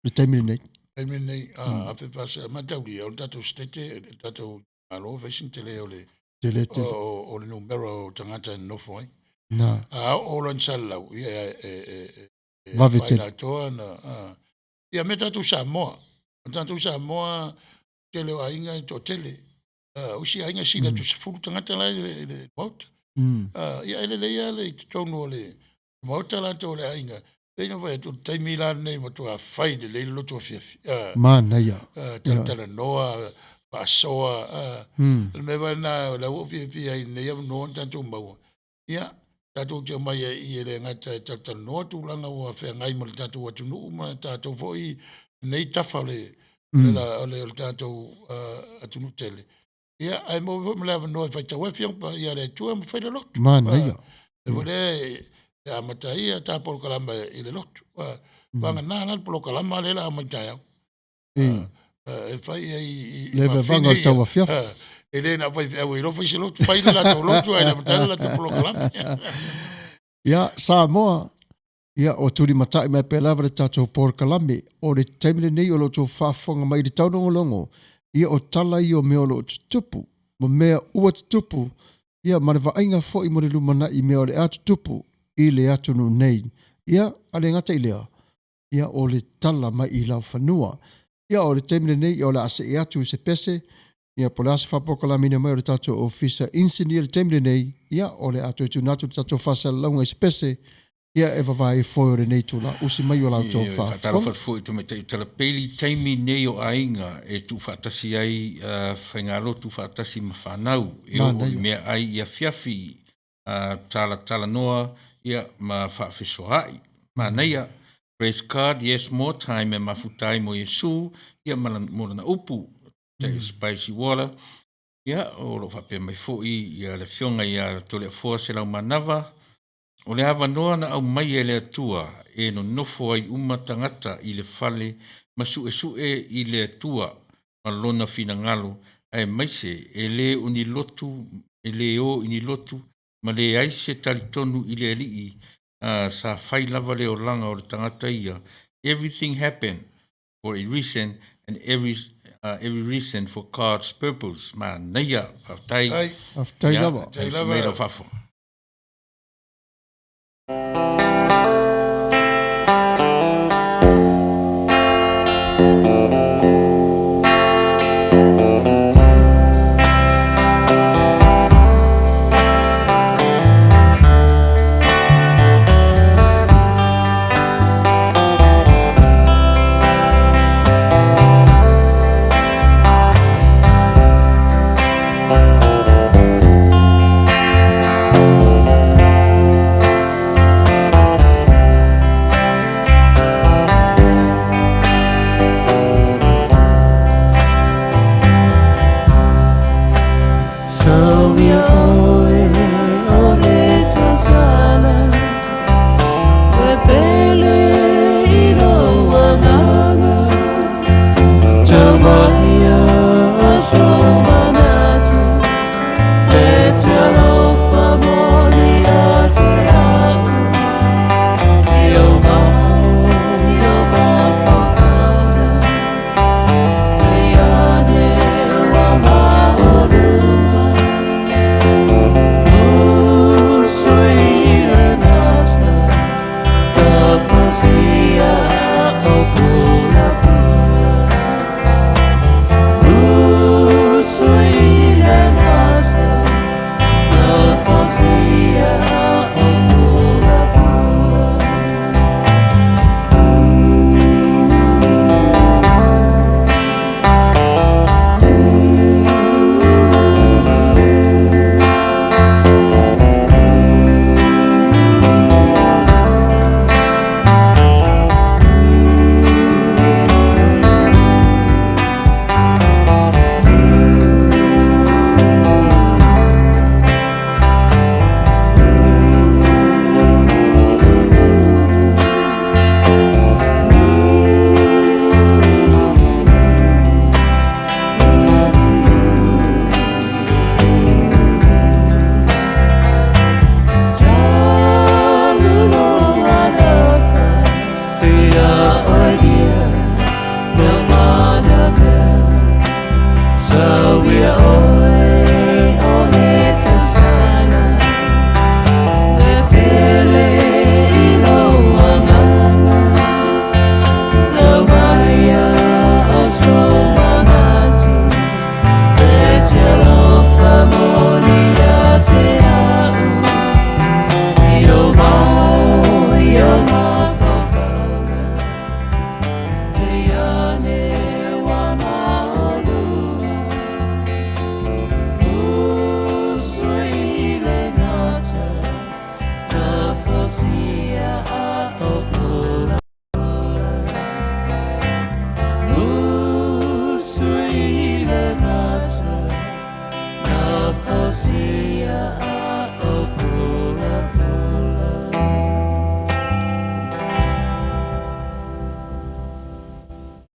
le taimi lenei. Taimi lenei, a 1,400. Mataulia, o le tatou state, le tatou itumalo, fai sina tele o le Tele tele. O le numera o tagata e nonofo ai. Na. A oo loa ina salalau, ia e Vave tele. atoa na, ia me tatou Samoa. O tatou Samoa, tele o aiga e toatele. O isi aiga e sili atu 10 tagata la i le maota. Ia e lelei lava le i totonu o le maota latou o le aiga. Pei ona fai atu, o le taimi la lenei matua fai lelei le lotu afiafi. Manaia. Talatalanoa, faasoa. O le mea foi lena o lea ua ou fiafia ai i lenei avanoa na tatou maua. Ia, tatou te omai ai i e le gata e talatalanoa tulaga ua feagai ma le tatou atunuu ma tatou foi nei tafa o le o le tatou atunuu tele. Ia, ae maua foi ma le avanoa e faitau ai Afioga Paia a le Atua ma fai le lotu. Manaia. E foi lea e amata ai a ta polokalame i le lotu. Vagana la le polokalama lea o le a aumai taeao. E fai ai i Le vavaga o le tauafiafi. E le na faifeau e iloa fai se lotu, fai le latou lotu ae le amata ai le latou polokalame. Ia, Samoa, ia, o tulimatai mai pea lava le tatou polokalame. O le taimi lenei o lo o outou faafofoga mai i le taulogologo, ia o tala ia o mea o lo o tutupu, ma mea ua tutupu, ia ma le vaaiga foi mo le lumanai i mea o le a tutupu i le atunuu nei. Ia, a le gata i lea, ia o le tala mai i laufanua. Ia o le taimi lenei o le a see atu i se pese. Ia, po o le a se faapolokalameina mai o le tatou Ofisa Inisinia i le taimi lenei, ia, o le a toe tuuina atu le tatou faasalalauga i se pese, ia, e vavae ai foe o lenei itula. Usi mai o la outou Ioe, faafofoga. faatalofa atu foi i tamaitai o Talapeili, taimi nei o aiga e tuufaatasi ai uh, faigalotu faatasi ma fanau e oo i Manaia. meaai i afiafi uh, talatalanoa ia ma faafesoaai. Manaia. Praise God, yes, more time e mafuta ai mo Iesu ia ma mo lana upu. Mm. Spicy water. Ia, o lo faapea mai foi ia le afioga ia Toleafoa Selaumanava, o le avanoa na aumai e le Atua e nonofo ai uma tagata i le fale ma suesue i le Atua ma lona finagalo, aemaise e le o ni lotu, e le o i ni lotu ma leai se talitonu i le Alii, a sa fai lava le olaga o le tagata ia, everything happen for a reason and every uh, every reason for God's purpose. Manaia, faafetai. Faafetai lava. Faafetai lava. Mai lau fafo.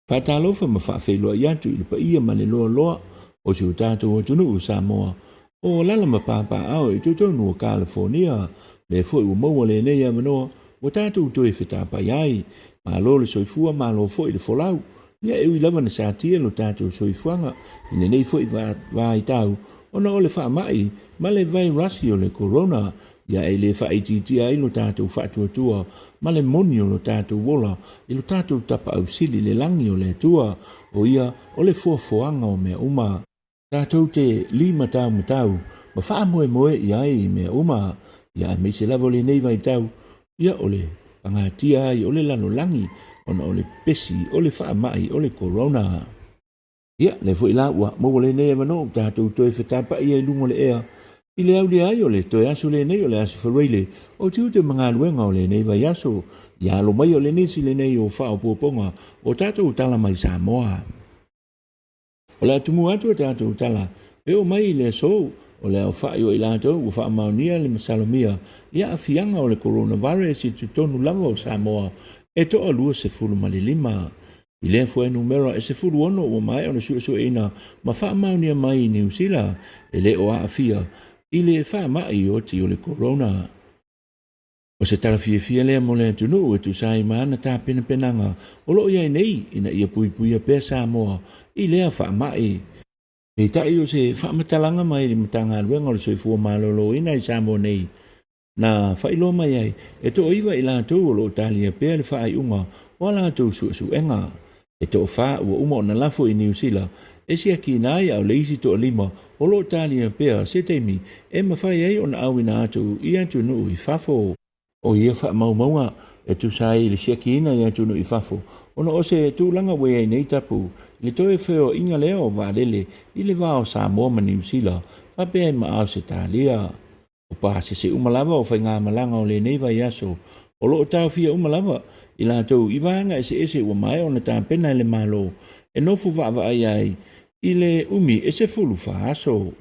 Faatalofa ma faafeiloai atu i le paia ma le loaloa o si o tatou atunuu o Samoa, o alaala ma papaaao i totonu o Kalafonia, lea foi ua maua lenei avanoa ua tatou toe fetapai ai. Malo le soifua, malo foi le folau. Ia e ui lava na satia lo tatou soifuaga i lenei foi vaitau ona o le faamai ma le vairasi o le corona, ia e le faaitiitia ai lo tatou faatuatua ma le moni o lo tatou ola i lo tatou Tapaau Sili i le lagi o le Atua, o ia o le foafoaga o mea uma. Tatou te limataumatau ma faamoemoe i ai i mea uma, ia aemaise lava o lenei vaitau, ia o le pagatia ai o le lalolagi ona o le pesi o le faamai o le corona. Ia, lea foi la ua maua lenei avanoa ua tatou toe fetapa'i ai i luga o le ea i le aulia ai o le toe aso lenei o le Aso Faraile o tiute ma galuega o lenei vaiaso, ia alo mai o le nisi lenei o faaopoopoga o tatou tala mai Samoa. O le a tumu atu a tatou tala e oo mai i le aso o le aofai o i latou ua faamaonia le masalomia i aafiaga o le coronavirus i totonu lava o Samoa e toa 25. I lea fuainumera e 16 ua maea ona suesueina ma faamaonia mai i Niu Sila e le o aafia i le faamai oti o le corona. O se tala fiafia lea mo le atunuu e tusa ai ma ana tapenapenaga o lo o i ai nei ina ia puipuia pea Samoa i lea faamai. Peitai o se faamatalaga mai le Matagaluega o le Soifua Maloloina i Samoa nei na faailoa mai ai e toaiva i latou o lo o talia pea le faaiuga o a latou suesuega. E toafa ua uma ona lafo i Niu Sila e siakiina ai a o le isi toalima o lo o talia pea se taimi e mafai ai ona auina atu i atunuu i fafo. O ia faamaumauga e tusa ai i le siakiina i atunuu i fafo ona o se tulaga ua i ai nei tapu i le toe feoaiga lea o vaalele i le va o Samoa ma Niu Sila faapea ai ma Ausetalia. O pasese uma lava o faigamalaga o lenei vaiaso o lo o taofia uma lava i latou i vaega eseese ua maea ona tapena e le Malo e nofo vaavaai ai i le umi e 14 aso.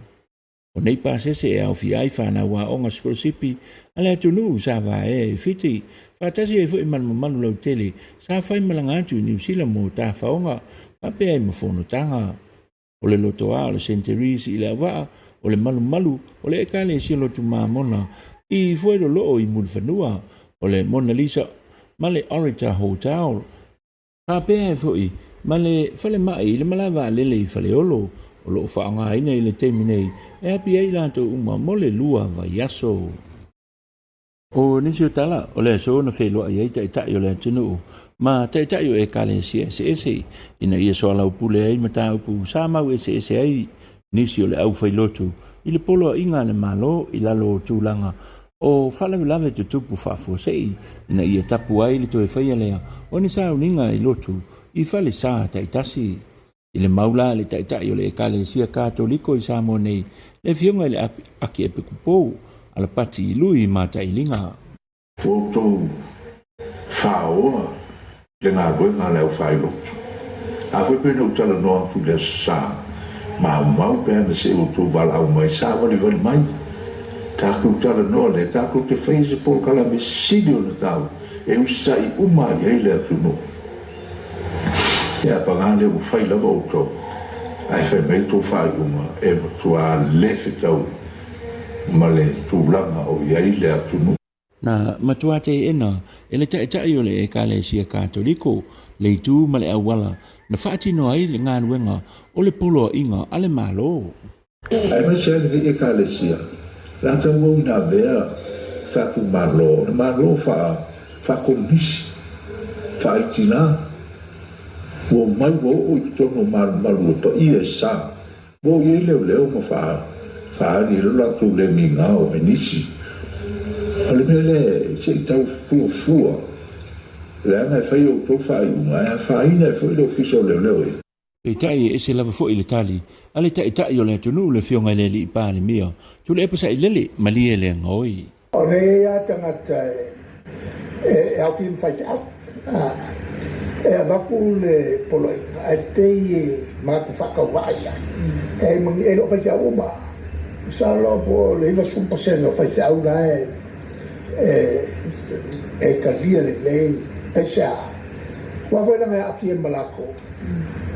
O nei pasese e aofia ai fanau aoga sikolasipi a le atunuu sa vaea i Fiti, faatasi ai foi ma le mamalu lautele sa faimalaga atu i Niu Sila mo tafaoga faapea ai ma fonotaga. O le lotoa o le Saint Therese i Leauvaa, o le malumalu o le Ekalesia Lotu Mamona i Fuailoloo i Mulifanua, o le Mona Lisa ma le Orita Hotel, faapea ai foi ma le falemai i le malae vaalele i Faleolo, o lo o faaaogaina i le taimi nei e api ai i latou uma mo le 2 vaiaso. O nisi o tala o le aso na feiloai ai taitai o le atunuu ma taitai o ekalesia eseese ina ia soalaupule ai mataupu sa mau eseese ai nisi o le aufailotu i le poloaiga a le Malo i lalo o tulaga o faalavelave tutupu faafuasei ina ia tapu ai le toe faia lea o ni sauniga i lotu i falesa taitasi. I le mau la a le Taitai o le Ekalesia Katoliko i Samoa nei, le Afioga i le Akiepikopo Alapati Lui Matailiga. Ua outou faoa le galuega a le aufailotu. A foi pei ona ou talanoa atu i le Aso Sa, maumau pe ana se i outou valaau mai, savalivali mai. Tatou talanoa lea, tatou te faia se polokalame sili ona taua e usitai uma ai ai le atunuu. Ia, paga lea ua fai lava outou, ae fai mai outou faaiuga e matua le fetau ma le tulaga o i ai le atunuu. Na matua teena e le Taitai o le Ekalesia Katoliko le itu ma le auala na faatino ai le galuega o le poloaiga a le Malo. Aemaise ai lenei Ekalesia, o le a tauau ina avea tatou Malo, o le Malo faa-Komunisi, faa-Itina, ua omai ua oo i totonu o malumalu o paia e sa, ua oo i ai leoleo ma faaali ai lo latou le migao i nisi. O le mea lea, se i tau fuafua, leaga e fai outou faaiuga, ae afaina ai foi le Ofisa o Leoleo ia. Peitai e ese lava foi le tali a le Taitai o le atunuu le Afioga i le Alii Palemia, Tuilaepa Sailele Malielegaoi. O nei a tagata e aofia ma faifeau, e avatu le poloaiga ae pei e matou faatauvaa i ai. E le o faifeau uma, masalo po o le 90% o faifeau la e talia lelei. Aisea? Aua foi leaga e aafia ma latou.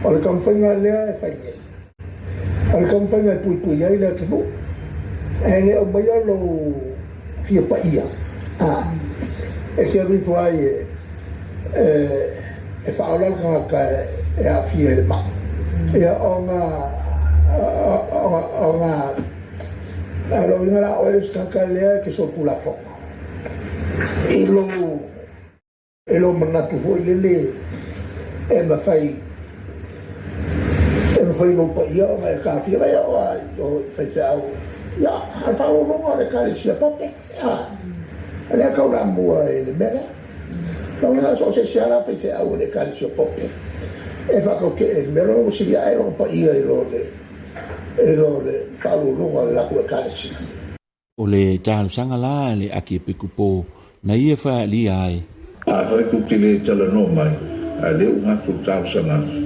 O le taumafaiga lea e fai nei, o le taumafaiga e puipui ai le atunuu, e le aumaia lou fia paia, a, e te alu ifo ai e faaola le tagata e aafia i le mai, ia ona, ona, a lou uiga la o oe le isi tagata lea e te solitulafono i lou. E lou manatu foi lele e mafai Taumafai i lou paia ona e tafia mai au a i o i faifeau. Ia, a o le faaaloaloga o le Ekalesia Pope, a, lea e taulamua i le mea lea. Lona uiga, so o se isi lava la faifeau o le Ekalesia Pope e faatautee i le mea lea, ua sili ae lona paia i lo le, i lo le faaaloaloga o le latou Ekalesia. O le talosaga la a le Akiepikopo na ia faaalia ai. Afai tou te le talanoa mai, a lea ua matou talosaga atu,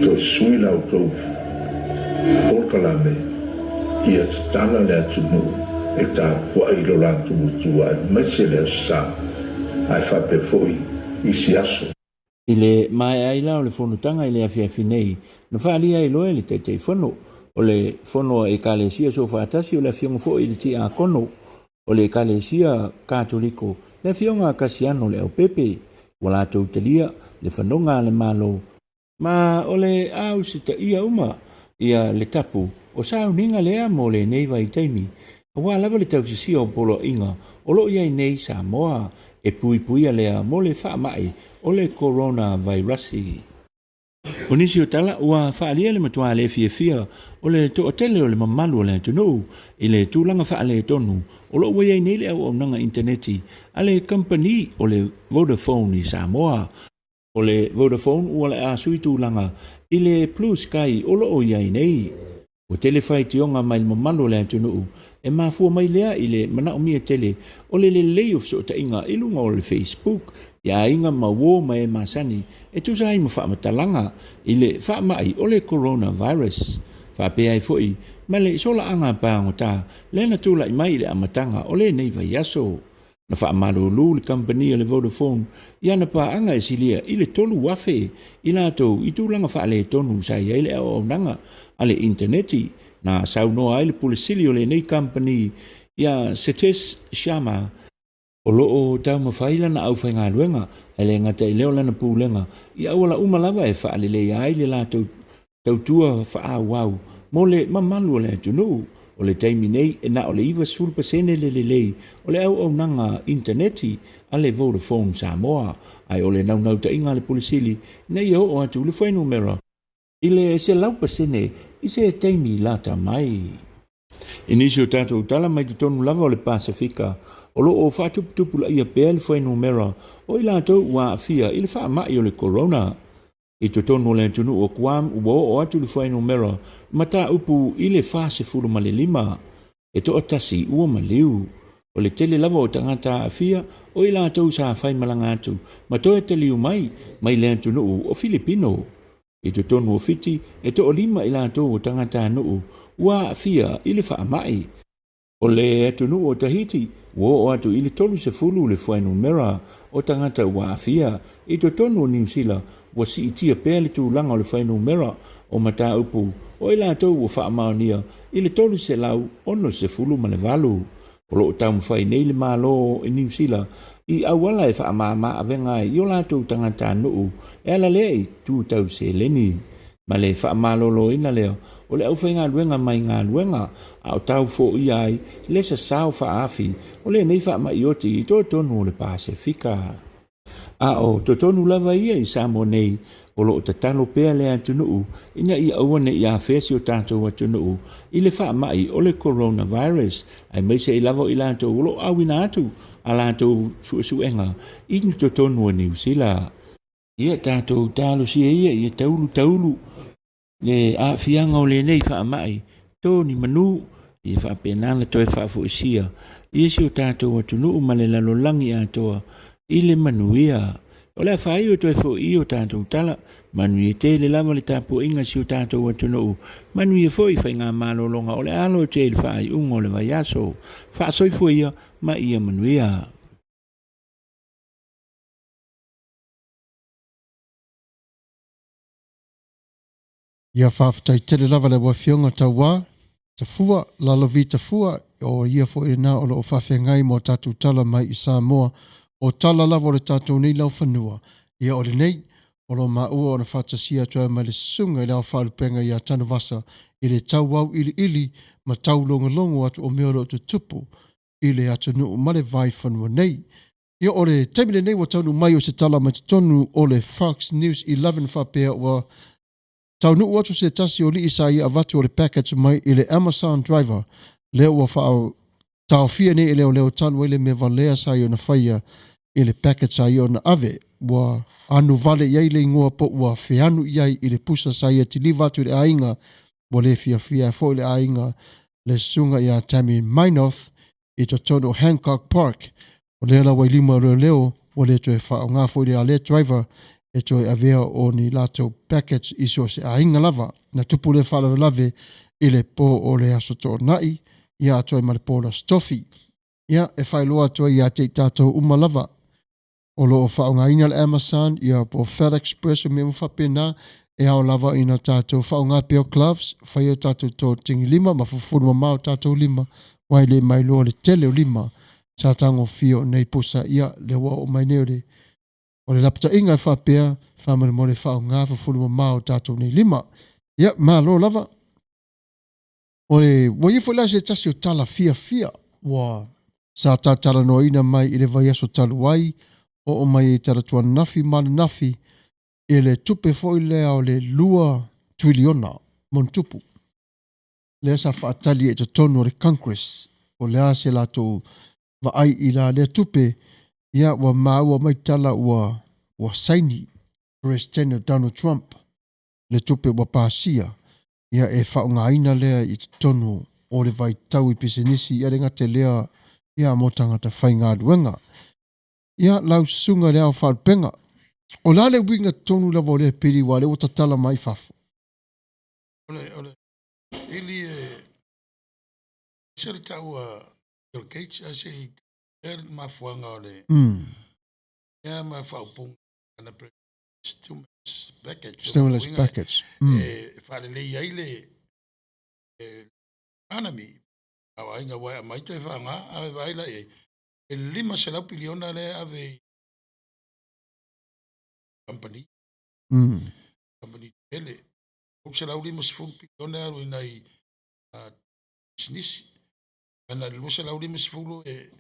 toe sui la outou polokalame ia tatala le atunuu e tapuai i lo latou Atua aemaise le Aso Sa, ae faapea foi isi aso. I le maea ai la o le fonotaga i le afiafi nei, na faaalia ai loa e le Taitaifono o le Fono a Ekalesia Soofaatasi o le Afioga foi i le Tiakono o le Ekalesia Katoliko, le Afioga a Kasiano Leaupepe, ua latou talia le fanoga a le Malo, ma o le a usitaia uma ia le tapu o sauniga lea mo lenei vaitaimi, aua lava le tausisia o poloaiga o lo o i ai nei Samoa e puipuia lea mo le faamai o le koronavirasi. O nisi o tala ua faaalia le matua le fiafia o le toatele o le mamalu o le atunuu i le tulaga faaletonu o lo o ua i ai nei le auaunaga initaneti a le kamupani o le Vodafone i Samoa. O le Vodafone ua le a sui tulaga i le Blue Sky o lo o i ai nei. Ua tele faitioga mai le mamalu o le atunuu e mafua mai lea i le manaomia tele o le lelei o fesootaiga i luga o le Facebook i aiga ma uo ma e masani e tusa ai ma faamatalaga i le faamai o le coronavirus. Faapea ai foi ma le solaaga pagota lea na tulai mai i le amataga o lenei vaiaso. Na faamalulu le kamupani a le Vodafone i ana paaga e silia i le 3,000 i latou i tulaga faaletonu sa i ai le auaunaga a le initaneti. Na saunoa ai le Pule Sili o lenei kamupani ia Satish Sharma, o lo o taumafai lana aufaigaluega ae le gata i lea o lana pulega i auala uma lava e faaleleia ai le latou tautua faaauau mo le mamalu o le atunuu. O le taimi nei, e na o le 90 pasene le lelei o le auaunaga initaneti a le Vodafone Samoa, ae o le naunautaiga a le Pule Sili ina ia oo atu le fuainumera i le 100 pasene i se taimi lata mai. I nisi o tatou tala mai totonu lava o le Pasefika, o lo o faatuputupulaia pea le fuainumera o i latou ua aafia i le faamai o le corona. I totonu o le atunuu o Guam ua oo atu le fuainumera mataupu i le 45, e toatasi ua maliu. O le tele lava o tagata aafia o i latou sa faimalaga atu ma toe taliu mai mai le atunuu o Filipino. I totonu o Fiti e toalima i latou o tagatanuu ua aafia i le faamai. O le atunuu o Tahiti ua oo atu i le 30 le fuainumera o tagata ua aafia. I totonu o Niu Sila ua siitia pea le tulaga o le fuainumera o mataupu o i latou ua faamaonia i le 368. O lo o taumafai nei le Malo i Niu Sila i auala e faamama avega ai i o latou tagatanuu e ala lea i tu tau seleni ma le faamaloloina lea o le aufaigaluega mai galuega a o tau foia ai le sasao faaafi o lenei faamai oti i totonu o le Pasefika. A o totonu lava ia i Samoa nei, o lo o tatalo pea le atunuu ina ia aua ne i afea si o tatou atunuu i le faamai o le coronavirus, aemaise ai lava o i latou o lo o auina atu a latou suesuega i totonu o Niu Sila. Ia tatou talosia ia ia taulu taulu le aafiaga o lenei faamai to ni manu ia faapena ona toe faafoisia ia si o tatou atunuu ma le lalolagi atoa i le manuia. O le a faaiu e toe fo'i o tatou tala, manuia tele lava le tapuaiga a si o tatou atunuu, manuia foi faigamalologa o le a alo atu ai i le faaiuga o le vaiaso. Faasoifua ia ma ia manuia. Ia faafetai tele lava le Afioga Tauā Tafua Lalovi Tafua, o ia foi lena o lo o faafeagai mo tatou tala mai i Samoa, o tala lava o le tatou nei laufanua. Ia o lenei o lo maua ona faatasia atu ai ma le susuga i le Ao Faalupega ia Tanuvasa i le tauau iliili ma taulogologo atu o mea o lo o tutupu i le atunuu ma le vaifanua nei. Ia o le taimi lenei ua taunuu mai o se tala mai totonu o le Fox News 11 faapea ua Taunuu atu se tasi o alii sa ia avatu o le package mai i le Amazon driver lea ua faa taofia nei e leoleo talu ai le mea valea sa ia ona faia i le package sa ia ona ave. Ua anu vale i ai le igoa po ua feanu i ai i le pusa sa ia tiliva atu i le aiga ua le fiafia ai foi le aiga le susuga ia Tammy Minoth i totonu o Hancock Park. O lea la ua i lima o leoleo ua le toe faaaoga foi le lea driver e toe avea o ni latou package i so o se aiga lava. Na tupu lea faalavelave i le po o le Aso Toonai, ia atoa ai ma le po o le Aso Tofi. Ia, e faailoa atu ai ia te i tatou uma lava o lo o faaaogaina le Amazon, ia po o FedEx Express o mea uma faapena, e ao lava ina tatou faaaoga pea o gloves, fai o tatou togilima ma fufulu mamao o tatou lima, aua e le mailoa le tele o lima sa tagofia o nei pusa. Ia, lea ua oo mai nei o le o le lapataiga e faapea, faamolemole faaaoga fufulu mamao o tatou nei lima. Ia, malo lava. O le, ua i ai foi la se tasi o tala fiafia ua sa talatalanoaina mai i le vaiaso talu ai, oo mai i talaatu ananafi ma ananafi i le tupe foi lea o le $2 triliona ma ona tupu lea sa faatali ai i totonu o le Congress po o le a se latou vaai i la lea tupe. Ia, ua maua mai tala ua ua saini Peresetene Donald Trump le tupe ua pasia, ia e faaaogaina lea i totonu o le vaitau i pisinisi, ia le gata i lea, ia mo tagata faigaluega. Ia lau susuga i le Ao Faalupega, o le a le uiga tonu lava o lea pili aua o lea ua tatala mai fafo? O le pili e ese le tau a Bill Gates ae se i le mafuaaga o le ea ma faaupuga ana stimulus package. Stimulus package. E faalelei ai le economy a aiga aua e aumai toe faaaoga, a vaai la i ai, e $500 piliona lea e ave i company company tele, $350 piliona e alu i nai pisinisi, ana le 250 e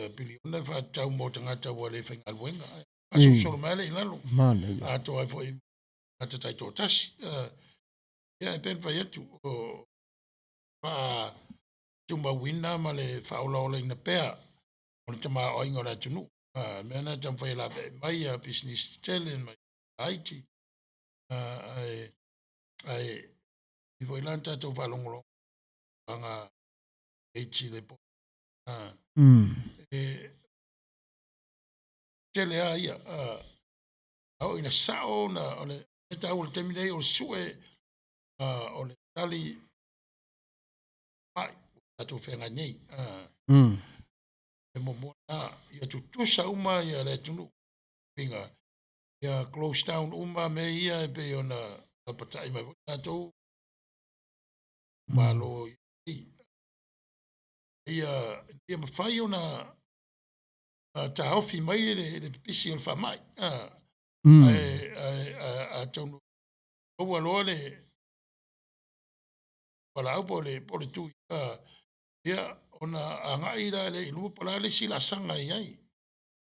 piliona e faatatau mo tagata ua le faigaluega. Faasolosolo mai lea i lalo. Manaia. Atoa ai foi tagata taitoatasi. Ia, e pei ona fai atu, o faatumauina ma le faaolaolaina pea o le tamaoaiga o le atunuu. Mea na e taumafai e laveai mai ia pisinisi tetele mai laiti. Ae i foi la na tatou faalogologo aga Gates i le po. E tele lava ia. A oo ina sao na o le taua o le taimi nei o le sue o le tali mai ua tatou feagai nei. E muamua lena, ia tutusa uma ia le atunuu. Uiga, ia close down uma mea ia e pei ona lapatai mai foi tatou Malo ia mafai ona taofi mai le pipisi o le faamai. Ae atonu maua loa le fualaau po o le tui, ia ona agai la lea i luma po o le a le isi laasaga e i ai.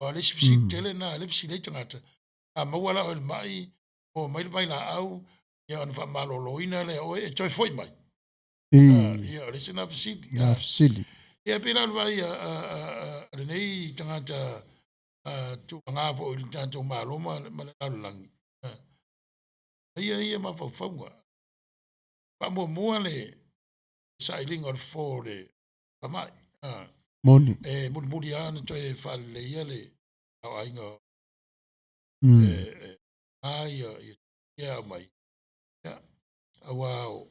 O le isi fesili tele lena lea e fesili ai tagata, a maua la oe i le mai, maua mai le vailaau, ia ona faamaloloina lea o oe e toe foi mai. Ia, o le isi lena fesili. Na fesili. Ia, pei la o le vaai a lenei tagata tulaga foi i le tatou Malo ma le lalolagi, ia mafaufauga. Faamuamua le sailiga o le fofo o le faamai. Moni. E mulimuli lava ona toe faaleleia le aoaiga e a ia ia aumai. Ia, aua o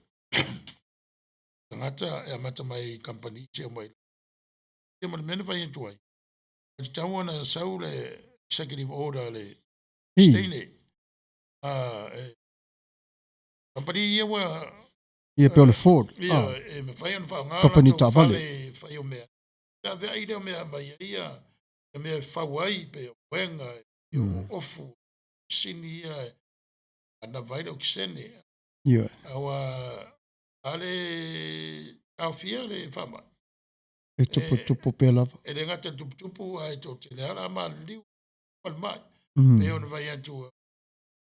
tagata e amata mai i kamupani se aumai. Ia ma le mea na fai atu ai, e tatau ona sau le executive order le Steine. Kamupani ia ua Ia pe o le Ford. Ia, e mafai ona faaaoga Kamupani latou taavale. fale fai o mea. Pe aveai lea o mea aumai ai ia mea e fau ai pe o uega, e o ofu, sini ia e anava ai le okesene. Aua a le taofia le faamai. E tuputupu pea lava. E le gata i le tuputupu ae toatele lava o le a maliliu falemai. Pei ona fai atu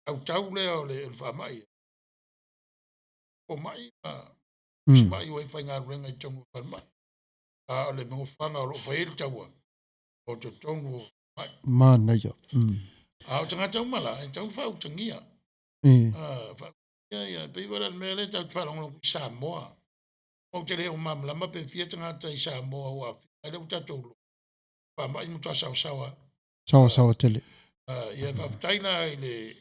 autau lea o le faamai. fomai ma tusimai ua i faigaluega i totonu o falemai. A o le nofoaga o lo o fai ai le taua, o totonu o falemai. Manaia. A o tagata uma la, e tatau ona faautagia. Faautagia ia, e pei foi la o le mea lea tatou te faalogologo i Samoa. Ou te le o malamalama pe fia tagata i Samoa ua aafia, a o lea ua tatou iloa, faamai matua saosaoa lava. Saosaoa tele. Ia faafetai la i le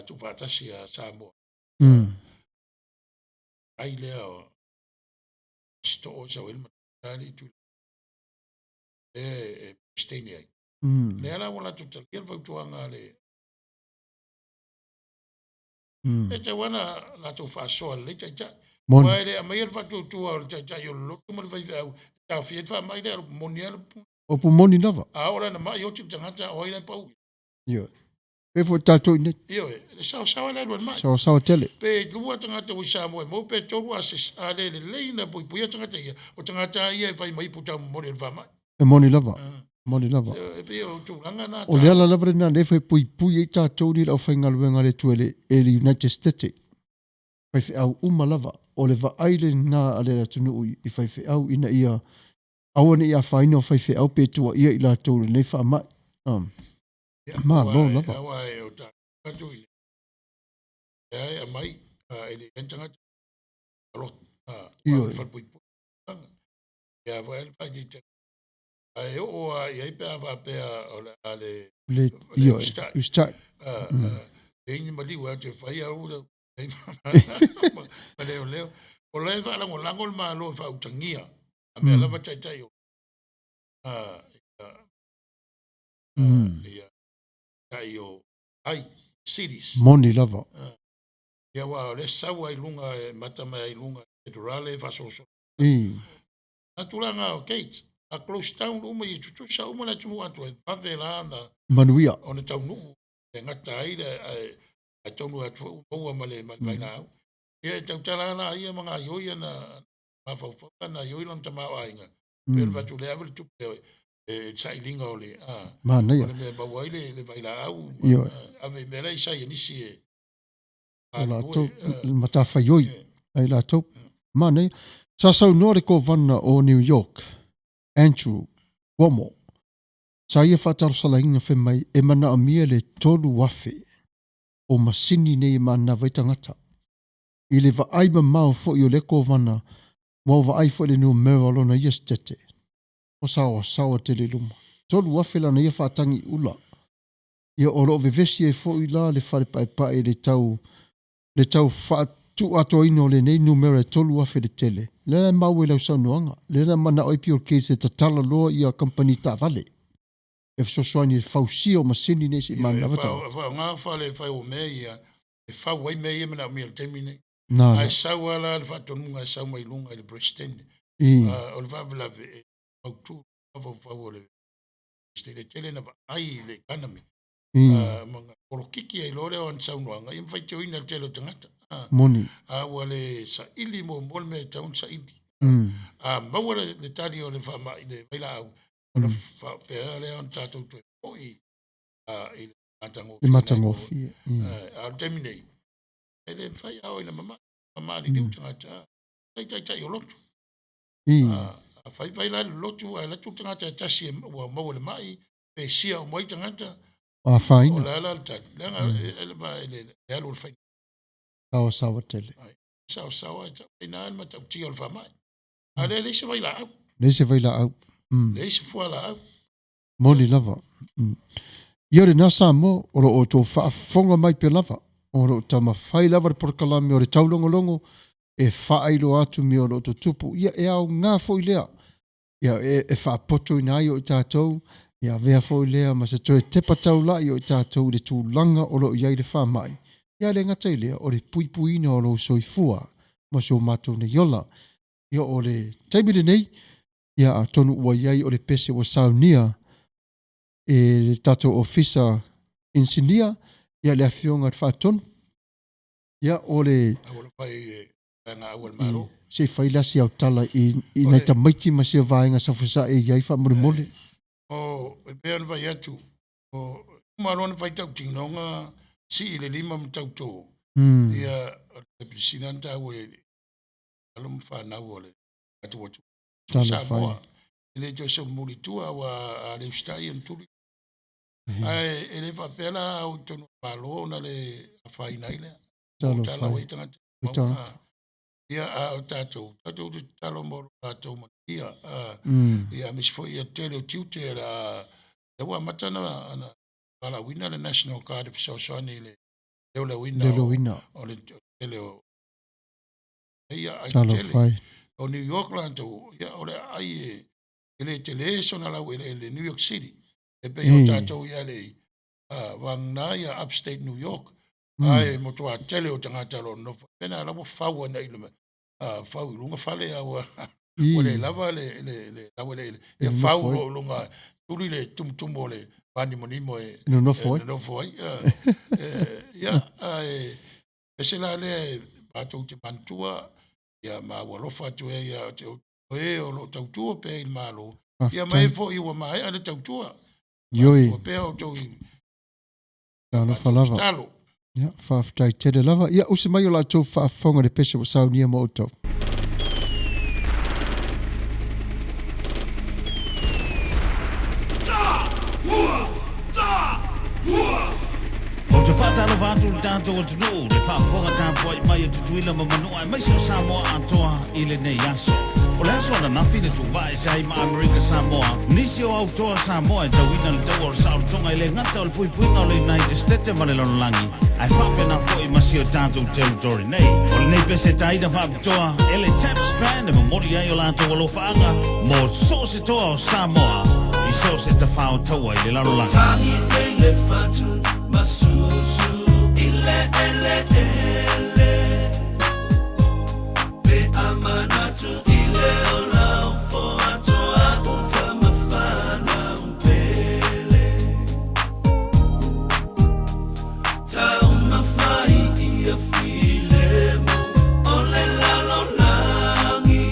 tuufaatasi a Samoa. Ai lea o sitoo sau ai le matai tu e Peresetene ai. Lea la ua latou talia le fautuaga a le E tatau lava ona latou faasoa lelei taitai. Aua e le aumaia le faatuatua o le taitai o le lotu ma le faifeau e taofia ai le faamai lea, o le upu moni lava le upu. Upu moni lava. A oo la ina mai oti le tagata, o ai la e pau i ai? Ioe. Pei foi tatou i inei. Ioe, e saosaoa le alu a le mai. Saosaoa tele. Pe lua tagata ua i Samoa e maua pe tolu a se a le lelei ona puipuia tagata ia, o tagata lava ia e fai ma ipu taumomoli o le faamai. E moni lava. Moni lava. E pei o tulaga na. O le ala lava lena lea e puipui ai tatou nei le aufaigaluega a le Atua e le United States. Faifeau uma lava. O le vaai lena a le atunuu i faifeau ina ia aua ne i afaina o faifeau pe tuuaia i latou i lenei faamai. Malo lava. Aua e o tatou i lea e aumai e le i tagata alofa falepuipui. Ia foi le faititi. Ae oo lava i ai pe a faapea o le a le le ioe usitai. E ni maliu atu e fai au ma leoleo. O la e faalagolago le Malo e faautagia a mea lava taitai o ia tai o ai cities. Moni lava. Ia aua o lea sau ai luga e mata mai ai luga federale e faasolosolo. A tulaga o gates, a close down uma i tutusa uma le atunuu atoa e vave la ona manuia ona taunuu e gata ai le ae taunuu atu foi ua maua ma le vailaau. Ia e tautala la ia ma gaoioi ana mafaufau na gaoioi lona tamaoaiga. Pei ona fai atu o lea e ave le tupe e sailiga o le manaia o le mea e maua ai le vailaau ave i mea la e i saienisi e o latou matafaioi ai latou. Manaia. Sa saunoa le Kovana o New York, Andrew Cuomo, sa ia faatalosalaina fai mai e manaomia le 3,000 o masini nei e manava ai tagata. I le vaai mamao foi o lea Kovana, ua vaai foi le numera o lona ia setete, o saoasaoa tele i luma. 3,000 lana ia faatagi ula. Ia o lo o vevesi ai foi la le fale paepae i le tau le tau faatuuatoaina o lenei numera e 3,000 le tele. Lea e maua i lau saunoaga, lea na manao ai Bill Gates e tatala loa ia kamupani taavale e fesoasoani i le fausia o masini nei se'i manava tagata. E faaaoga fale e fai o mea ia, e fau ai mea ia e manaomia i le taimi lenei. Na, Ae sau lava la le faatonuga e sau mai luga i le Peresetene. O le faalavelave e mautu le mafaufau o le Peresetene, e tele ina vaai i le economy. Ma polokiki ai loa lea o ana saunoaga, ia ma faitioina le tele o tagata. Moni. A ua le saili muamua le mea e tatau ona saili. A maua le tali o le faamai, le vailaau, ona faapea lea ona tatou toe foi i le matagofie. Le matagofie. A o le taimi nei, e le mafai a oo ina mamai, maliliu tagata, tai taitai o lotu. A fai fai la le lotu, ae alu atu le tagata e tasi ua maua le mai, pe sia uma ai tagata. Afaina. O le a la le tali, leaga e le alu o le fai. Saosaoa tele. Saosaoa e tau ina le matautia o le faamai. A lea leai se vailaau. Leai se vailaau. Leai se fualaau. Moni lava. Ia o lena Samoa, o lo o outou faafofoga mai pea lava, o lo o taumafai lava le polokalame o le taulogologo e faailoa atu mea o lo o tutupu. Ia e aoga foi lea, ia e faapotoina ai o i tatou, ia avea foi lea ma se toe tepa taulai o i tatou i le tulaga o lo o i ai le faamai. Ia le gata i lea, o le puipuiina o lou soifua ma so matou nei ola. Ia o le taimi lenei, ia atonu ua i ai o le pese ua saunia e le tatou ofisa inisinia, ia le afioga i le Faatonu. Ia o le se i fai la si autala i nai tamaiti ma sia vaega safusae e i ai faamolemole. O e pei ona fai atu, o uma loa ona fai tautinoga, sii le lima ma tauto. Ia, o le pisina na taua i alo ma fanau o le tatou atunuu. Samoa, e le toe solomuli i tua, aua a le usitai ona tuli. Ae e le faapea la a o i totonu o le Malo ona le afaina ai lea. O tala ua i ai tagata. Ia, a o tatou, tatou te tatalo mo lo latou manuia. Ia, aemaise foi ia tele o tiute o le a, lea ua amata ona valaauina le National Guard e fesoasoani i le leoleoina o le tele o ia ai tele. O New York latou, ia, o le aai e le tele sona laueleele New York City. E pei o tatou i LA, vagana ia upstate New York, ae matua tele o tagata o lo o nonofo. Pena la ua fau ana i le fau i luga fale a ua le lava le laueleele. Ia fau lo luga tuli le tumutumu o le vanimonimo e nonofo ai. Ia, ae ese la lea e matou te manatua, ia ma ua alofa atu ai ia te outou e o lo o tautua pea i le Malo. Ia ma e foi ua maea le tautua. Ioe. Manatua pea outou i Talofa lava. Talo. Ia, faafetai tele lava. Ia, usi mai o la outou faafofoga i le pese ua saunia mo outou. Ou te faatalofa atu i le tatou atunuu, le faafofoga tapuai mai a Tutuila ma Manua aemaise o Samoa atoa i lenei aso. O le aso ananafi na tuuvaaese ai ma Amerika Samoa, nisi o au toa Samoa e tauina le taua o le saolotoga e le gata o le puipuiga o le United States ma le lalolagi, ae faapena foi ma si o tatou territory nei. O lenei pese taina faapitoa e le Taps Band e momoli ai o latou alofaaga mo so o se toa o Samoa i so o se tafao taua i le lalolagi. Tagi le fatu masusu i le eleele Pe a manatu i le ola o atoa uta mafana upele Tau mafai ia filemu o le lalolagi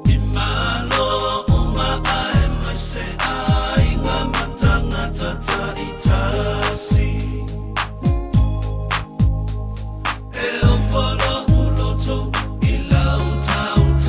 I malo uma ae mai se aiga ma tagata taitasi E ofo lou loto i lau tautala.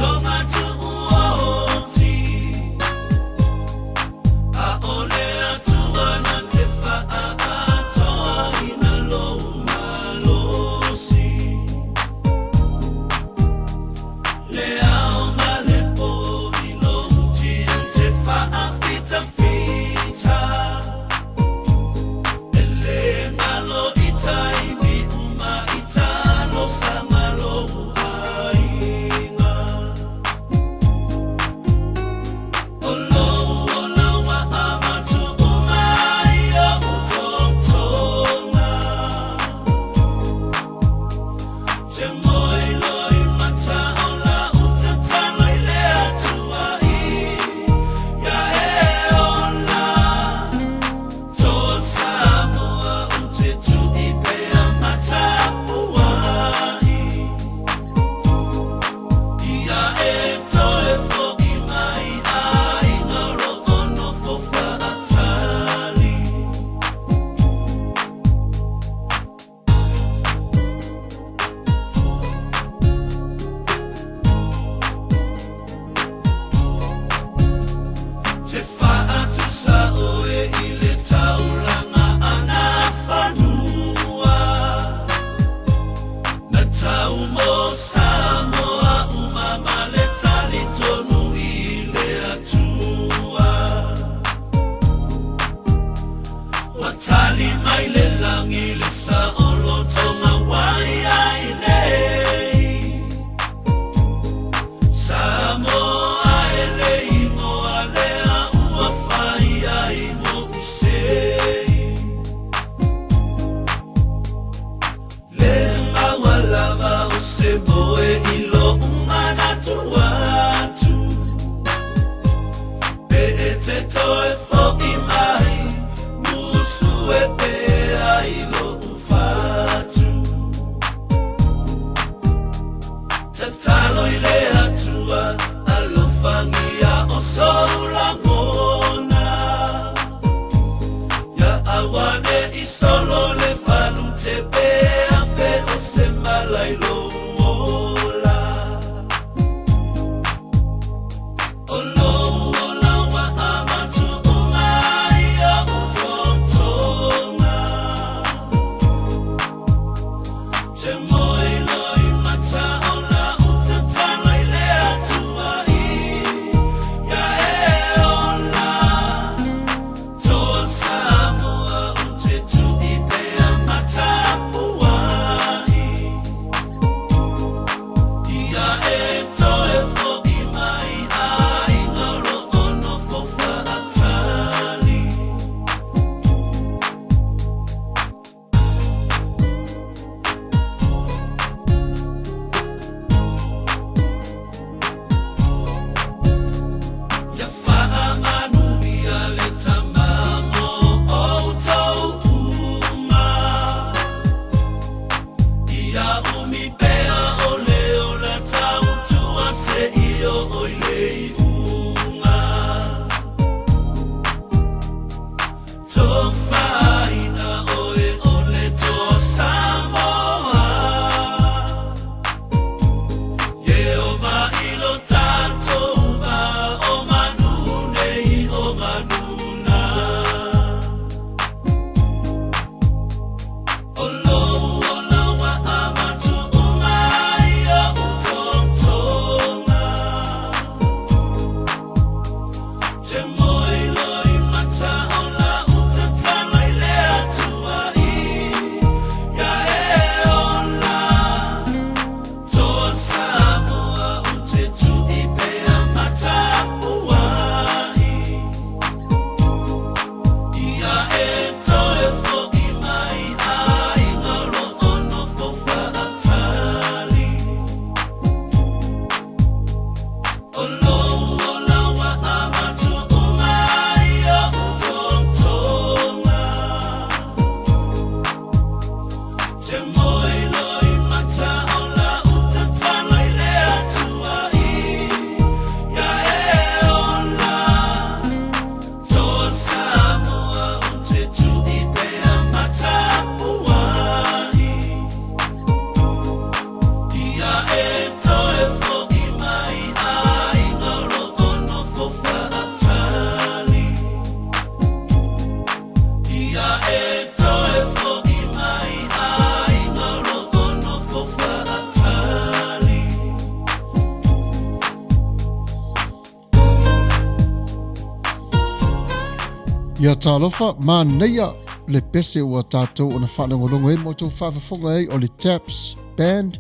Ia talofa, manaia le pese ua tatou ona faalogologo ai ma outou faafofoga ai o le Taps Band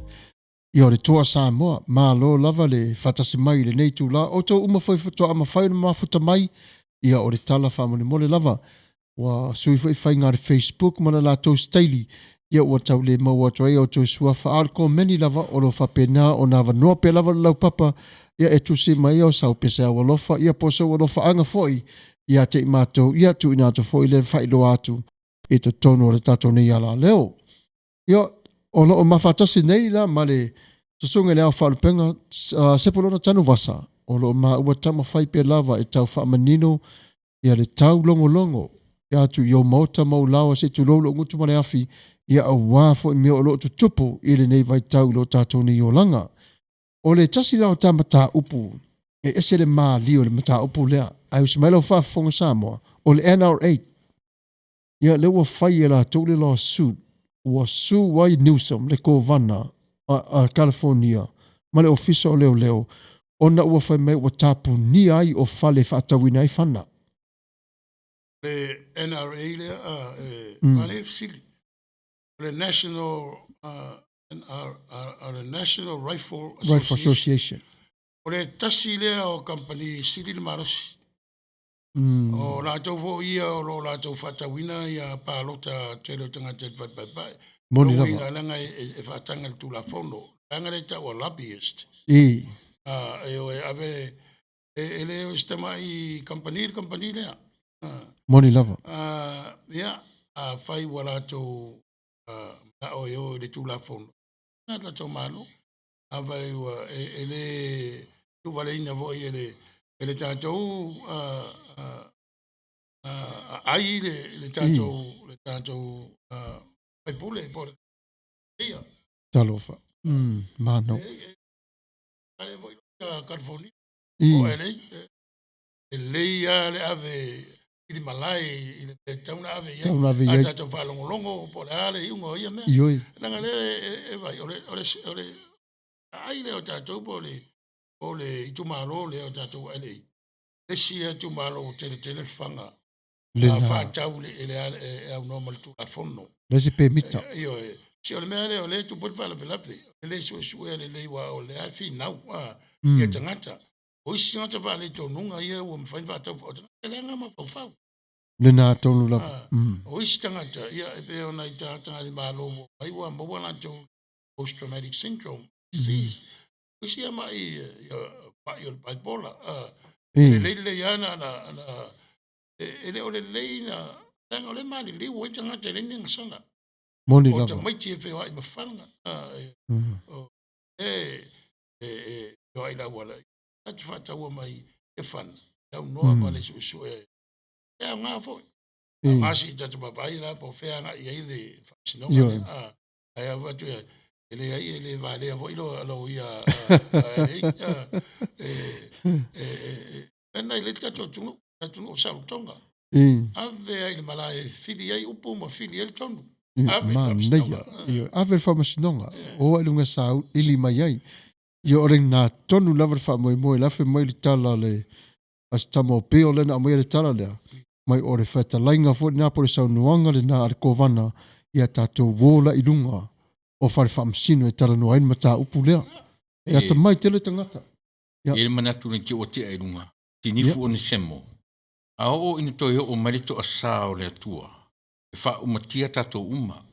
ia o le Toa Samoa. Malo lava le faatasi mai i lenei itula. Outou uma foi faatoa mafai ona mafuta mai ia o le tala faamolemole lava. Ua sui foi faiga a le Facebook ma le latou staili ia ua tau le maua atu ai outou suafa. A o le komeni lava o lo o faapena ona avanoa pea lava le laupapa ia e tusi mai o sau pese au alofa ia po o sou alofaaga foi ia te i matou ia tuuina atu foi le faailoa atu i totonu o le tatou nei alaleo. Ia, o lo o mafaatasi nei la ma le Susuga i le Ao Faalupega Sepulona Tanuvasa, o lo o maua taumafai pea lava e tau faamanino ia le taulogologo atu i ou maota ma ou laoa se i tulou lou gutu ma le afi, ia auā foi mea o lo o tutupu i lenei vaitau i lo tatou nei olaga. O le tasi la o ta mataupu e ese le malie o le mataupu lea, ae usi mai lau faafofoga Samoa, o le NRA. Ia lea ua fai e latou le lawsuit, ua sue ai Newsom, le Kovana a California ma le Ofisa o Leoleo ona ua fai mai ua tapunia ai o fale e faatauina ai fana. Le NRA lea e manaia le fesili. O le National NR, le National Rifle Rifle Association. O le tasi lea o kamupani sili le malosi. O latou foi ia o lo o latou faatauina ia palota tele o tagata i le fale paepae. Moni lava. Uiga leaga e faataga le Tulafono. Leaga lea e tau o lobbyist. I. E o e ave, e le o se tamai kamupani le kamupani lea. Moni lava. Ia, afai ua latou manao e o i le Tulafono, na latou malo. Afai ua e le tuuvaleina foi e le e le tatou aai le tatou le tatou faipule po o le ia. Talofa. Mano. E, e, foi California. O LA, e lelei lava le ave i le malae i le mea e tatau ona ave i ai. Tatau ona ave i ai. A tatou faalogologo po o le a le iuga o ia mea. Ioe. Leaga lea e vaai, o le, o le, o le aai lea o tatou po o le, o le itumalo lea o tatou LA, le isi itumalo ua tele tele faga Lena. faatau i le e aunoa ma le Tulafono. Le se pemita. Ioe. Se o le mea lea o lea e tupu ai le faalavelave, e le suesuea lelei aua o lea e finau ia tagata. O isi tagata faaletonuga ia ua mafai ona faatau, o tagata leaga mafaufau. Lena tonu lava. O isi tagata, ia e pei o nai tagata a le Malo ua omai ua maua latou post traumatic syndrome disease. O isi ia mai, ia, mai o le bipolar. Lelei lelei lava na e le o lelei na, leaga o lea e maliliu ai tagata e leai ni agasala. Moni O lava. tamaiti e feoai ma fana, o e feoai i le auala, ta te faataua mai e fana, e aunoa ma le suesue. E aoga foi. Aoga se i tatou vaavaai la po o fea agai i ai le faamasinoga lea. Ae avatu e leai e le valea foi lo ia e e na i le tatou atunuu, atunuu o saolotoga. Ave ai i le malae e fili ai upu ma fili ai le tonu. Ave i le Manaia. faamasinoga. Ioe. Ave i le faamasinoga. O ai luga sa ili mai ai. Ioe, o lena tonu lava le faamoemoe, le afe mai le tala a le a se tama o Bill lea na aumaia le tala lea. Mai o le fetalaiga foi lena po o le saunoaga lena a le Kovana ia tatou uo la i luga o fale faamasino e talanoa ai le mataupu lea. E atamai tele tagata. E i ai le manatu nei te ua tea i luga, tinifu o Nisemo. A oo ina toe oo mai le toasa o le Atua, e faaumatia tatou uma.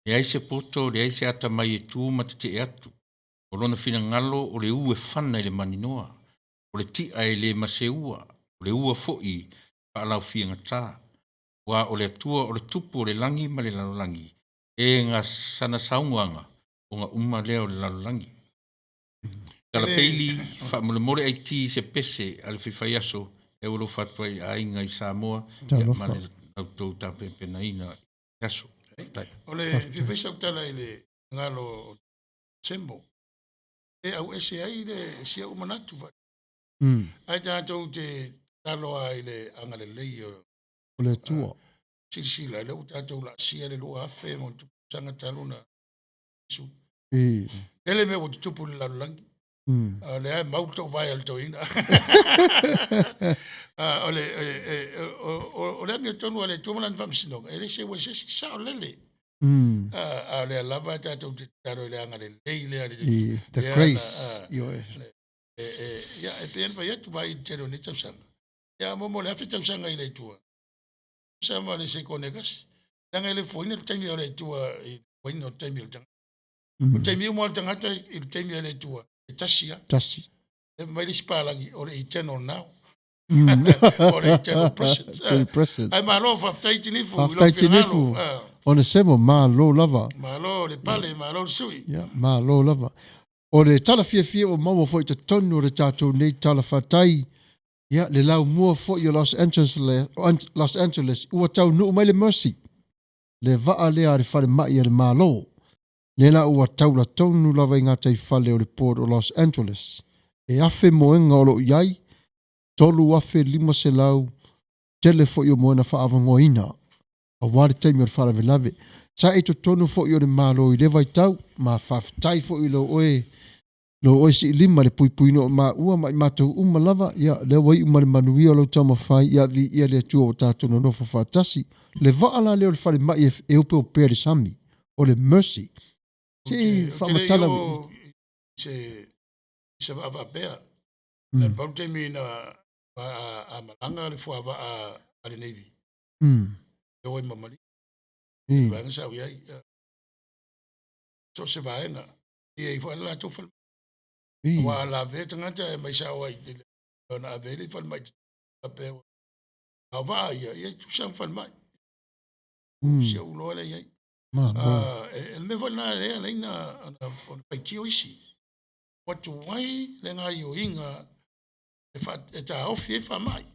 Leai se poto, leai se atamai e tu ma tetee atu. O lona finagalo o le u e fana i le maninoa, o le ti'a e le maseua, o le ua foi faalaufiagata. Aua o le Atua o le Tupu o le lagi ma le lalolagi, e ga sana saunoaga, ona uma lea o le lalolagi. Tala Peili, faamolemole IT i se pese a le faifaiaso e alofa atu ai i aiga i Samoa ia ma le lautou tapenapenaina i le aso. Faafetai. O le fia fai sau tala i le galo o Sembo, e auese ai le si ou manatu. Ae tatou te tatalo lava i le agalelei o O le Atua. Silasila, lea ua tatou laasia le 2000 ma ona tupu tausaga talu ona Iesu. Tele mea ua tutupu i le lalolagi. O lea e mau le toovae a le toeaina. O le o le amiotonu a le Atua ma lana faamasinoga, e le seua e se isi, sao lele. A o lea lava tatou te tatalo i le agalelei lea. The grace. Ioe. Ia, e pei ona fai atu, vaai i le tele o nei tausaga. Ia, mo le 1000 tausaga i le Atua. Sa ma le sekone e tasi. Leaga e le fofoina le taimi o le Atua i le fofoina o le taimi o le tagata. O le taimi uma o le tagata i le taimi a le Atua, e tasi lava. Tasi. E fai mai le isi palagi, o le eternal now. O le eternal present. Eternal present. Ae malo, faafetai Tinifu. Faafetai Tinifu. Onesemo, malo lava. Malo le pale, malo le sui. Ia, malo lava. O le tala fiafia ua maua foi i totonu o le tatou nei tala fatai, ia, le laumua foi o Los Angeles, Los Angeles ua taunuu mai le Mercy, le vaa lea a le falemai a le Malo, lea la ua taula tonu lava i gataifale o le Port o Los Angeles. E 1000 moega o lo o i ai, 3500 tele foi o moena faaavanoaina aua le taimi o le faalavelave. Sa i totonu foi o le Malo i lea vaitau, ma faafetai foi i lo oe, lo oe siilima i le puipuiga o maua ma i matou uma lava, ia, lea ua iu ma le manuia o lou taumafai, ia viia le Atua ua tatou nonofo faatasi. Le vaa la lea o le falemai e opeopea i le sami, o le Mercy. Se i faamatala. Ou te le i oo i se vaa faapea. Ae pau le taimi na a malaga le fuavaa a le Navy, e o ai ma Maligi. Vaega sa ou i ai. So o se vaega. E i ai foi le latou falemai. Aua a lavea tagata e mai sao ai i le ona ave ai le falemai faapea a o vaa ia, ia e tusa ma falemai. Si ou iloa lea i ai. E le mea foi lena e ala ai ona faitio isi. Ua tuai le gaoioiga e taofi ai faamai.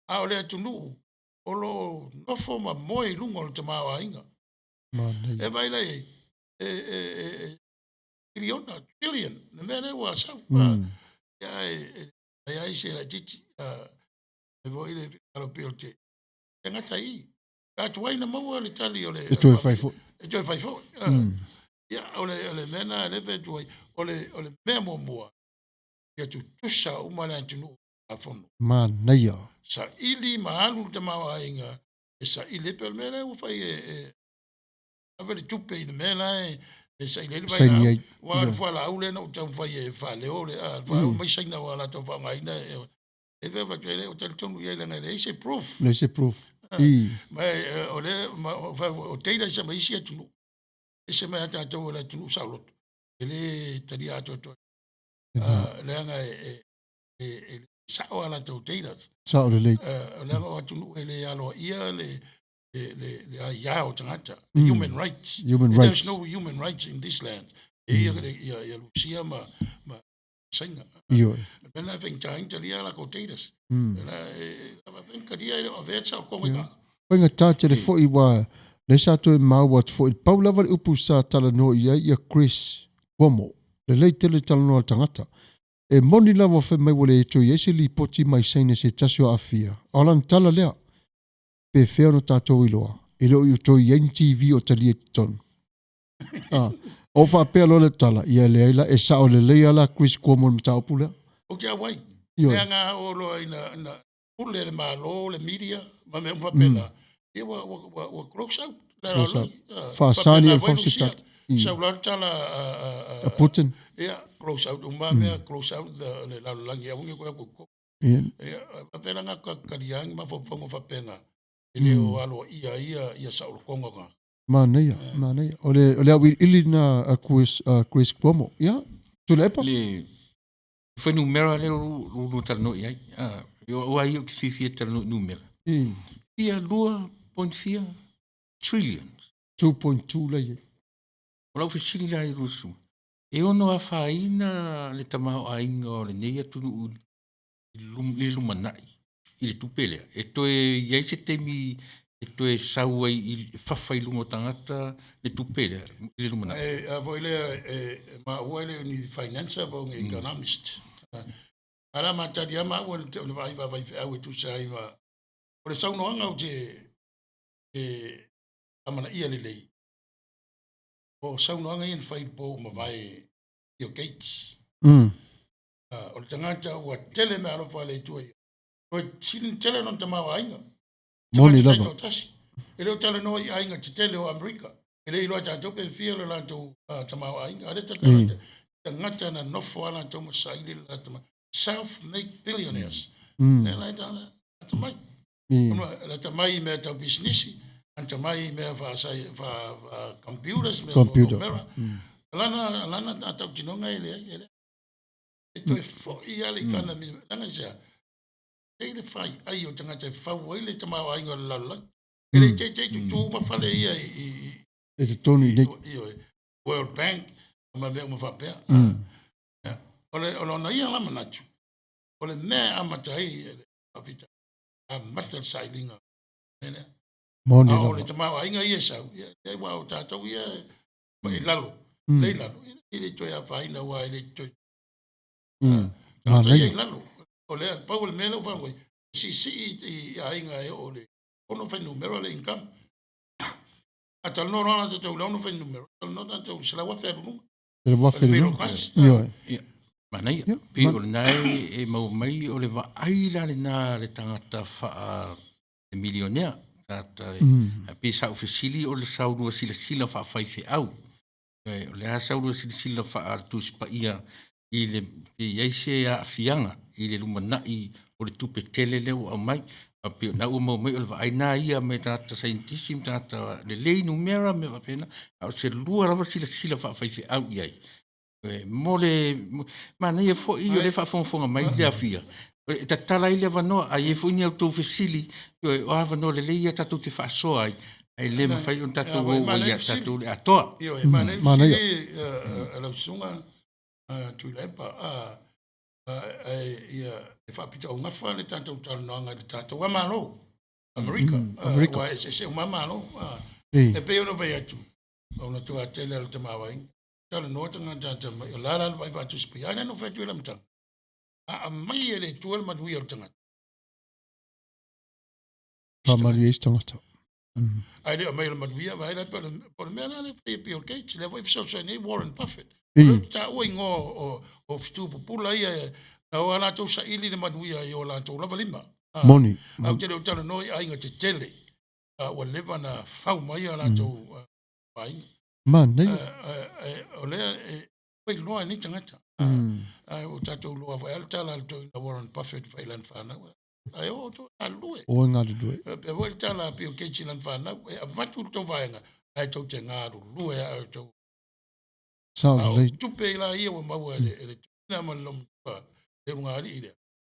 A o le atunuu o lo o nofo ma moe i luga o le tamaoaiga. E vaai la i ai, e piliona, trillion, le mea lea ua sau. Ia, e Ai ai se laitiiti, e foi le finagalo pei o le te e gata i i. A tuai na maua le tali o le E toe fai foi. E toe fai foi. Ia, o le mea lena lea e fai atu ai, o le mea muamua, ia tutusa uma le atunuu Tulafono. Manaia. Saili ma alu le tamaoaiga e saili ai, pei o le mea lea ua fai e ave le tupe i le mea la e saili ai le vailaau. Aua o le fualaau lea na ou taumafai e faaleo, le fualaau mai Saina ua latou faaaogaina e pei ona fai atu ai, o talitonu i ai leaga e leai se proof. Leai se proof. Ma o lea o data isa mai isi atunuu, ese mai a tatou o le atunuu saoloto, e le talia atoatoa. Leaga e le sao a latou data. Sao lelei. Leaga o atunuu e le aloaia le le aia o tagata, mm. human rights. Human rights. There's no human rights in this land. E ia, ia, ia Lucia ma, ma Saina. Ioe. Mena e whainga talia la ko teiras. Mm. La e whainga talia e avea sa o konga ka. Whainga tā te le foi wa le sa toe maua atu foi. Pau lava le upu sa talanoa i ai ia Chris Cuomo. Lelei tele talanoa le tagata. E moni lava fai mai ua le toe i ai se lipoti mai Saina se tasi o aafia. A o lana tala lea, pe fea ona tatou iloa, e le o i toe i ai ni TV o talia i totonu. Ah, o faapea loa le tala, ia leai la, e sao lelei lava la Chris Cuomo i le mataupu lea. Ou te auai. Leaga o loa ina, ina pule le Malo, le media, ma mea uma faapena, ia ua, ua, ua, ua close out. Close out. Faasani e fausi tata. Sau la tala a Putin. Ia, close out uma mea, close out le lalolagi, aua ne i koe aku. Ia, faapena nga kaliaga ma mafaufauga faapena, e le o aloaia ai ia saolotoga ga. Manaia, manaia. O le, o le auiliili lena a Chris, a Chris Cuomo. Ia, Tuilaepa. Le fuainumera lea o lua talanoa i ai. Aua ia ou te fiafia e talanoa i numera. Fia lua point fia trillions. 2.2 la i ai. O lau fesili la i lua susuga, e ono afaina le tamaoaiga o lenei atunuu i le lumanai i le tupe lea, e toe i ai se taimi e toe sau ai e fafa i luga o tagata le tupe lea i le lumanai? E, a foi lea e maua e le o ni financer po o ni economist. A la matali lava maua o le vaai vaavaifeau e tusa ai ma o le saunoaga ou te e amanaia lelei. O saunoaga ia na fai i le po ua mavae Bill Gates. O le tagata ua tele meaalofa a le Atua ia. Toe sili tele lona tamaoaiga. Moni lava. Tasi. E le o talanoa i aiga tetele o Amerika. E le iloa e tatou pe fia lo latou tamaoaiga. A lea tagata, tagata na nofo a latou ma saili le latou self-made billionaires. Lea la e atamai. Lata mai i mea tau pisinisi, lata mai i mea faa computers, mea Computer. numera. Lana lana tautinoga e leai, e leai. E toe foi lava le economy, leaga i se a? E i le fai ai o tagata e fau ai le tamaoaiga o le lalolagi. E le i teitei tutū uma fale ia i E totonu i nei. i World Bank ma mea uma faapea. O le o lona ia la manatu, o le mea e amata ai le faafitauli, amata le sailiga mea lea. Moni A o le lava. tamaoaiga ia e sau, ia, e aua o tatou ia e i lalo, le i lalo, e le toe afaina aua e le toe tatou ia i lalo. O le pau o le mea lea ua faalogo ai, siisii i aiga e oo i le 6 fuainumera le income. A talanoa loa tatou i le 6 fuainumera, talanoa tatou i le 100,000 alu i luga. Le 1,000 O le middle class. Ioe. Ia, manaia. Pei o lena e maua mai o le vaai la lena a le tagata faa milionea. Tagata e pei sa ou fesili o le saulua silasila faafaifeau. O le a saulua silasila faa Tusi Paia i le pe i ai se aafiaga i le lumanai o le tupe tele lea ua aumai. A pei o lena ua maua mai o le vaai lena ia mai tagata saienitisi ma tagata lelei numera ma mea faapena, a o se lua lava silasila faafaifeau i ai. Mo le manaia foi o lea e faafogafoga mai le afia, e tatala ai le avanoa, a i ai foi ni a outou fesili, o avanoa lelei ia tatou te faasoa ai, ae le mafai ona tatou o ai ia tatou le atoa. Ioe, manaia le fesili a lau susuga Tuilaepa, ae ia e faapitoaugafa le tatou talanoaga i le tatou Malo, Amerika, aua e eseese uma lava Malo. E pei ona fai atu, o le matua tele o le tamaoaiga, talanoa tagata mai, o le a la le vaai faatusi paia, a lea na ou fai atu ai i le amataga. A aumai e le Atua le manuia o le tagata. Faamanuia ai se tagata. Ae le aumai o le manuia, vaai la, po o le mea la lea e fai e Bill Gates, lea foi e fesoasoani ai Warren Buffett. O lea ou te taua igoa o fetu pupula ia, na o lava latou saili le manuia i o latou lava lima. Moni. Ae ou te le o talanoa i aiga tetele, ua leva ona fau mai a latou aiga. Manaia. O lea e failoa e nei tagata. Ae ua tatou iloa foi lava le tala a le toeaina Warren Buffett fai i lana fanau. Ae o outou e galulue. O e galulue. Faapea foi le tala a Bill Gates i lana fanau, e avatu le tou vaega, ae tou te galulue lava outou. Sao A o lelei. tupe la ia ua maua e le toeaina ma le lomua le ulugalii lea,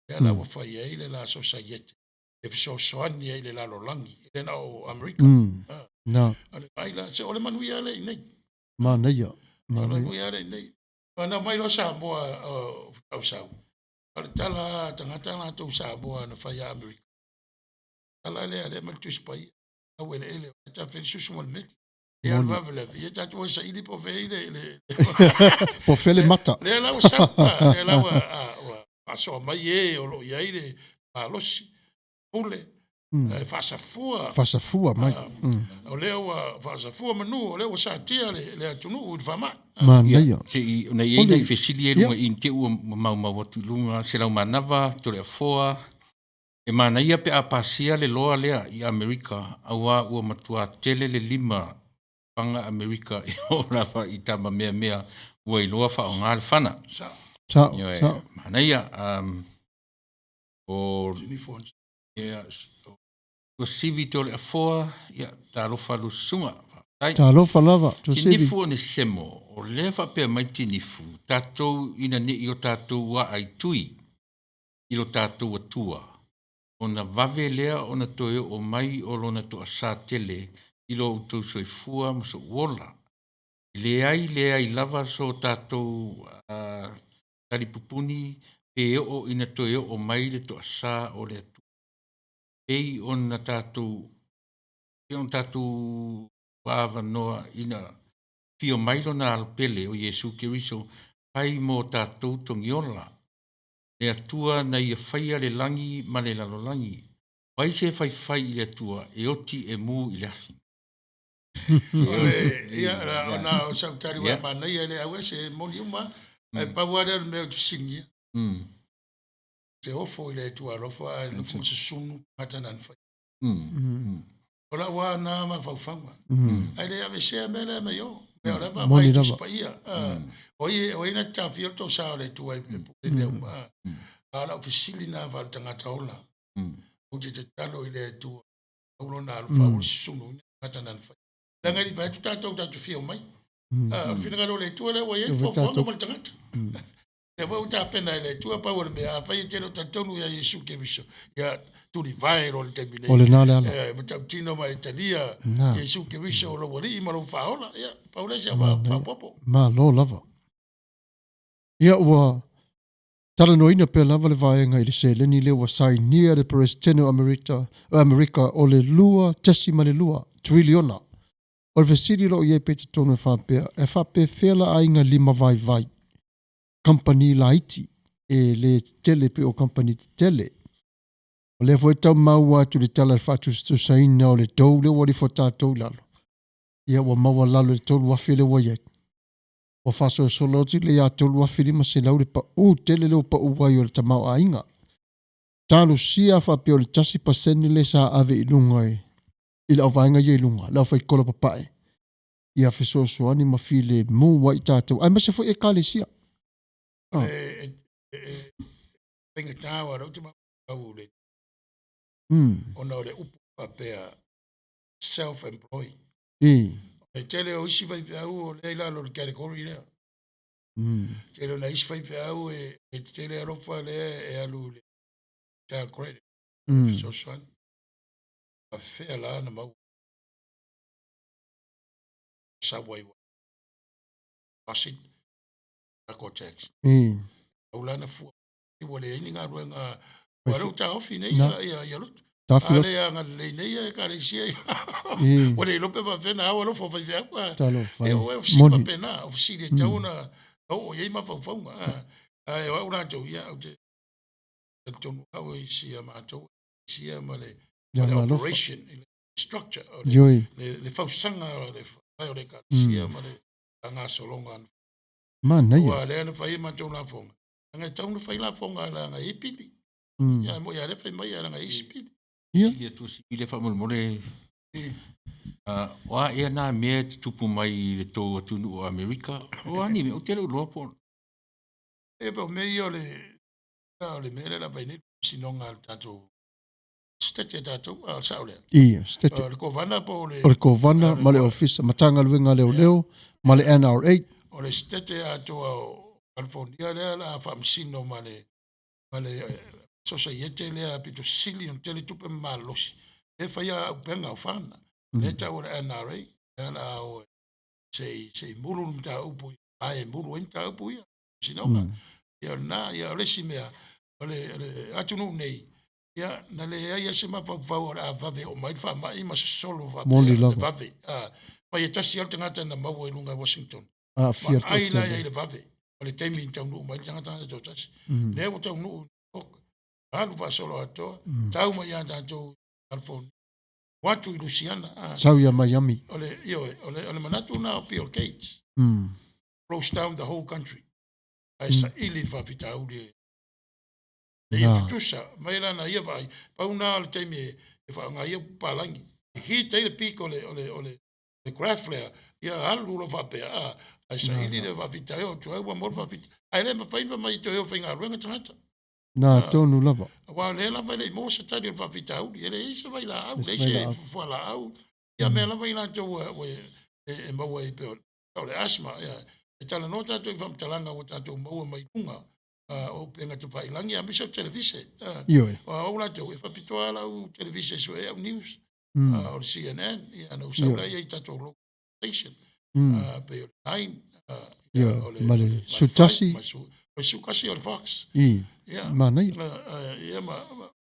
lea la ua fai ai le la sosaiete e fesoasoani ai i le lalolagi, e le na o Amerika. Na. O le vaai la, se o le manuia lea i inei. Manaia. O le Manaia. manuia lea i inei. Na omai loa Samoa o Fautausau, o le tala a tagata latou Samoa na fai a Amerika. Tala lea lea mai le Tusi Paia, au eleele, o ta feli susu ma le meli. Ia le vave ia tatou o saili po o fea i le Po o fea le mata. Lea la ua sau, lea la ua faasoa mai e o lo o i ai le malosi, pule, e faasafua. Faasafua mai. O lea ua faasafua manu, o lea ua satia le atunuu i le faamai. Manaia. Se i, ona i ai nai fesili ia i luga i i te ua maumau atu i luga, Selaumanawa, Toleafoa, e manaia pe a pasia le loa lea i Amerika, auā ua matua tele le lima paga Amerika e oo lava i tama meamea ua iloa faaaoga le fana. Sao, Ioe, sao. Manaia. O ia, Tuasivi Toleafoa, ia, talofa Lususuga. Faafetai. Talofa lava, Tuasivi. Tinifu Onesemo, o lea faapea mai Tinifu, tatou ina ne i o tatou aai tui i lo tatou Atua, ona vave lea ona toe oo mai o lona toasā tele i lo outou soifua ma sou ola. E leai leai lava so tatou talipupuni pe oo ina toe oo mai le toasā o le Atua. Pei ona tatou pei ona tatou avanoa ina afio mai lona Alo pele o Iesu Keriso fai mo tatou togiola. Le Atua na ia faia le lagi ma le lalolagi. O ai se faifai i le Atua e oti e mu i le afi. O le, ia, ona o sau tali ua manaia e le auese e moni uma, ae pau lava lea o le mea ou te fesiligia. Te ofo i le Atua alofa ae nofo ma susunu tagata na fai. O lau lava na mafaufauga. Ae le aveesea mea lea mai o. Mea o la e vaavaai i Tusi Paia. O ai o ai na te taofia le toasa o le Atua e pule mea uma. A o lau fesili na faale-tagata ola. Ou te tatalo i le Atua au lona alofa aua le susunuina tagata na fai. Leaga e le i vaai atu tatou tatou te fia omai. O le finagalo o le Atua lea ua i ai le fuafuaga ma le tagata. Lea foi ua tapena e le Atua, pau o le mea, afai e te le o talitonu ia Iesu Keriso, ia tulivae loa i le taimi nei. O lena le ala. E matautino ma e talia Iesu Keriso o lou Alii ma lou Faaola, ia, pau lea si au faaopoopo. Malo lava. Ia ua talanoaina pea lava le vaega i le seleni lea ua sainia e le Peresetene o Amerita, Amerika o le 2.2 triliona. O le fesili o lo o i ai pea i totonu e faapea, e faapefea la aiga lima vaivai, kamupani laiti e le tetele pei o kamupani tetele? O lea foi e tau maua atu i le tala i le faatusatusaina o le dou lea ua lifo tatou i lalo, ia ua maua lalo i le 3,000 lea ua i ai. Ua faasolosolo atu le ia 3,500 le pau tele lea ua pau ai o le tamaoaiga. Talosia faapea o le 1% lea sa ave i luga i le auvaega ia i luga, le aufaikola papae, ia fesoasoani ma filemu ai tatou, aemaise foi ekalesia. O le faigata aua o lea ou te mafaufau i le ona o le upu faapea self-employed. O le tele o isi faifeau o lea i lalo o le category lea. Tele o nai isi faifeau e tetele alofa lea e alu i le child credit, fesoasoani. Faafefea la ona maua sau ai deposit tatou tax. Au la na fua ua leai ni galuega ua lea ua taofi nei ia ia lotu. Taofi A lotu. le agalelei nei ia ekalesia ia. Ua le iloa pe faapefea ona ao alofa o faifeau. Talofa E e. o fesili Moni. faapena, o fesili e tatau ona oo i ai mafaufauga. Ae o au latou, ia, ou te talitonu au i si a matou sia ma le, Le ma le agaga alofa. operation i le structure o le, Ioe. le, le fausaga o le fai o le ekalesia ma le faagasologa. Manaia. Aua lea na fai e matou lafoga, leaga e tatau ona fai lafoga leaga e i ai pili. Ia moi a lea fai mai leaga e i ai isi pili. Ia. Sili atu sili faamolemole o a ea nā mea e tutupu mai i le tou atunuu o Amerika? O a ni mea? Ou te le o iloa po o. E pei o mea ia o le o le mea lea o le a fai nei le faamasinoga a le tatou state a tatou, a o le sao lea? Ia, state. O le Kovana po o le. O le Kovana ma le Ofisa, Matagaluega a Leoleo ma le NRA. O le state atoa o California lea o le a faamasino ma le ma le sosaiete lea pito sili ona tele tupe ma malolosi lea e faia auupega o fana. Lea e tau o le NRA, lea o le a o se i se i mulu le mataupu i malae e mulu ai mataupu ia, faamasinoga. Ia o lena, ia o le isi mea, o le o le atunuu nei, ia na leai lava se mafaufau o le a vave oo mai le faamai ma sosolo faapea Moni le lava. vave. Mai e tasi lava le tagata na maua i luga i Washington. Aafia Ma ai la toatele. i le vave o le taimi na taunuu mai le tagata e toatasi. Lea ua taunuu i New York, alu faasolo atoa, tau mai ia tatou i California, o atu i Louisiana. Sau ia Miami. O le, ioe, o le, o le manatu lena o Bill Gates. Close down the whole country. Ae saili le faafitauli e ina ia tutusa mai lana ia vaai, pau na o le taimi e faaaoga ai palagi. E hit ai le peak o le, o le, o le, le graph lea, ia alu loa faapea, a, ae saili le faafitauli, o atu ai ua maua le faafitauli. Ae le mafai ona fai mai toe o faigaluega tagata. Na tonu lava. Aua o lea lava e le i maua se tali o le faafitauli, e leai se vailaau, leai se fualaau, ia mea lava i latou ua e maua ai pei o le asthma. Ia, e talanoa tatou i faamatalaga ua tatou maua mai luga o upega tafailagi, aemaise o televise. Ioe. O au latou, e faapitoa lava lau televise e sue au news, o le CNN, ia, ona ou sau lea i tatou local station, pei o le Nine, Ioe, o le, ma le o le Sutasi. Ma o le Sutasi o le Fox. I, Ia, manaia. Ia ma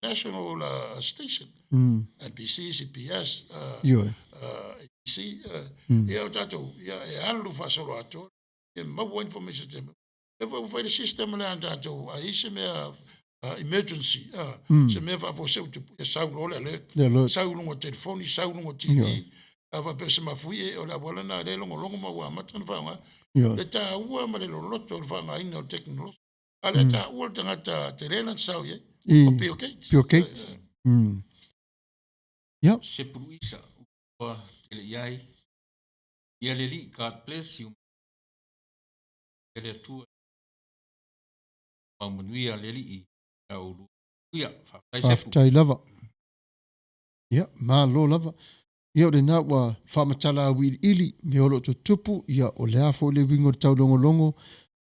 national station, NBC, CBS, Ioe. ABC, ia o tatou, ia e alu faasolo atoa, e maua information te. E foi fai le system lea a tatou, a i se mea emergency, se mea faafuasei tupu, ia sau loa le alert, Le alert. sau i luga o telefoni, sau i luga o TV, Ioe. a faapea se mafuie, o le auala lena lea e logologo ma ua amata ona faaaoga. Ioe. Le taua ma le loloto o le faaaogaina o le tekonolosi. A lea taua le tagata tele lana sao i ai, I, o Bill Gates. Bill Gates. Ia. Sepuluisa ua tele i ai. Ia le Alii, God bless you. Ia le Atua. Mau manuia le Alii ia oulua. Ia, faafetai Sepu. Faafetai lava. Ia, malo lava. Ia o lena ua faamatala auiliili mea o lo o tutupu, ia o le a foi le uiga o le taulogologo,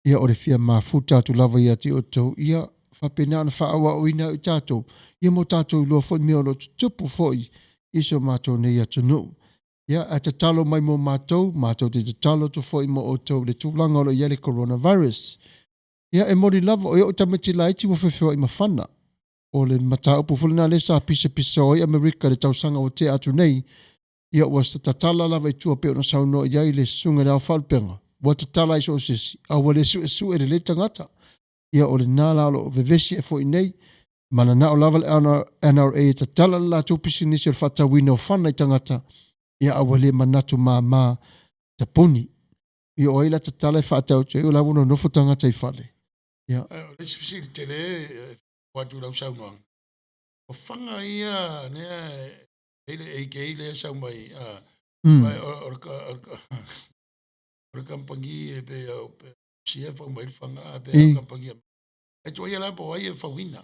ia o le fia mafuta atu lava ia te outou, ia faapena ona faaauauina ai tatou, ia mo tatou iloa foi mea o lo o tutupu foi i si o matou nei atunuu. Ia, ae tatalo mai mo matou, matou te tatalo atu foi mo outou i le tulaga o lo o i ai le coronavirus. Ia, e moni lava, o e oo i tamaiti laiti ua feofeoai mafana. O le mataupu foi lena lea sa pisapisao ai Amerika i le tausaga ua tea atu nei, ia ua tatala lava i tua pei ona saunoa i ai le susuga i le Ao Faalupega, ua tatala ai so o se isi, a ua le suesue lelei tagata. Ia o lena la o lo o vevesi ai foi nei, mananao lava le NRA e tatala le latou pisinisi o le faatauina o fana i tagata, ia a ua le manatu mama tapuni. Ia o ai la tatala e faatau atu ai, o la ua nonofo tagata i fale. Ia. O le isi fesili tele e fua atu i lau saunoaga, o fana ia lea e i ai le AK lea e sau mai, o le kamupani e pei o Rusia e fau mai le fana, a pei o le kamupani a E tuaia la po o ai e fauina.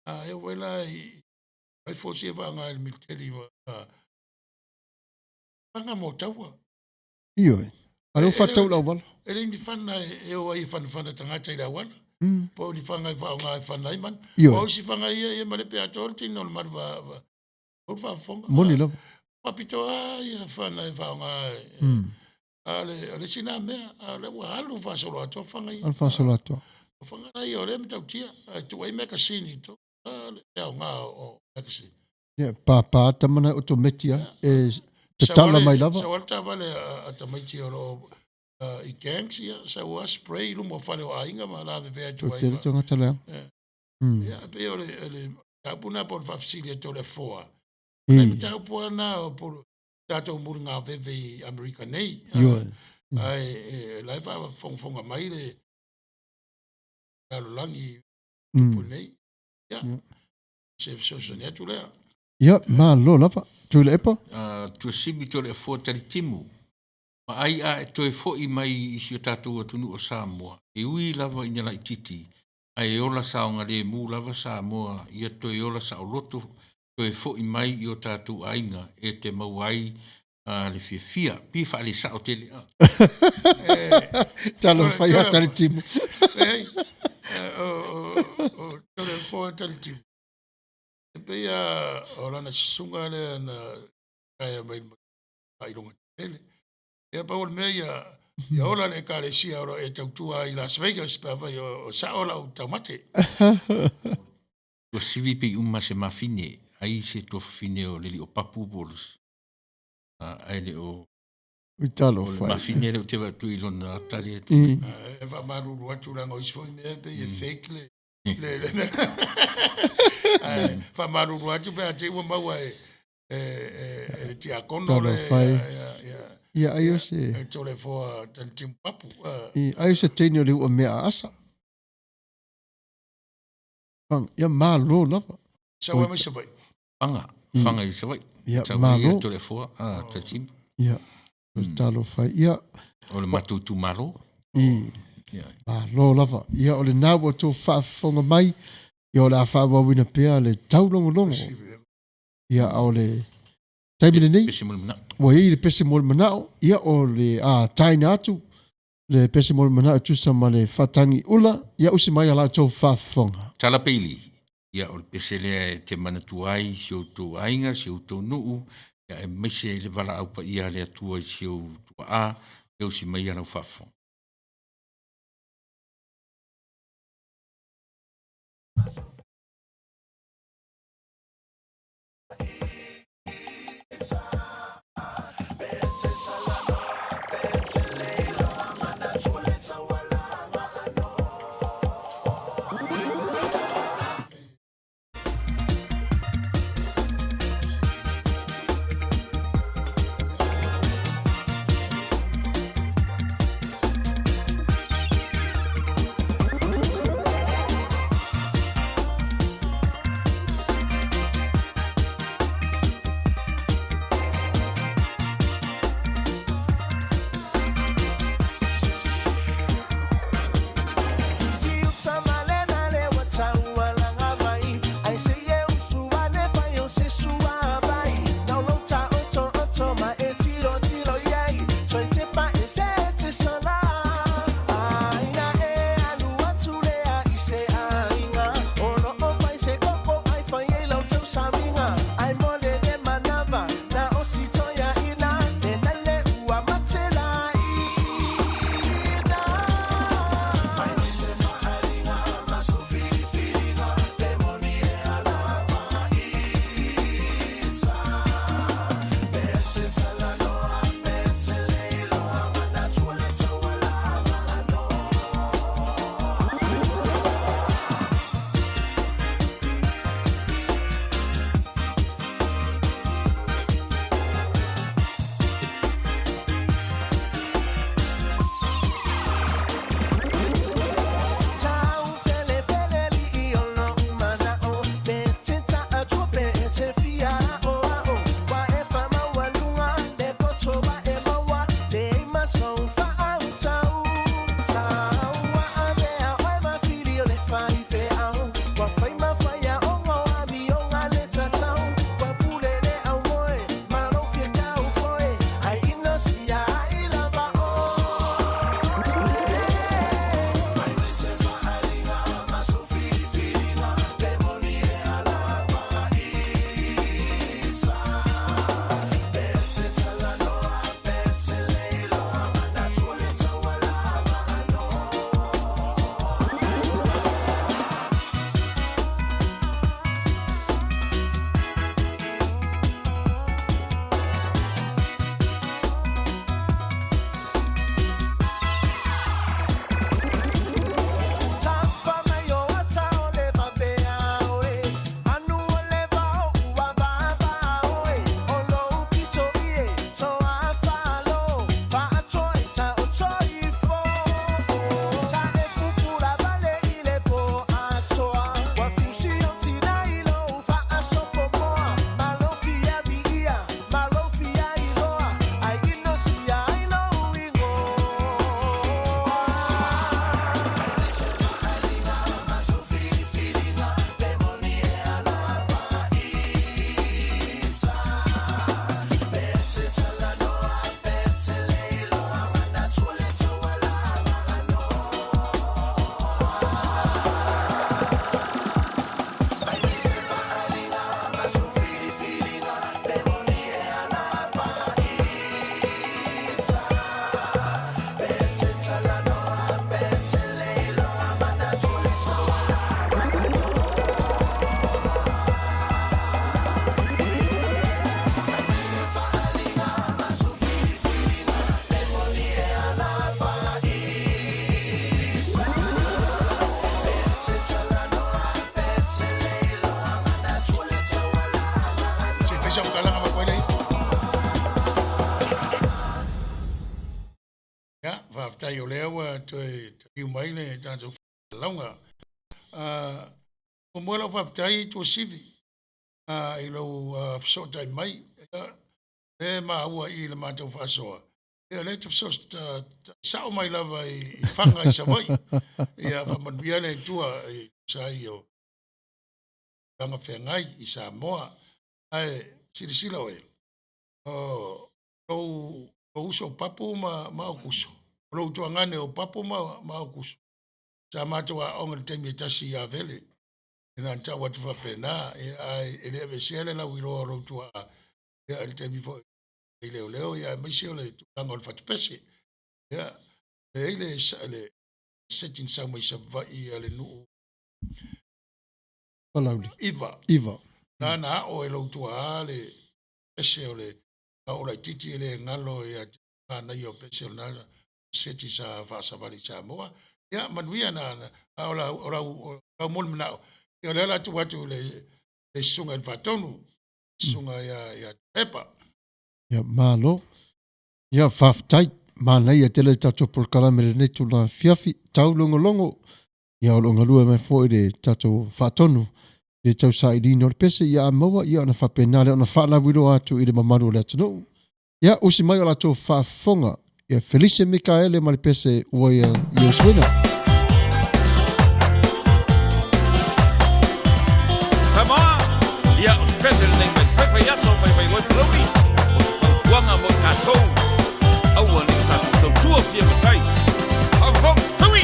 A e oo foi la i rifles ia e faaaoga e le militeli ma fana mo taua. Ioe. A lea ua faatau i le auala. E leai ni fana e o ai e fanafana tagata i le auala. Po o ni fana e faaaoga e fana ai manu. Ioe. O isi fana ia, ia malepe atoa le tino o le malu va o le faafofoga. Moni lava. Faapitoa lava ia fana e faaaoga e. A o le, o le isi lena mea, a o lea ua alu faasoloatoa fana ia. Alu faasoloatoa. O fana la ia o lea e matautia, ae tuu ai makasini i totonu, a le aoga o makasini. Ia, pāpā tama na otometi a, e tatala mai lava. Sau a le taavale a tamaiti o lo o i gangs, ia, sau a spray i luma o fale o aiga ma lavevea atu ai. Toatele tagata leaga. Ia, e pei o le, le mataupu lena po o le faafesili atu o le afoa. O le mataupu lava lena o po o tatou muligaveve i Amerika nei. Ioe. Ae e, la e faafogafoga mai le lalolagi tupu nei. Ia, se fesoasoani atu lea. Ia, malo lava. Tuilaepa? Tuasivi Toleafoa Talitimu, ma ai a e toe fo'i mai i si o tatou atunuu o Samoa, e ui lava ina laitiiti, ae ola saogalemu lava Samoa ia toe ola saoloto toe fo'i mai i o tatou aiga e te maua ai le fiafia. Pei e faalesa'o tele a. Talofa ia Talitimu. Leai, o Toleafoa Talitimu, e pei lava o lana susuga lea na taea mai le faailoga tele. Ia pau o le mea ia, ia ola le ekalesia o lo o e tautua ai i Las Vegas pe afai o sao lau taumate. Ua sivi pei uma se mafine, ai se tuafafine o le Liopapu po o le ae le o Ui talofa. O le mafine lea ou te vaai atu i lona tali atu. E faamalulu atu leaga o isi foi mea e pei e fake le le le ae faamalulu atu pe a te i ua maua e e e le tiakono le ia ia ai o se e Toleafoa Talitimu Papu. Ai o se teine o le ua mea a asa. Ia malo lava. Sau ai mai Savaii. Faga, Faga i Savaii. Ia malo. Toleafoa Talitimu. Ia talofa ai. Ia o le matou itumalo. Malo lava. Ia o lena ua outou faafofoga mai. Ia o le a faaauauina pea le taulogologo. Ia a o le taimi lenei. Pese mo le manao. Ua i ai le pese mo le manao. Ia o le a taina atu le pese mo le manao e tusa ma le faatagi ula. Ia usi mai a la outou faafofoga. Tala Peili, ia o le pese lea e te manatua ai si outou aiga, si outou nuu, ia aemaise le valaau paia a le Atua i si ou tuaa, ia usi mai a lau faafofoga. Fai sau tala ona avatu ai lea. Ia, faafetai o lea ua toe taliu mai le tatou lauga. Muamua lau faafetai Tuasivi i lou fesootai mai. Ia, e maua i le matou faasoa, ia lea e te fesootai sao mai lava i Faga i Savaii. Ia faamanuia le Atua e tusa ai o tulaga feagai i Samoa. Ae silasila oe, o lou uso o Papu ma Aukuso, o lou tuagane o Papu ma Aukuso, sa matou aoga i le taimi e tasi i Avele. E na ona tau atu faapena, ae e le aveesea le lauiloa o lou tuaa i le taimi foi i leoleo, aemaise o le tulaga o le fatupese. Ia, e i ai le seti na sau mai Savaii a le nuu Palauli. Iva. Iva. Na na ao e lou tuaa le pese o le ao laitiiti e le galo ia te manaia o pese o lena seti sa faasavali i Samoa. Ia, manuia na, a o lau molimanao, ia o lea o le a tuu atu i le susuga i le Faatonu, susuga ia Epa. Ia, malo. Ia, faafetai. Manaia tele le tatou polokalame i lenei itula afiafi. Taulogologo, ia o lo o galue mai foi le tatou Faatonu i le tausailiina o le pese. Ia a maua, ia ona faapena lea ona faalauiloa atu i le mamalu o le atunuu. Ia, usi mai o latou faafofoga. Ia, Felice Mikaele ma le pese ua ia Iosuina. Samoa, ia o se pese lenei mai faifai aso mai mai loi palauli, o se fautuaga mo i tatou, aua ne i tatou tautua fia matai. Faafofoga, taui!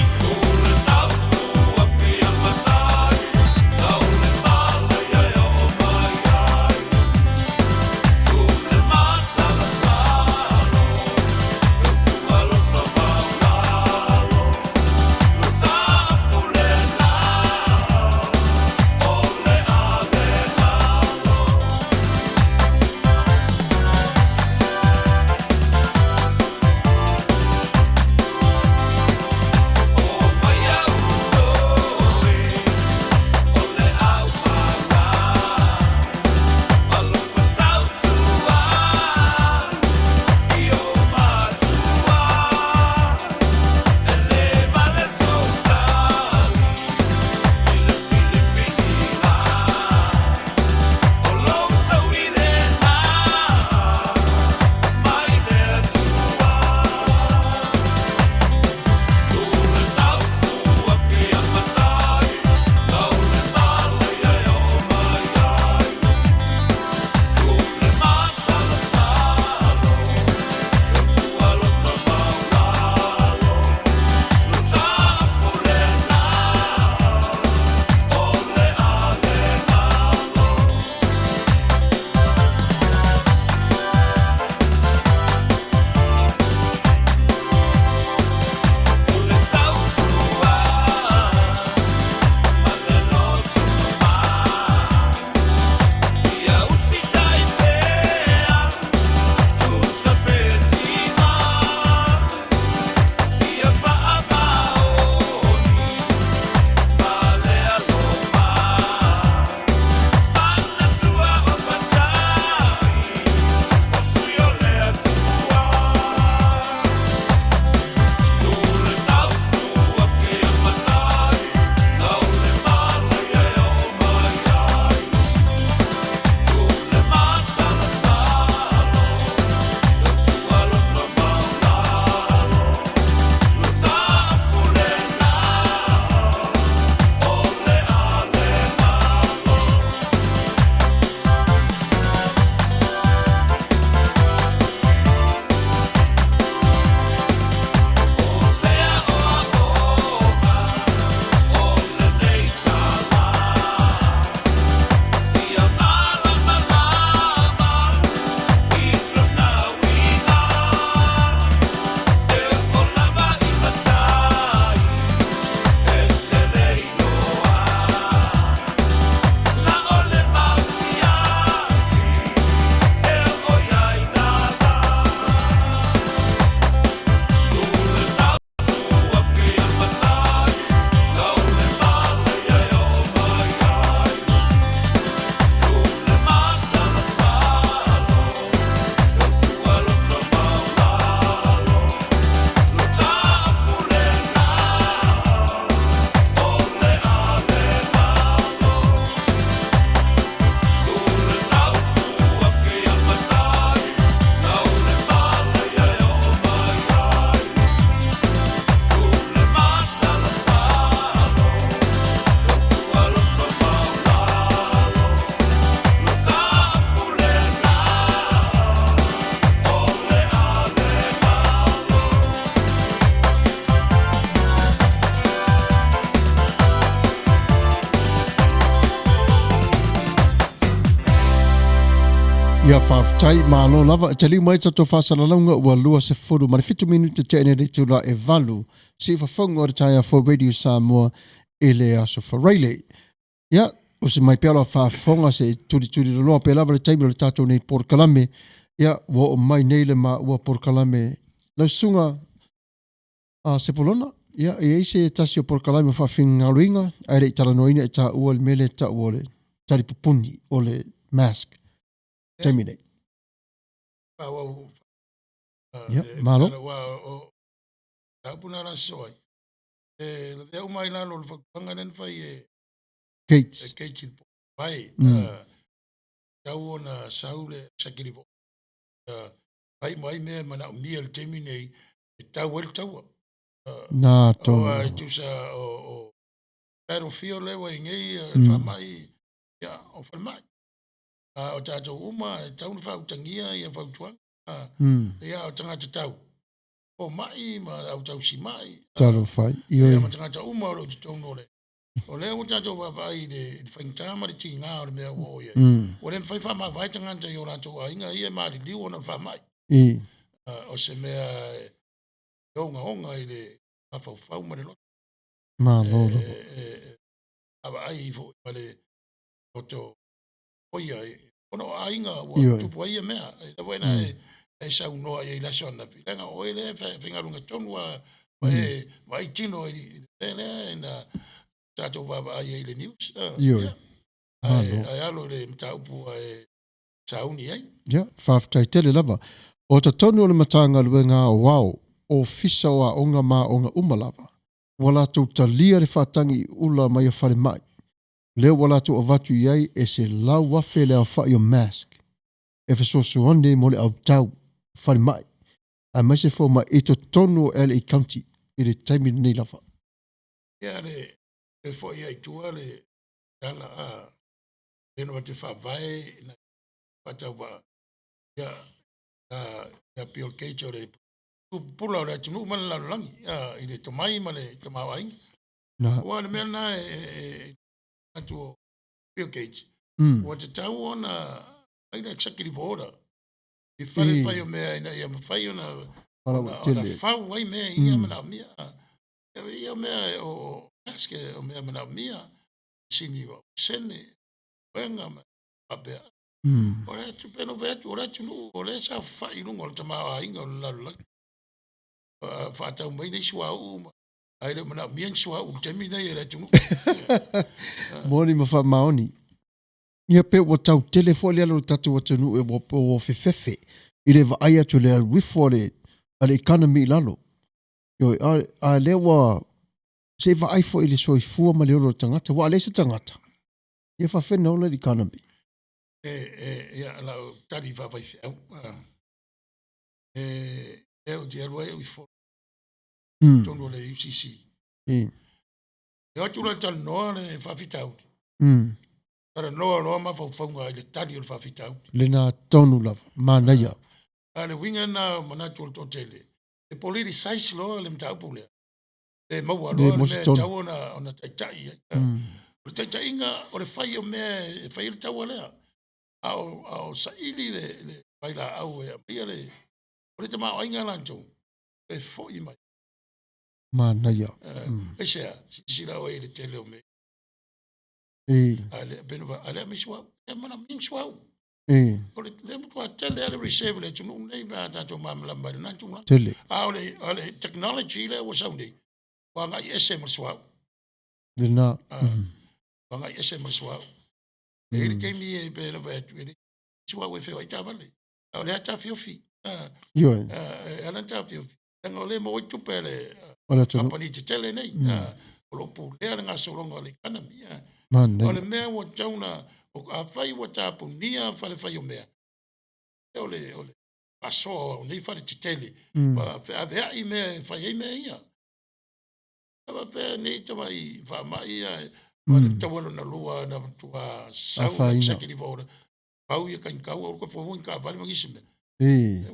Ia faafetai, malo lava. E taliu mai tatou faasalalauga ua 27 minute tea nei le itula e 8 siufafoga o le taeao fou Radio Samoa i le aso Faraile. Ia, usi mai pea lau faafofoga se i tulituli loloa pea lava le taimi o le tatou nei polokalame. Ia, ua oo mai nei le maua polokalame lau susuga a Sepulona. Ia, e i ai se tasi o polokalame o faafigaloina, ae le i talanoaina e taua le mea lea e tau o le talipupuni, o le mask. Taimi nei. Ia, malo. Taupu na la soa ai. E lavea uma ai lalo o le fautuaga lea na fai e Gates. E Gates i le vai. Tau ona sau le executive fai mai mea e manaomia i le taimi nei e tau ai le taua. Na tonu. O e tusa o battlefield lea ua i nei faamai, ia, o falemai. A o tatou uma e tau ona faautagia ia fautuaga. Ia, o tagata tau fomai ma le au tausimai. Talofa, ioe. Ia, ma tagata uma o lo o i totonu o le O lea ua tatou vaavaai i le faigata ma le tiga o le mea ua oo i ai. Ua le mafai faamavae tagata i o latou aiga ia e maliliu ona o le faamai. O se mea e ogaoga i le mafaufau ma le loto. Malo lava. E vaavaai foi ma le loto oia, ona o aiga ua tupu ai ia mea. E lava ina e saunoa i ai i le aso ananafi, leaga o oe lea e faigaluega tonu lava ma e vaai tino i le mea lea ina tatou vaavaai ai i le news. Ioe. Ae alo i le mataupu ua e sauni ai. Ia, faafetai tele lava. O totonu o le Matagaluega Aoao, Ofisa o Aoga ma aoga uma lava, ua latou talia le faatagi ula mai a falemai, lea ua latou avatu i ai e 100,000 le aofai o mask e fesoasoani mo le autau falemai aemaise fomai i totonu o LA County i le taimi lenei lava. Ia le toe foi ai i tua le tala a lena te faavae na faatauvaa ia a Bill Gates o le pupula o le atunuu ma le lalolagi i le tomai ma le tamaoaiga. Aua o le mea lena e atu o Bill Gates, ua tatau ona fai le executive order i fale fai o mea ina ia mafai ona fau ai mea ia manaomia. Ia mea o mask o mea manaomia, sini o sene, oega ma faapea. O le atu pei ona ou fai atu, o le atunuu o lea e saofafai i luga o le tamaoaiga o le lalolagi. Faatau mai nei suauu ma ae le o manaomia ni suauu i le taimi lenei e le atunuu. Moni ma faamaoni. Ia pe ua tau tele foi le alu o le tatou atunuu e ua fefefe i le vaai atu i le alu ifo a le economy i lalo. Ioe, a lea ua se i vaai foi i le soifua ma le ola o le tagata, aua a leai se tagata, ia faafefea ona ola le economy? E, e, ia, lau tali faafaifeau, e, lea ou te alu ai au i fono totonu o le UCC. E o atu loa e talanoa le faafitauli. Talanoa loa mafaufauga i le tali o le faafitauli. Lena tonu lava, manaia. A le uiga lena o manatu o le toatele, e politicize loa le mataupu lea. Le maua loa le mea e tatau ona taitai ai. O le taitaiga o le fai o mea e fai ai le taua lea. A o saili le vailaau e aumaia le... O le tamaoaiga latou, e foi mai. Manaia. Aisea, silasila oe i le tele o mea. A le a le aumai suauu, e manaomia ni suauu. O le lea matua tele lava le reserve o le atunuu lenei pe a tatou malamalama i lena tulaga. Tele. A o le technology lea ua sau nei, ua agai ese ma le suauu. Lena. Ua agai ese ma le suauu. E i ai le taimi e pei ona fai atu, e leai se suauu e feoai taavale. A o lea taofiofi. Ioe. E ala ona taofiofi, leaga o lea e maua ai tupe a le kamupani tetele nei. O lo o pulea le gasologa o le economy. O le mea ua tatau ona, afai ua tapunia fale fai o mea, o le faasoa o nei fale tetele, ua feaveai mea e fai ai mea ia. E faapefea nei tamai faamai ia, ma le taua lona lua na matua sau le executive order, pau ia kanikau, aua le toe ni taavale ma nisi mea.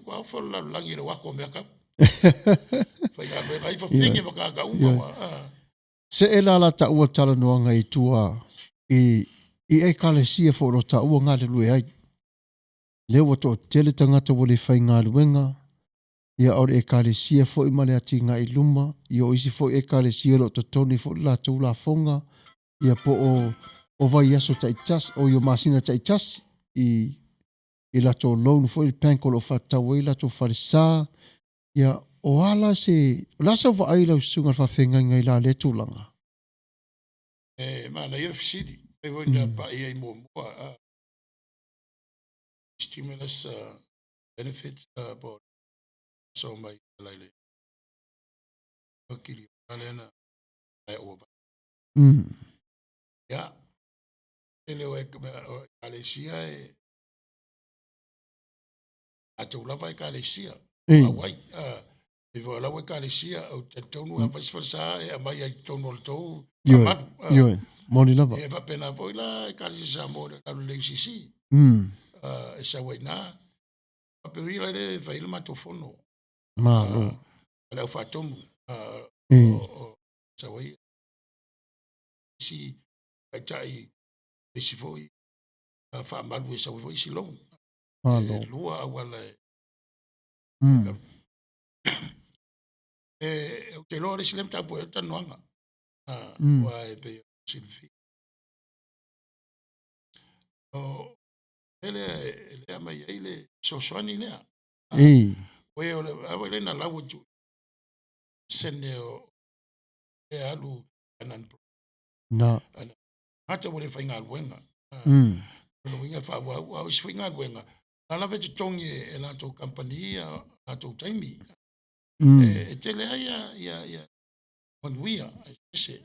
Ua ofa le lalolagi i le uaku o mea kau. Faigaluega ai fafine ma tagata uma. Se e la la taua talanoaga i tua i ekalesia foi o lo taua galulue ai. Lea ua toatele tagata ua le faigaluega, ia o le Ekalesia foi ma le atinae i luma, ia o isi foi Ekalesia o lo o totogi foi le latou lafoga, ia po o o vaiaso taitasi, o i o masina taitasi i i latou loan foi le bank o lo o faatatau ai latou falesa, ia o a la se, o le a sau vaai lau susuga i le faafeagaiga i la lea tulaga? E manaia le fesili, pei foi ona pai ai muamua, stimulus benefits po o so mai ala i le kiliona lea na ua vai. Ia, tele o ekalesia e latou lava ekalesia. Auai, e foi lau ekalesia, ou te talitonu a fai se falesa e aumai ai i totonu o le tou faamalu. Ioe, moni lava. E faapena foi la ekalesia Samoa o le le UCC. E sau ai na. Faapea la le fai le matou fono. Malo. Le au faatonu. O sau ai isi taitai isi foi faamalu e sau ai foi isi loan. Malo. E lua auala e E ou te iloa o le isi lea mataupu e i ai le talanoaga. Aua e pei ona silafia. O le mea lea e le aumai ai le fesoasoani lea. O e o le a foi lea na lau atu sene o e alu unemployed. Na. Tagata ua le faigaluega. O lona uiga e faaauau, a o isi foi galuega, na lava e totogi e latou kamupani ia latou taimi. E tele ai ia manuia eseese.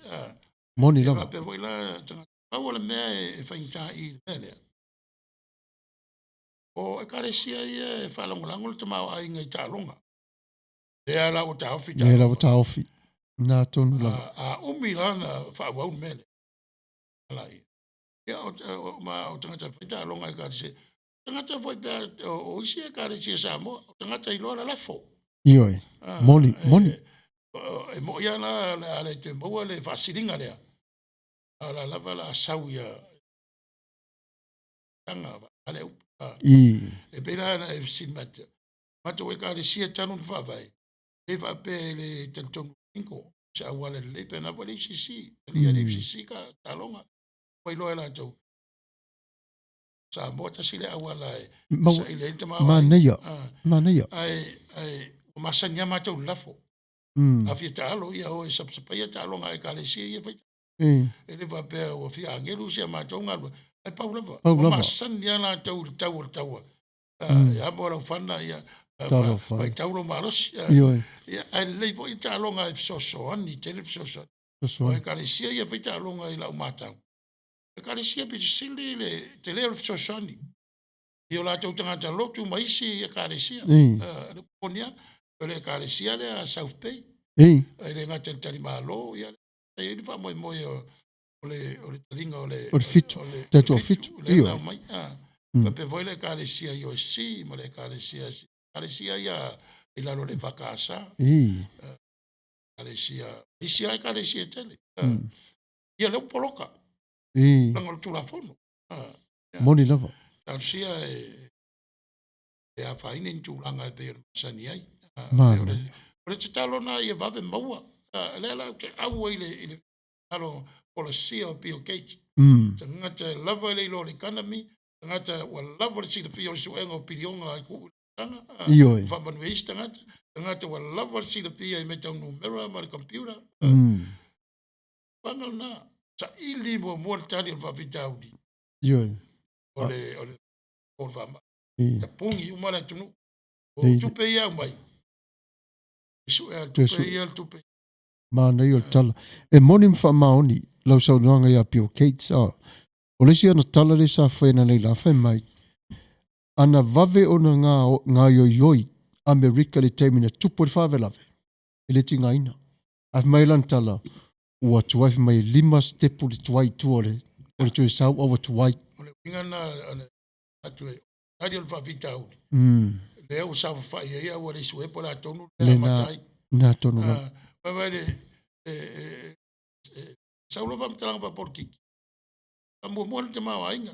Moni lava. E faapea foi la tagata, pau o le mea e faigata i le mea lea, o ekalesia ia e faalagolago le tamaoaiga i taaloga. Lea la ua taofi taaloga. Lea la ua taofi. Na tonu lava. A umi la na faaauau le mea lea. Ala ia. Ia, o, ma o tagata fai taaloga ekalesia. Tagata foi pe o isi ekalesia Samoa, o tagata iloa lalafo. Ioe. Moni, moni. E moi lava la o le a le toe maua le faasiliga lea, a o la lava o le a sau ia taga ale upu. E pei la e fesili mai ia te au, matou ekalesia talu ona faavae, e le faapea e le talitonu bingo se auala lelei pe ana foi le UCC, talia le UCC ka taaloga, ua iloa e latou Samoa tasi le auala e saili ai le tamaoaiga. Manaia, manaia. Ae ua masani lava matou i le lafo. A fia taalo, ia o e sapasapaia taaloga a ekalesia ia fai. E le faapea ua fia agelu si a matou galuega, ae pau lava. Ua masani lava latou i le tau o le taua. E amo lau fana, ia faitau lou malosi. Ia, ae lelei foi taaloga e fesoasoani, tele fesoasoani. O ekalesia ia fai taaloga i lau matau. Ekalesia pito sili le tele o le fesoasoani i o latou tagata lotu ma isi ekalesia. Le moni lava, o le ekalesia lea a South Bay. E le gata i le talimalo, ia e i ai le faamoemoe o le taliga o le O le fitu, tatou fitu. Lea na aumai. Faapea foi le ekalesia USC ma le ekalesia ekalesia ia i lalo o le EFKS. Ekalesia, isi lava ekalesia e tele. Ia lea ua poloka. Leaga o le Tulafono. Moni lava. Talosia e afaina ni tulaga e pei ona masani ai. O le tatalo lena ia vave maua. Lea la ou te au ai i le alo polasia o Bill Gates. Tagata e lava le iloa o le economy, tagata ua lava le silafia o le suega o piliona e tuu i le tausaga. Ioe. Faamanuia isi tagata, tagata ua lava le silafia i mea tau numera ma le computer. Paga lena, saili muamua le tali o le faafitauli. Ioe. O le o le o le faamai. Tapuni uma le atunuu. O tupe ia aumai. Sue le tupe ia le tupe. Manaia o le tala. E moni ma faamaoni lau saunoaga ia Bill Gates. O le isi ana tala lea sa fai ananei la, fai mai, ana vave ona gaoioioi Amerika i le taimi na tupu ai le faalavelave, e le tigaina. Ae fai mai lana tala, ua tuai, fai mai e 5 sitepu le tuai i tua o le, o le toe sau a ua tuai. O le uiga lena o le atu e tali o le faafitauli. Lea ua saofafai ai a ua le sue po o le a tonu le amata ai. Lena tonu lava. Vaai le sau loa faamatalaga faapolitiki. Faamuamua le tamaoaiga.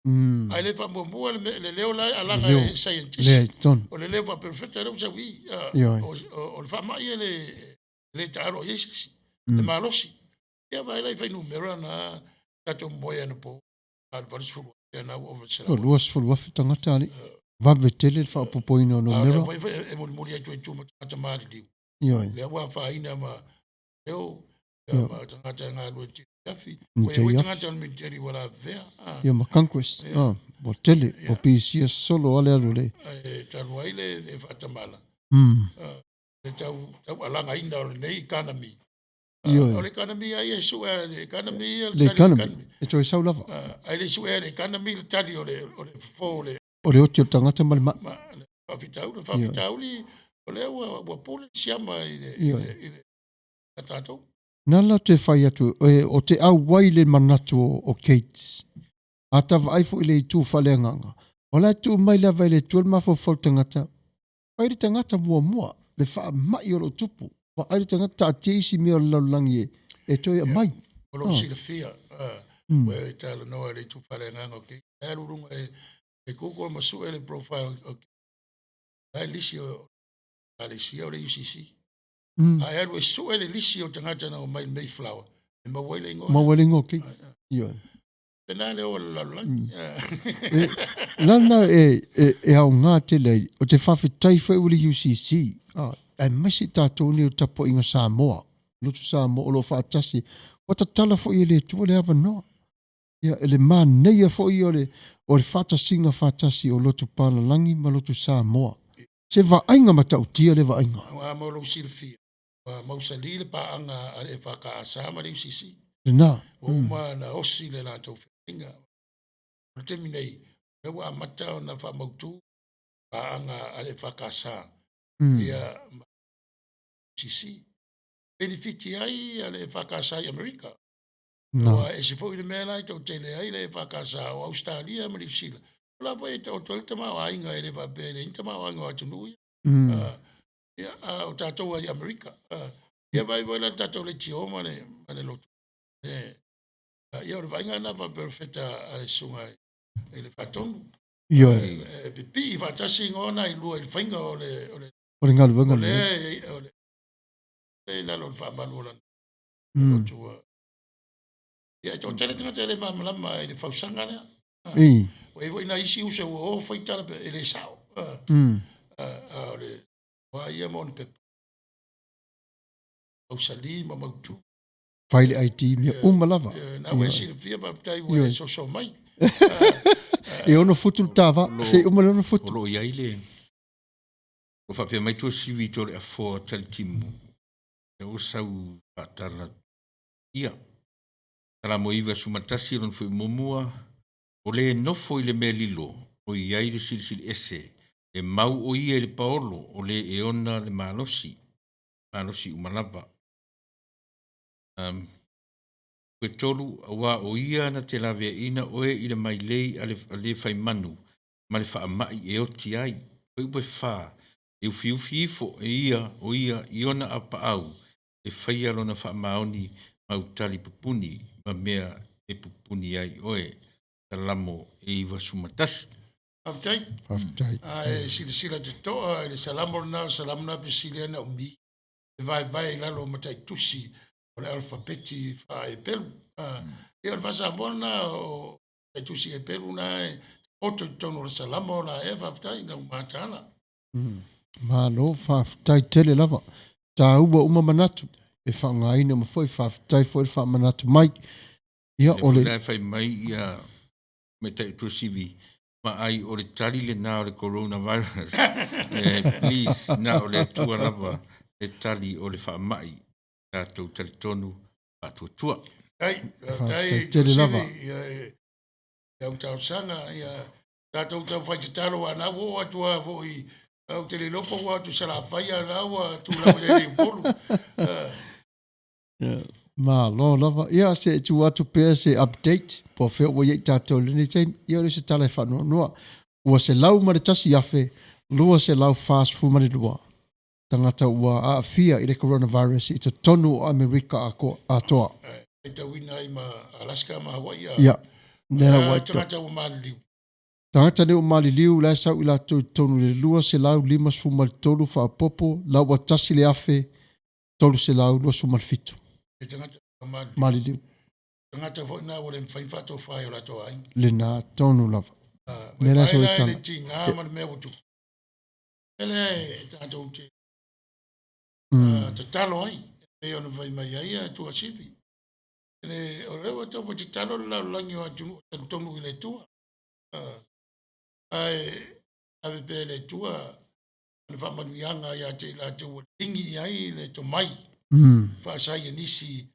Ae le faamuamua le mea- le leo la e alaga Le leo. e scientist. Leai tonu. O le leo faaperofeta lea ua sau i i. Ioe. O le faamai e le le taalo i ai se isi. Le malosi. Ia vaai la i fuainumera na tatou moe anapo. A le 80,000 na ua ova i le 100,000. 20,000 tagata alii. Vave tele le faaopoopoina o A o lea numera. foi e mulimuli atu ai tua ma tagata maliliu. Ioe. Lea ua afaina ma leo Ia. ma tagata e galulue i le afi. Ni Ua i ai foi te afi. tagata o le military ua lavevea. Ia ma Congress. Ah, ua tele. Ua pisia solo lava le alu le. Ae talu ai le faatamala. Le taualagaina o lenei economy. Ioe. O le economy lava ia e sue a le economy ia Le le tali o le economy. economy. E toe sau lava. Ae le sue a le economy le tali o le fofo o le O le oti o le tagata ma le mai. ma le faafitauli. Le faafitauli o lea ua pule le siama i le Ioe. i le a tatou. Na la toe fai atu, o te auai le manatu o Kate. A ta vaai foi i le itu faaleagaga, o la e tuu mai lava e le Atua le mafaufau o le tagata, fai le tagata muamua le faamai o lo o tupu, vaai le tagata taatia isi mea o le lalolagi e toe aumai. O lou silafia, ua e talanoa i le itu faaleagaga o Kate. E alu i luga e Google ma sue le profile o Kate. La e lisi o Ekalesia o le UCC. A e alu e sue le lisi o tagata na omai i le Mayflower, e maua ai le igoa. Maua ai le igoa o Kate. Ioe. Tēnā le o le lalolagi. Lana e aoga tele ai, o te faafetai foi ua le UCC, aemaise i tatou nei o tapuaiga Samoa, lotu Samoa o lo o faatasi, ua tatala foi e le Atua le avanoa. Ia, e le manaia foi o le, o le faatasiga faatasi o lotu Palalagi ma lotu Samoa. Se vaaiga matautia le vaaiga. Aua mo lou silafia, ua mausali le paaga a le EFKS ma le UCC. Lena. Ua uma ona osi le latou feagaiga. O le taimi nei, o lea ua amata ona faamautu paaga a le EFKS ia ma UCC. Penefiti ai a le EFKS i Amerika. Aua e ese foi le mea la e toatele ai le EFKS o Ausetalia ma Niu Sila. O la foi e taoto ai le tamaoaiga e le faapea e leai ni tamaoaiga o atunuu ia. Ia, a o tatou ai Amerika. Ia vaai foi la le tatou leitio ma le, ma le lotu. E, ia o le vaaiga lena faaperofeta a le susuga i le Faatonu. Ioe. E pipii faatasi igoa na i lua i le faiga o le, o le, O le galuega o lenei. le, o le, i lalo o le faamalu o lana lotu. Ia, e toatele tagata e le malamalama i le fausaga lea. Ei. Ua i ai foi nai isi uso ua o fai tala e le sao. A o le wā ia ma ona pepa. Mausali ma mautu. Fai le ID mea uma lava. Na ua e silafia, faafetai ua e soso mai. E ono futu le tava, se i uma le ono futu. O lo o i ai le... O faapea mai Tuasivi i to le afoa Talitimu, e o sau faatala ia. Salamo 91 lona foi muamua, o le nofo i le mea lilo, o i ai le silisili ese, e mau o ia i le paolo, o le e ona le malosi, malosi uma lava. Koe tolu, auā o ia na te laveaiina oe i le mailei a le, a le faimanu ma le faamai e oti ai. Koe upe fa, e ufiufi ifo e ia o ia i ona apaau e faia lona faamaoni ma utali pupuni ma mea e pupuni ai oe. Salamo e 91. Faafetai. Faafetai. Ae silasila totoa i le Salamo lena, o le Salamo lena pe sili ai ona umi. E vaevae i lalo o mataitusi o le alfabeti faa-Epelu. Ia o le faa-Samoa lena o mataitusi Epelu na e taoto i totonu o le Salamo la ea, faafetai ina ua mataala. Malo, faafetai tele lava. Taua uma manatu e faaaogaina uma foi, faafetai foi le faamanatu mai. Ia o le. Lea foi la e fai mai ia Tamaitai Tuasivi, ma ai o le tali lena o le coronavirus. Eh, please, na o le Atua lava le tali o le faamai. Tatou talitonu faatuatua. Ai, Faafetai tele lava. Ia, au talosaga, ia, tatou tau fai tatalo a na ua oo atu lava foi, ou te le iloa po ua atu i Salafai a na ua tulai mai i Upolu. Malo lava. Ia, se i tuu atu pea se update, po o fea ua i ai tatou i lenei taimi. Ia, o le se tala e faanoanoa. Ua 101,242 tagata ua aafia i le coronavirus i totonu o Amerika atoa. Faitauina ai ma Alaska ma Hawaii. Ia. Lea la ua e Tagata ua maliliu. Tagata nei ua maliliu la e sau i latou i totonu i le 253 faaopoopo la ua 1,327. E tagata ua maliliu. Maliliu. Tagata foi na ua le mafai ona faatofa e o latou aiga. Lena tonu lava. Lea la e le tiga ma le mea ua tupu. E le tatou te tatalo ai, e pei ona fai mai ai a Tuasivi. Le, o lea ua tau tatalo le lalolagi o atunuu talitonu i le Atua. Ae ave pea le Atua le faamanuiaga ia te i latou ua ligi i ai le tomai faasaienisi